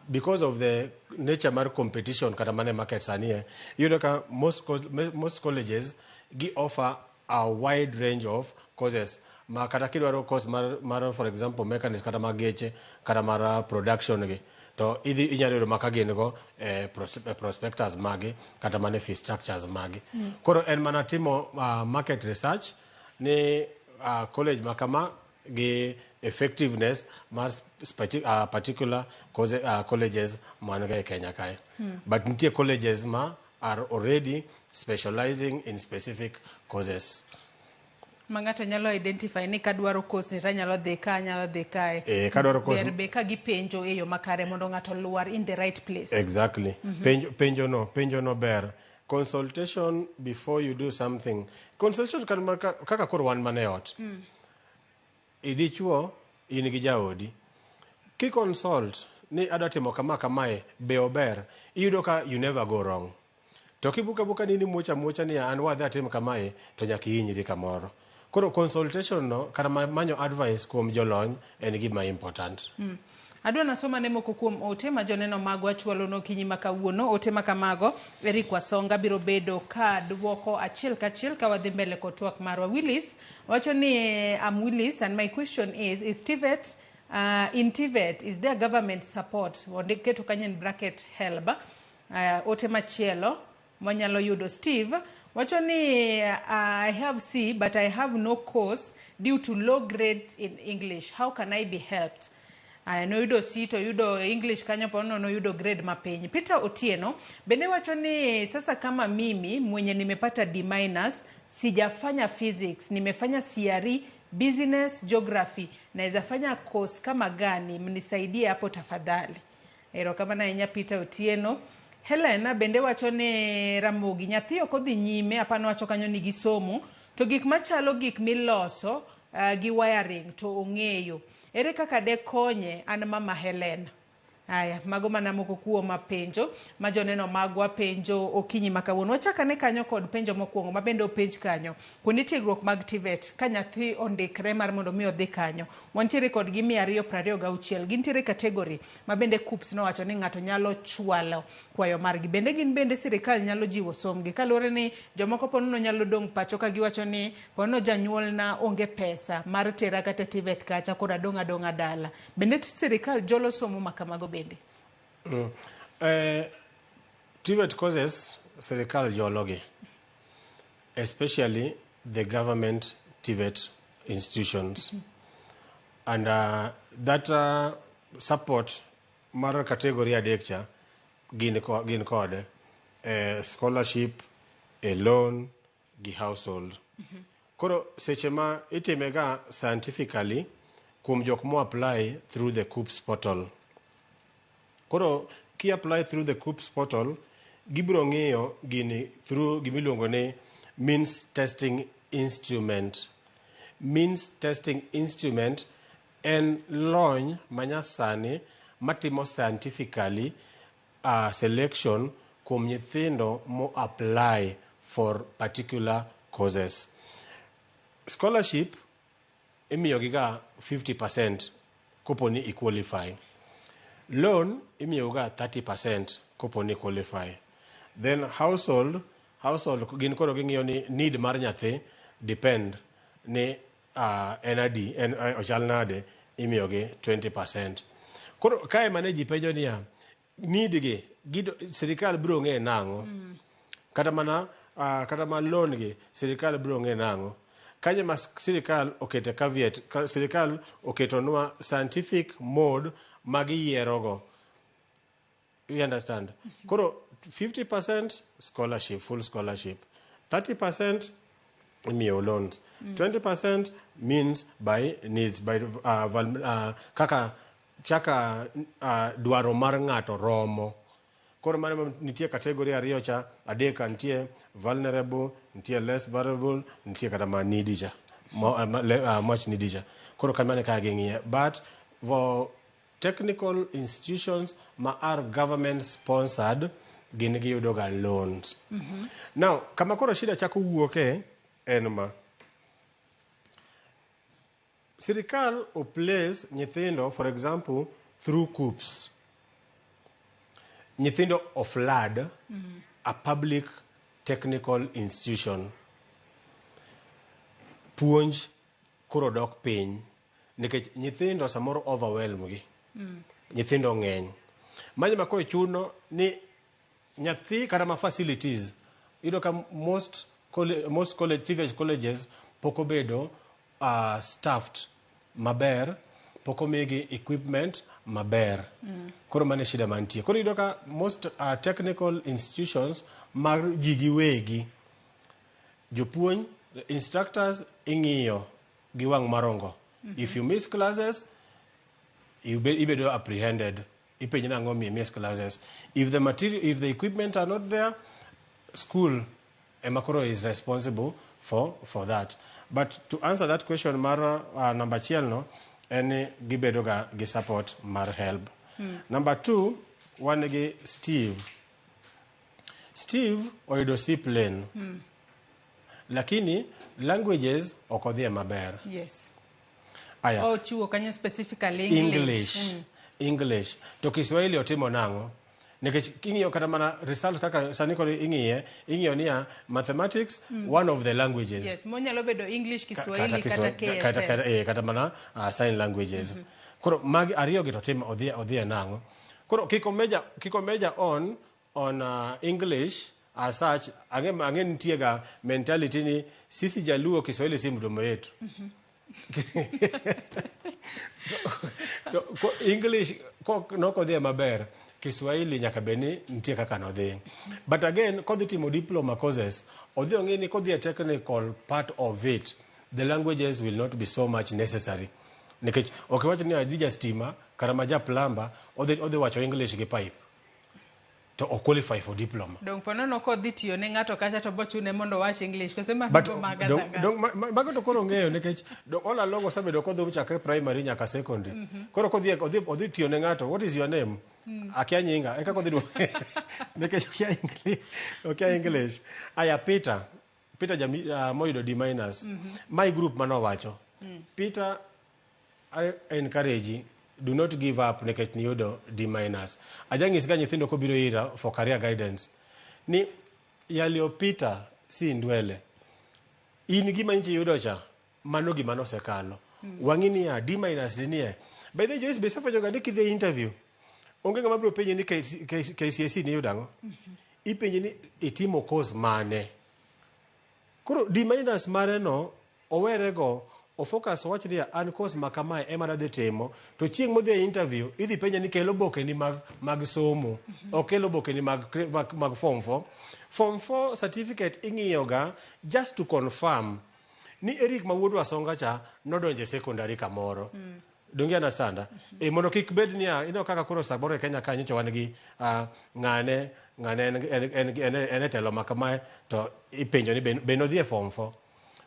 because of the nature mar competition kata mana e market sani e, iyudo ka most colleges gi offer a wide range of courses ma kata kidwaro course mar for example mechanics kata mag geche kata mar production gi to idhi inyalo yudo maka gin go e prospectus magi kata mana e fee structures magi. Koro en mana timo market research ni college ma kama gi effectiveness mar particular colleges man go e Kenya kae. But nitie colleges ma are already specializing in specific courses. Ma ng'ato nyalo identify ni kadwaro course ni tanyalo dhi ka, anyalo dhi kae. Eh, kadwaro course Ber be ka gipenjo e yo makare mondo ng'ato lwar in the right place. Exactly. Penjo no ber. Consultation before you do something. Consultation kaka koro wan mana e ot. Idichuo in gi jaodi. Ki consult ni adwa timo kama kamae be ober. Iyudo ka you never go wrong. To kibuka buka ni muocha muocha ni an wadhi atim kamae to nyaka ihinyri kamoro. Koro consultation no kata manyo advice kuom jolony en gima important. Adwa nasoma ne moko kuom ote ma joneno magwa chwalo nokinyi ma kawuono. Ote ma kamago, Eric Wasonga biro bedo ka duoko achiel kachiel ka wadhi mbele kod twak marwa. Willis wacho ni, I'm Willis and my question is TVET, in TVET, is there government support? Keto kanyo in bracket HELB. Ote machielo mwanyalo yudo Steve wacho ni I have C but I have no course due to low grades in English. How can I be helped? Aya, noyudo C to yudo English kanyo pono noyudo grade mapiny. Peter Otieno bende wacho ni sasa kama mimi mwenye nimepata D minus, sijafanya physics, nimefanya CRE, business, geography, naweza fanya course kama gani? Mnisaidie hapo tafadhali. Erokamano ahinya Peter Otieno. Helena bende wacho ni Ramogi nyathi ok odhi nyime apano wacho kanyo ni gisomo to gik machalo gik miloso gi wiring to ong'eyo. Ere kaka de konye an mama Helena? Aya, mago mana moko kuom penjo ma joneno magwa penjo okinyi ma kawuono. Wachak ane kanyo kod penjo mokwongo ma bende openj kanyo. Kuonde tiegruok mag TVET, ka nyathi ondikre mar mondo mi odhi kanyo, wantiere kodgi 226. Gintiere category ma bende KUCCPS nowacho ni ng'ato nyalo chwalo kwayo margi. Bende gin bende sirikal nyalo jiwo sombgi. Kaluwore ni jomoko ponono nyalo dong' pacho ka giwacho ni ponono janyuolna onge pesa mar tera kata TVET kacha koro adong' adong'a dala. Bende sirikal jolo somo ma kamago bende? TVET courses sirikal jologi, especially the government TVET institutions. And that support mar category adek cha gin kode scholarship, a loan gi household. Koro seche ma itime ga scientifically kuom jok mo apply through the KUCCPS portal. Koro ki apply through the KUCCPS portal, gibiro ng'iyo gini through gimiluongo ni means testing instrument. Means testing instrument en lony manyasani matimo scientifically selection kuom nyithindo mo apply for particular courses. Scholarship imiyogi ga 50% kopo ni i qualify. Loan imiyoga 30% kopo ni qualify. Then household gin koro ging'iyo ni need mar nyathi depend ni en adi, en ochal nade, imiyogi 20%. Koro kae mane ji penjo niya, need gi, sirikal biro ng'e nang'o? Kata mana kata mana loan gi, sirikal biro ng'e nang'o? Kanyo ma sirikal okete caveat, sirikal oketonwa scientific mode ma giyierogo. You understand? Koro 50% scholarship, full scholarship. 30% imiyo loans. 20% means by needs, by kaka chaka dwaro mar ng'ato romo. Koro mano nitie category ariyo cha, adek nitie vulnerable, nitie less vulnerable, nitie kata ma needy cha. Much needy cha. Koro kamano ka ging'iye. But for technical institutions ma are government sponsored, gin giyudo ga loans. Now, kama koro shida chako wuoke en ma. Sirikal o place nyithindo, for example, through KUCCPS. Nyithindo o flood a public technical institution. Puonj koro dok piny nikech nyithindo samoro overwhelm gi. Nyithindo ng'eny. Mano ema koro chuno ni nyathi kata ma facilities iyudo ka most college, TVET colleges pok obedo staffed maber, pok omigi equipment maber. Koro mano e shida mantie. Koro iyudo ka most technical institutions mar ji giwegi, jopuonj, instructors ing'iyo gi wang' marongo. If you miss classes, ibedo apprehended. Ipenji nang'o miyo miss classes. If the material, if the equipment are not there, school ema koro is responsible for that. But to answer that question mar number achiel no, en ni gibedo ga gi support mar HELB. Number two, wan gi Steve. Steve oyudo C plain. Lakini languages ok odhie maber. Aya. Ochiwo kanyo specifically English. English. English. To Kiswahili otimo nang'o? Nikech king'iyo kata mana results kaka sani koro ing'iye, ing'iyo niya mathematics, one of the languages. Yes, monyalo bedo English, Kiswahili kata KSL. Kata mana sign languages. Koro magi ariyo gi to tim odhi e nang'o? Koro kik omeja on English as such, ang'e nitie ga mentality ni sisi Jaluo Kiswahili si mdomo yetu. To English nokodhi maber, Kiswahili nyaka bed ni nitie kaka nodhi. But again, kodhi timo diploma courses, odhi ong'e ni kodhi e technical part of it, the languages will not be so much necessary. Nikech ok iwach ni adija stima kata ma ja plumber odhi wacho English gi pipe to ok qualify for diploma. Dong ponono kodhi tiyo ne ng'ato kacha to bochune mondo owach English kose mano But go maga zaga. Dong, mago to koro ng'eyo nikech all along osebedo kodhum chakre primary nyaka secondary. Koro kodhi odhi tiyo ne ng'ato, "What is your name?" "Akia nyinga." Eka kodhi duoko nikech okia English, okia English. Aya, Peter, Peter jami, moyudo D minus. My group manowacho. Peter, I encourage, do not give up nikech niyudo D minus. Ajang'is ga nyithindo kobiro ira for career guidance ni yaliyopita si ndwele. In gima nchi yudo cha, mano gima nosekalo. Wang'i niya, D minus ni nie. By the way, Joyce, be isefwenyo ga ni kidhi e interview, onge ng'ama biro penji ni KCSE niyudo ang'o? Ipenji ni itimo course mane. Koro D minus mare no, owerego, ofocus owach niya, an course ma kamae ema nadhi timo, to chieng' modhi e interview, idhi penje ni kel obokeni mag somo, ok kel obokeni mag form 4. Form 4 certificate ing'iyo ga just to confirm ni Eric ma wuod Wasonga cha nodonjo e secondary kamoro. Donge understand? E mondo kik bed niya, ineno kaka koro samoro e Kenya ka nyocha wan gi ng'ane ng'ane en e telo ma kamae to ipenjo ni be nodhi e form 4.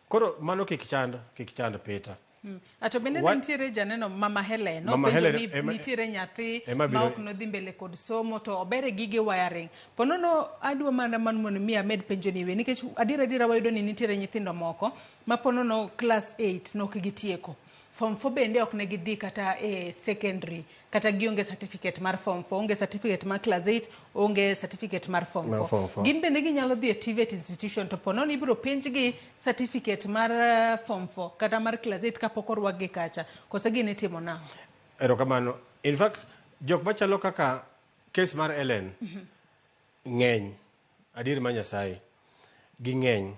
Koro mano kik chand Peter. Ato bende nitiere janeno Mama Helen Mama openjo Helen ni nitiere nyathi ema ma ok nodhi mbele kod somo to obere gige wiring. Ponono adwa mana man mondo mi amed penjo ni we nikech adiera adiera wayudo ni nitiere nyithindo moko ma ponono class 8 nok gitieko. Form 4 bende ok ne gidhi kata e secondary, kata gionge certificate mar form 4, onge certificate mar class 8, onge certificate mar form 4. Mar form 4. Gin bende ginyalo dhi e TVET institution to ponono ibiro penjgi certificate mar form 4 kata mar class 8 kapok orwakgi kacha. Kose gini itimo nang'o? Erokamano. In fact, jok machalo kaka case mar Ellen ng'eny. Adier ma Nyasaye. Ging'eny.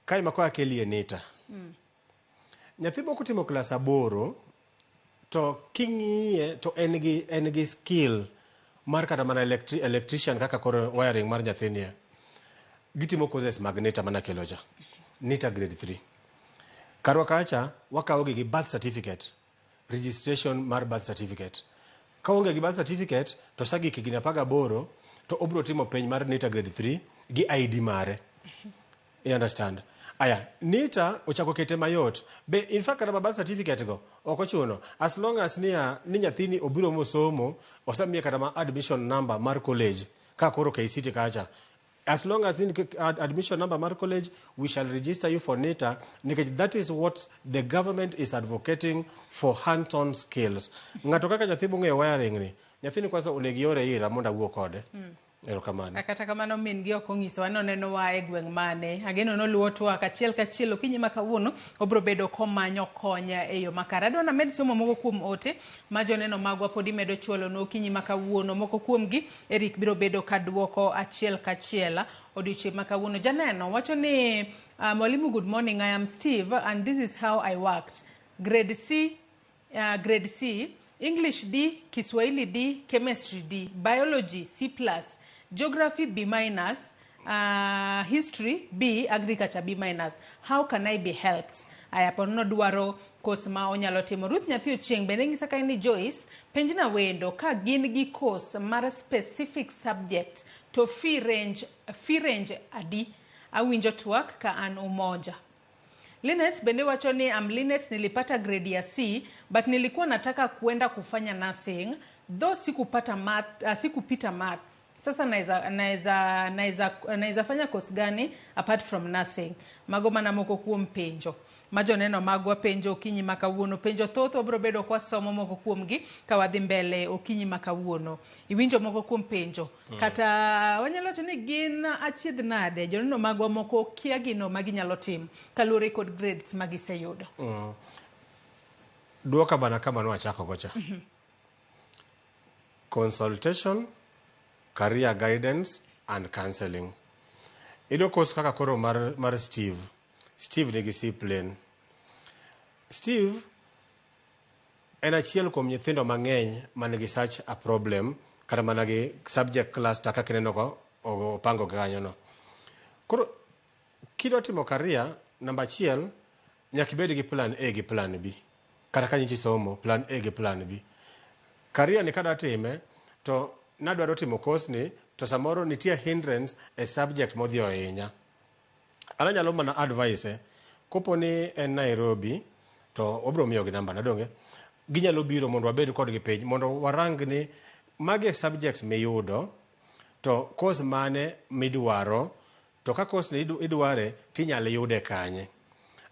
Kae ma koa kelie NITA. Nyathi moko timo klas 8 to king'iye to en gi skill mar kata mana electrician kaka koro wiring mar nyathini. Gitimo courses mag NITA mana kelo cha. NITA grade 3. Karwa kacha wakawo gi gi birth certificate. Registration mar birth certificate. Ka onge gi birth certificate to osegik higni 18 to obro timo penj mar NITA grade 3 gi ID mare. You understand? Aya, NITA ochako kete mayot. Be in fact kata birth certificate go ok ochuno. As long as niya ni nyathini obiro mosomo, osemiye kata ma admission number mar college ka koro KCT kacha. As long as in admission number mar college, we shall register you for NITA, nikech that is what the government is advocating for hands-on skills. Ng'ato kaka nyathi mong'eyo wiring ni, nyathini kwanza onego iore ira mondo awuo kode. Erokamano. Kata kamano min gi ok onyisowa ni onenowa e gweng' mane. Ageno noluwo twak achiel kachiel okinyi ma kawuono obiro bedo komanyo kony e yo makare. Adwa named somo moko kuom ote ma joneno magwa podi medo chwalo okinyi ma kawuono. Moko kuomgi Eric biro bedo ka duoko achiel kachiel odiochieng' ma kawuono. Janeno wacho ni mwalimu, good morning, I am Steve and this is how I worked. Grade C, grade C, English D, Kiswahili D, Chemistry D, Biology C plus, Geography B minus, History B, Agriculture B minus. How can I be helped? Aya, ponono dwaro course ma onyalo timo. Ruth nyathi Ochieng' bende ng'isa ka ni Joyce, penjna wendo ka gin gi course mar specific subject to fee range adi? Awinjo twak ka an Umoja. Linet bende wacho ni am Linet, nilipata grade ya C but nilikuwa nataka kuenda kufanya nursing though sikupata math, sikupita maths. Sasa naweza fanya course gani apart from nursing? Mago mana moko kuom penjo. Ma joneno magwa penjo okinyi ma kawuono. Penjo thoth wabiro bedo kwa somo moko kuomgi ka wadhi mbele okinyi ma kawuono. Iwinjo moko kuom penjo. Kata wanyalo wacho ni gin achiedh nade, joneno magwa moko kia gino ma ginyalo timo kaluwore kod grades ma giseyudo. Duoka bana kama nwachako gocha. Consultation, career guidance and counseling. Iyudo course kaka koro mar Steve. Steve nigi C plain. Steve en achiel kuom nyithindo mang'eny man gi such a problem kata mana gi subject cluster kaka ineno ko opango kanyo no. Koro kidwa timo career, namba achiel nyaka ibed gi plan A gi plan B. Kata ka nyichi somo, plan A gi plan B. Career ni kadwa time to nadwaro timo course ni to samoro nitie hindrance e subject modhi ohinya. An anyalo mana advice kopo ni en Nairobi to wabiro miyogi namba na donge. Ginyalo biro mondo wabed kodgi piny mondo warang ni magi e subjects miyudo to course mane midwaro to ka course ni idware tinyalo yude kanye.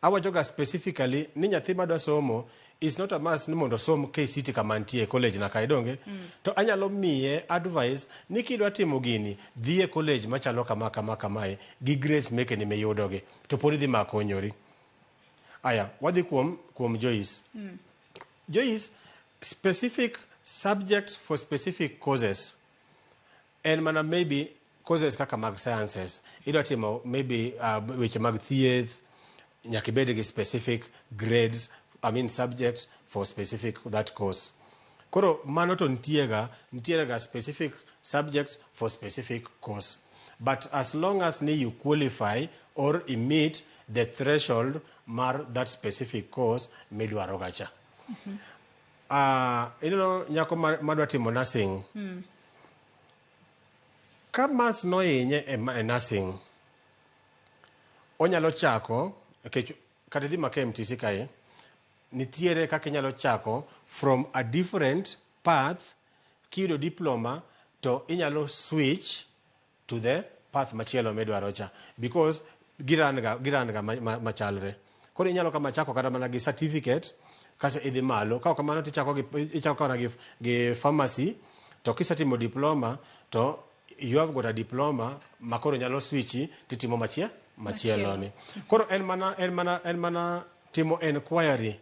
Awacho ga specifically ni nyathi madwa somo is not a must ni mondo osom KCT kama nitie college na kae donge. To anyalo miye advice ni kidwa timo gini dhi e college machalo kama kama kamae gi grades meke ni miyudogi to pod idhi makonyori. Aya, wadhi kuom Joyce. Joyce, specific subjects for specific courses. En mana maybe courses kaka mag sciences. Idwa timo maybe weche mag thieth, nyaka ibed gi specific grades, I mean subjects for specific that course. Koro mano to nitiere ga specific subjects for specific course. But as long as ni you qualify or meet the threshold mar that specific course midwaro gacha. Ineno nyako madwa timo nursing. Ka maths nohinye e nursing, onyalo chako, nikech kata idhi ma KMTC kae, nitiere kaka inyalo chako from a different path, kiyudo diploma to inyalo switch to the path machielo midwaro cha. Because giran ga machalre. Koro inyalo kama chako kata mana gi certificate kasto idhi malo. Ka ok kamano to ichako gi ichako kata gi, gi pharmacy to kisetimo diploma to you have got a diploma ma koro nyalo switchi titimo machie machielo ni. Koro en mana en mana en mana timo enquiry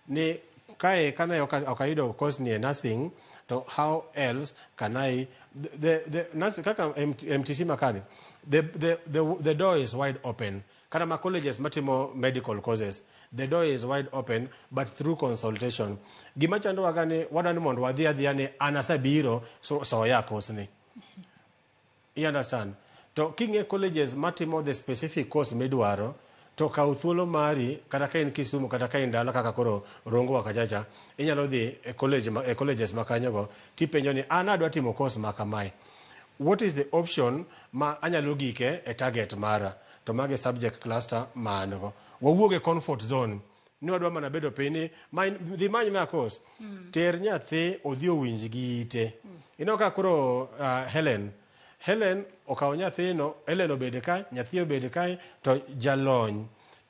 ni kae kane ok ok ayudo course ni e nursing to how else can I the nursing kaka MTC makani the door is wide open kata ma colleges matimo medical courses the door is wide open but through consultation gima chandowa ga ni wadwa ni mondo wadhi adhiya ni an asebiro so soya course ni You understand? To king'e colleges matimo the specific course midwaro, to kaw thuolo mari kata ka in Kisumu kata ka in dala kaka koro Rongo wa kachacha, inyalo dhi e college ma, e colleges ma kanyogo tipenjo ni an adwa timo course ma kamae. What is the option ma anyalo gike e target mara? To magi e subject cluster ma an go. Wawuog e comfort zone ni wadwa mana bedo piny ni many, dhi manyna course. Ter nyathi odhi owinj gi ite. Ineno ka koro Helen, Helen okawo nyathino, Helen obede kae, nyathi obede kae, to jalony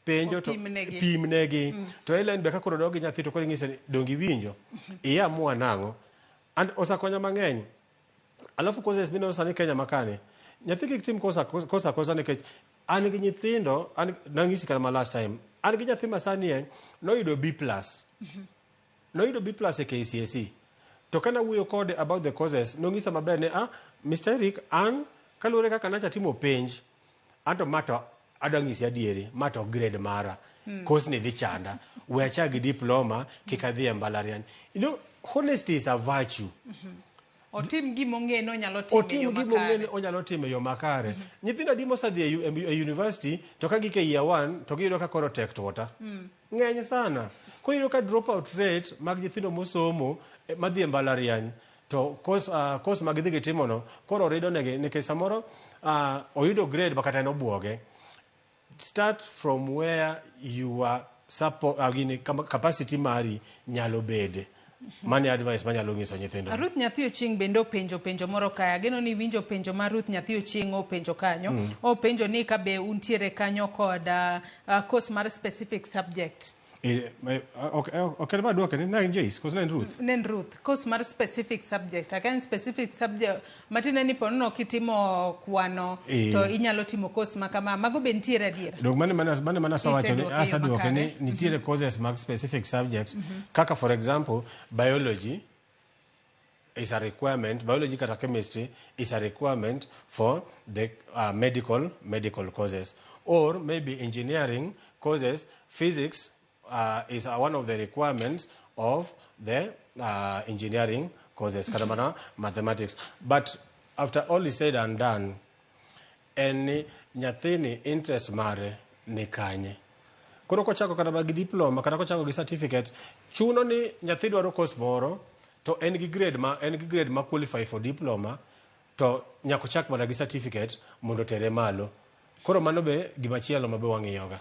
penjo to Opimnegi. pimnegi. To Helen be ka koro dog gi nyathi to koro ing'ise ni donge iwinjo? Iamua nang'o? And osekonya mang'eny. Alafu courses mineno sani Kenya makani, nyathi kik tim course course akosa nikech an gi nyithindo, an nang'isi kata ma last time, an gi nyathi ma sani e noyudo B plus. Noyudo B plus e KCSE. To kana wuoyo kode about the courses, nong'isa maber ni ah, Mr. Eric, an kaluwore kaka nacha timo penj, anto ma to adwa ng'isi adieri, ma to grade mara. Course ni dhi chanda. We achak gi diploma, kik adhi e mbalariany. You know, honesty is a virtue. Otim gima ong'e ni onyalo timo e Otim yo gima ong'e ni makare. onyalo timo e yo makare. Nyithindo adi mosedhi e, e university to ka gike year one to giyudo ka koro tek tuota. Ng'eny sana. Koro iyudo ka drop out rate mag nyithindo mosomo madhi e mbalariany to course, course ma gidhi gitimo no koro rido negi nikech samoro oyudo grade ma kata en obuoge. Start from where you are support, gini, capacity mari nyalo bede. Mano e advice manyalo nyiso nyithindo. Ruth Nyathi Ochieng' bende openjo penjo moro kae. Ageno ni iwinjo penjo ma Ruth Nyathi Ochieng' openjo kanyo. Openjo ni ka be untiere kanyo kod course mar specific subject. Ok en maduoke ni ne en Joyce, koso ne en Ruth? Ne en Ruth. Course mar specific subject. Aka en specific subject matiende ni ponono kitimo kwano to inyalo timo course ma kama. Mago be nitiere adiera? Dong mane mana mane mana asewacho ni Iseduoke e yo aseduoke ni makare. nitiere courses mag specific subjects kaka for example biology is a requirement, biology kata chemistry is a requirement for the medical courses, or maybe engineering courses, physics is one of the requirements of the engineering courses, kata mana mathematics. But after all is said and done, en ni nyathini interest mare ni kanye. Koro kochako kata gi diploma kata kochako gi certificate, chuno ni nyathi dwaro course moro to en gi grade ma en gi grade ma qualify for diploma to nyaka ochak mana gi certificate mondo otere malo. Koro mano be gimachielo ma be wang'iyoga.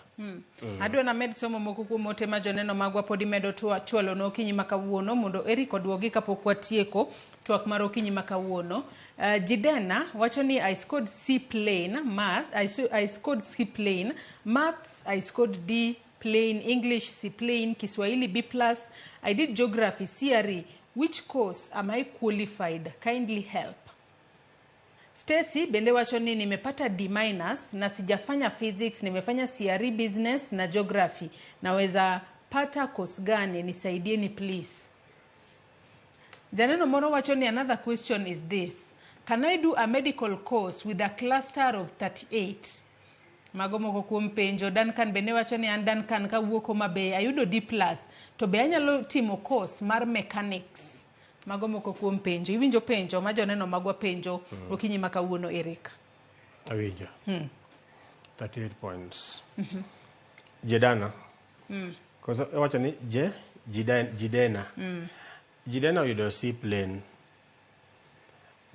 Adwa named somo moko kuom ote ma joneno magwa pod imedo chwalo no okinyi ma kawuono mondo Eric oduogi kapok watieko twak mar okinyi ma kawuono. Jidena wacho ni I scored C plain math, I scored C plain maths, I scored D plain English, C plain Kiswahili B plus. I did geography, CRE. Which course am I qualified? Kindly help. Stacy bende wacho ni nimepata D minus na sijafanya physics, nimefanya CRE business na geography. Naweza pata course gani? Nisaidieni please. Janeno moro wacho ni another question is this. Can I do a medical course with a cluster of 38? Mago moko kuom penjo. Duncan bende wacho ni an Duncan kawuok Homa Bay ayudo D plus to be anyalo timo course mar mechanics? Mago moko kuom penjo. Iwinjo penjo ma joneno magwa penjo okinyi ma kawuono Eric. Awinjo. 38 points. Jedana. Koso iwacho ni je Jidena. Jidena oyudo C plain.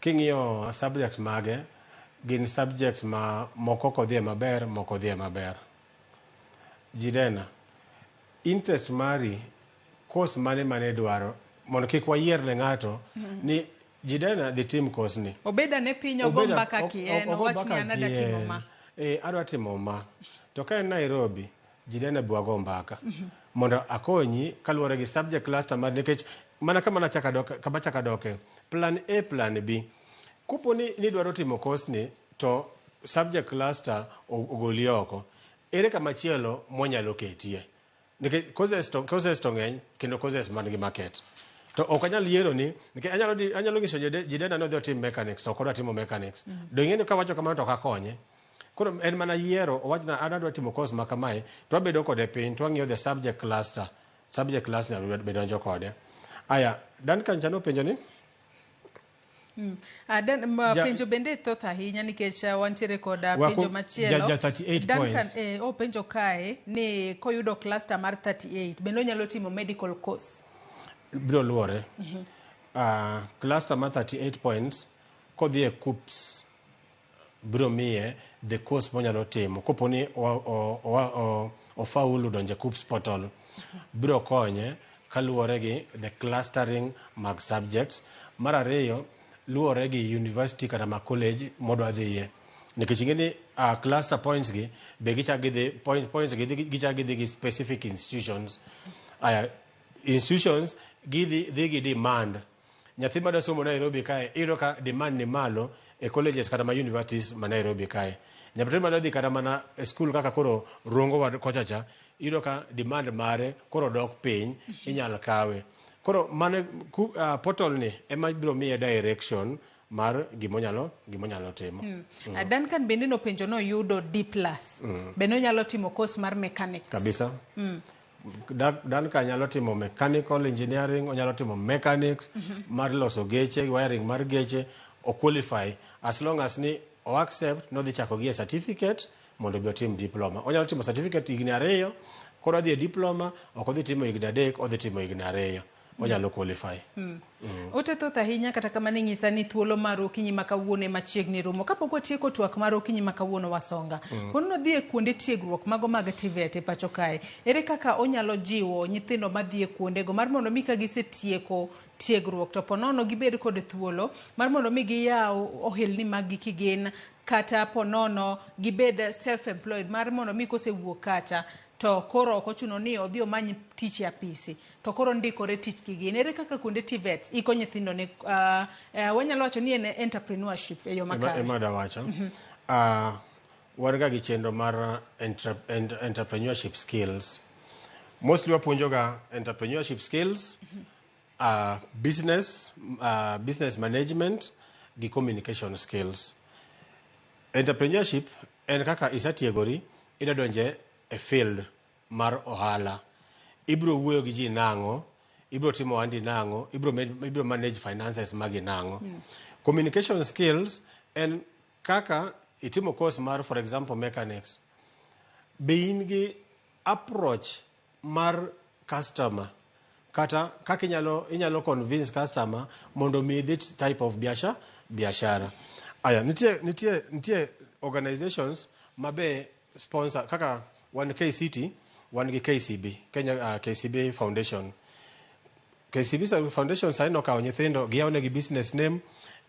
King'iyo subjects mage, gin subjects ma moko ok odhie maber, moko odhie maber. Jidena, interest mari, course mane mane dwaro, mondo kik wayier ne ng'ato ni Jidena dhi tim course ni. Obed ane piny ogo mbaka kien, owach ni an adwa timo ma. Adwa timo ma. To ka en Nairobi, Jidena be wago mbaka mondo akonyi kaluwore gi subject cluster mar nikech mana kama nachako dok kama achako doke plan A plan B kopo ni nidwaro timo course ni to subject cluster ogoli oko ere kama chielo mwanyalo ketie nikech courses to ng'eny kendo courses man gi market to ok anyal yiero ni nikech anyalo nyiso Jidena ni odhi otim mechanics to ok odwa timo mechanics. Do ing'e ni kawacho kamano to ok akonye. Koro en mana yiero owachna an adwa timo course ma kamae to wabedo kode piny to wang'iyo the subject cluster. Subject cluster be donjo kode. Aya, Duncan cha nopenjo ni Penjo bende thoth ahinya nikech wantiere kod penjo machielo. Ja 38 Duncan points. Openjo kae ni koyudo cluster mar 38 bende onyalo timo medical course. Biro luwore. Cluster mar 38 points kodhi e KUCCPS biro miye the course monyalo timo kopo ni ofaulu donjo e KUCCPS portal biro konye kaluwore gi the clustering mag subjects. Mar ariyo luwore gi university kata ma college modwa dhiye nikech ing'e ni cluster points gi be gichak gidhi points gi gichak gidhi gi specific institutions. Aya, institutions gidhi dhi gi demand. Nyathi madwa somo Nairobi kae iyudo ka demand ni malo e colleges kata ma universities ma Nairobi kae. Nyathi madwa dhi kata mana e school kaka koro Rongo wa kocha cha iyudo ka demand mare koro dok piny inyal kawe. Koro mano portal ni ema biro miye direction mar gimonyalo timo. Duncan bende nopenjo noyudo D+. Bende onyalo timo course mar mechanics. Kabisa. Duncan nyalo timo mechanical engineering, onyalo timo mechanics mar loso geche, wiring mar geche, o qualify as long as ni o accept nodhi chako gi e certificate mondo obi otim diploma. Onyalo timo certificate higni 2, koro odhi e diploma, ok odhi timo higni 3, odhi timo higni 2. Onyalo qualify. Ote thoth ahinya kata kamano inyisa ni thuolo mar okinyi ma kawuono ema chiegni rumo. Kapok watieko twak mar okinyi ma kawuono Wasonga, pod nodhi e kuonde tiegruok mago mag TVET e pacho kae. Ere kaka onyalo jiwo nyithindo madhi e kuondego mar mondo mi ka gisetieko tiegruok to ponono gibed kod thuolo mar mondo mi giyaw ohelni mag gi kigin kata ponono gibed self employed mar mondo mi kosewuok kacha to koro ok ochuno ni odhi omany tich e apisi to koro ndikore tich kigin. Ere kaka kuonde TVET iko nyithindo ne wanyalo wacho ni en entrepreneurship e yo makare? Ema da wacho. Wan ga gi chenro mar entrepreneurship skills. Mostly wapuonjoga entrepreneurship skills, business management gi communication skills. Entrepreneurship en kaka isetiegori idwa donje e field mar ohala. Ibiro wuoyo gi ji nang'o, ibiro timo ohandi nang'o, ibiro manage finances magi nang'o. Communication skills en kaka itimo course mar for example mechanics. Be in gi approach mar customer kata kaka inyalo convince customer mondo mi this type of biashara. Aya, nitie organizations ma be sponsor kaka wan KCT, wan gi KCB, Kenya KCB Foundation. KCB Foundation sani nokawo nyithindo giyawo negi business name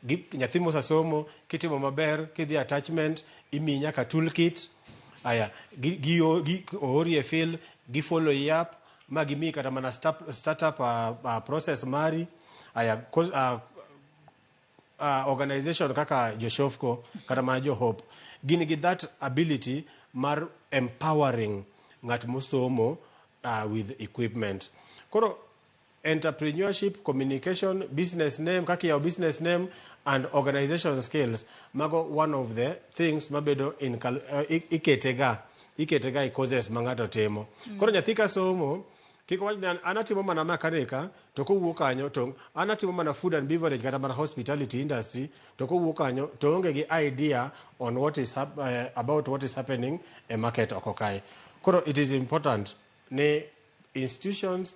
gi nyathi mosesomo kitimo maber kidhi attachment imiyi nyaka toolkit. Aya, gi oori e field, gi follow you up ma gimiyi kata mana startup process mari. Aya, organization kaka Joshofco kata mana jo Hope gin gi that ability mar empowering ng'at mosomo with equipment. Koro entrepreneurship, communication, business name, kaka iyawo business name and organization skills, mago one of the things mabedo in iketega e courses ma ng'ato timo. Koro nyathi ka somo kik wach ni an atimo mana makanika to kowuok kanyo to an atimo mana food and beverage kata mana hospitality industry to kowuok kanyo to onge gi idea on what is about what is happening e market oko kae. Koro it is important ni institutions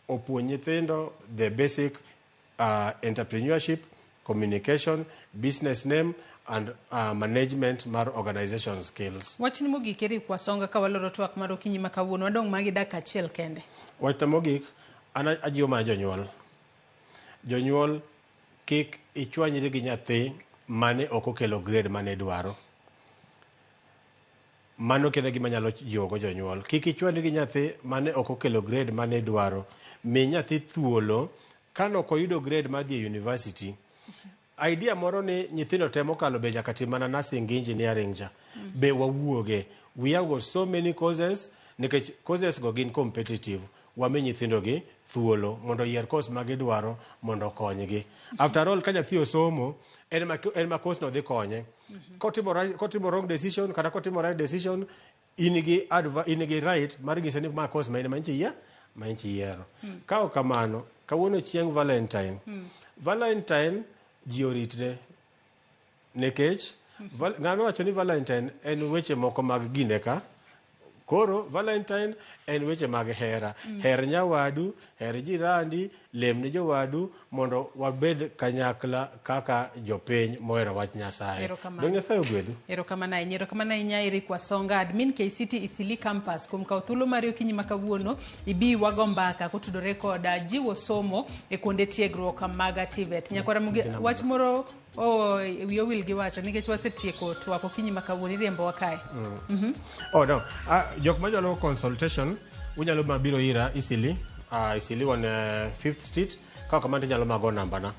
opuonj nyithindo the basic entrepreneurship, communication, business name and management mar organization skills. Wachni mogik Eric Wasonga ka waloro twak mar okinyi ma kawuono wadong' magi dakika achiel kende. Wachna mogik an ajiwo mana jonyuol. Jonyuol kik ichwanyri gi nyathi mane ok okelo grade mane idwaro. Mano kende gima nyalo jiwogo jonyuol. Kik ichwani gi nyathi mane ok okelo grade mane idwaro. Mi nyathi thuolo kane ok oyudo grade mar dhi e university. Idea moro ni nyithindo te mokalo be nyaka tim mana nursing gi engineering cha. Be wawuoge. We have got so many courses nikech courses go gin competitive. Wami nyithindo gi thuolo mondo oyier course ma gidwaro mondo okonygi. After all ka nyathi osomo en ma, en ma course no dhi konye. Kotimo, right, kotimo wrong decision kata kotimo right decision in gi adva, in gi right mar nyise ni ma course ma in ma nchi yie ma nchi yiero. Ka ok kamano, kawuono chieng' Valentine. Valentine ji oritre nikech val, ng'ano wacho ni Valentine en weche moko mag gine ka Koro Valentine en weche mag hera. Her nyawadu, her jirandi, lem ne jowadu mondo wabed kanyakla kaka jopiny mohero wach Nyasaye. Erokamano. Dong Nyasaye ogwedhu. Erokamano ahinya. Erokamano ahinya Eric Wasonga, admin KCT Isili Campus kuom kawo thuolo mari okinyi ma kawuono ibi wago mbaka kotudore kod jiwo somo e kuonde tiegruok mag TVET. Nyakwara Mugi, wach moro oh, wiyi owil gi wacho nikech wasetieko twak okinyi ma kawuono iriembowa kae. Oh no. Jok manyalo consultation unyalo ma biro ira Isili, Isili on 5th Street. Ka ok kamano to inyalo mago namba na.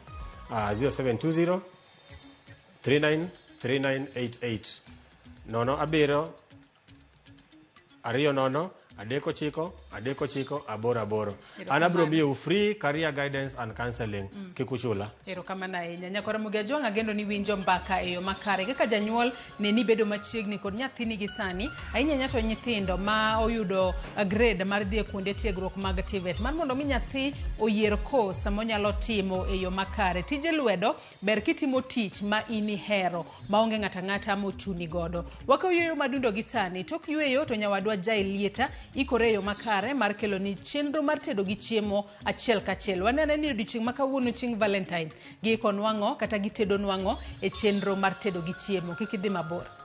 0720 393988. 0 7 2 0 3 9 3 9 8 8. An abiro miyou free career guidance and counseling. Kik uchula. Erokamano ahinya. Nyakwara Mugi Ajwang' ageno ni winjo mbaka e yo makare. Kaka janyuol, ne ni bedo machiegni kod nyathini gi sani, ahinya ahinya to nyithindo ma oyudo grade mar dhi e kuonde tiegruok mag TVET. Mar mondo mi nyathi oyier course monyalo timo e yo makare. Tije lwedo ber kitimo tich ma in ihero maonge ng'ato ang'ata mochuni godo. Wakawo yueyo madundo gi sani. Tok yueyo to nyawadwa Jai Lieta ikore e yo makare mar keloni chenro mar tedo gi chiemo achiel kachiel. Wanene ni odiochieng' ma kawuono chieng' Valentine giiko nwang'o kata gitedo nwang'o e chenro mar tedo gi chiemo. Kik idhi mabor.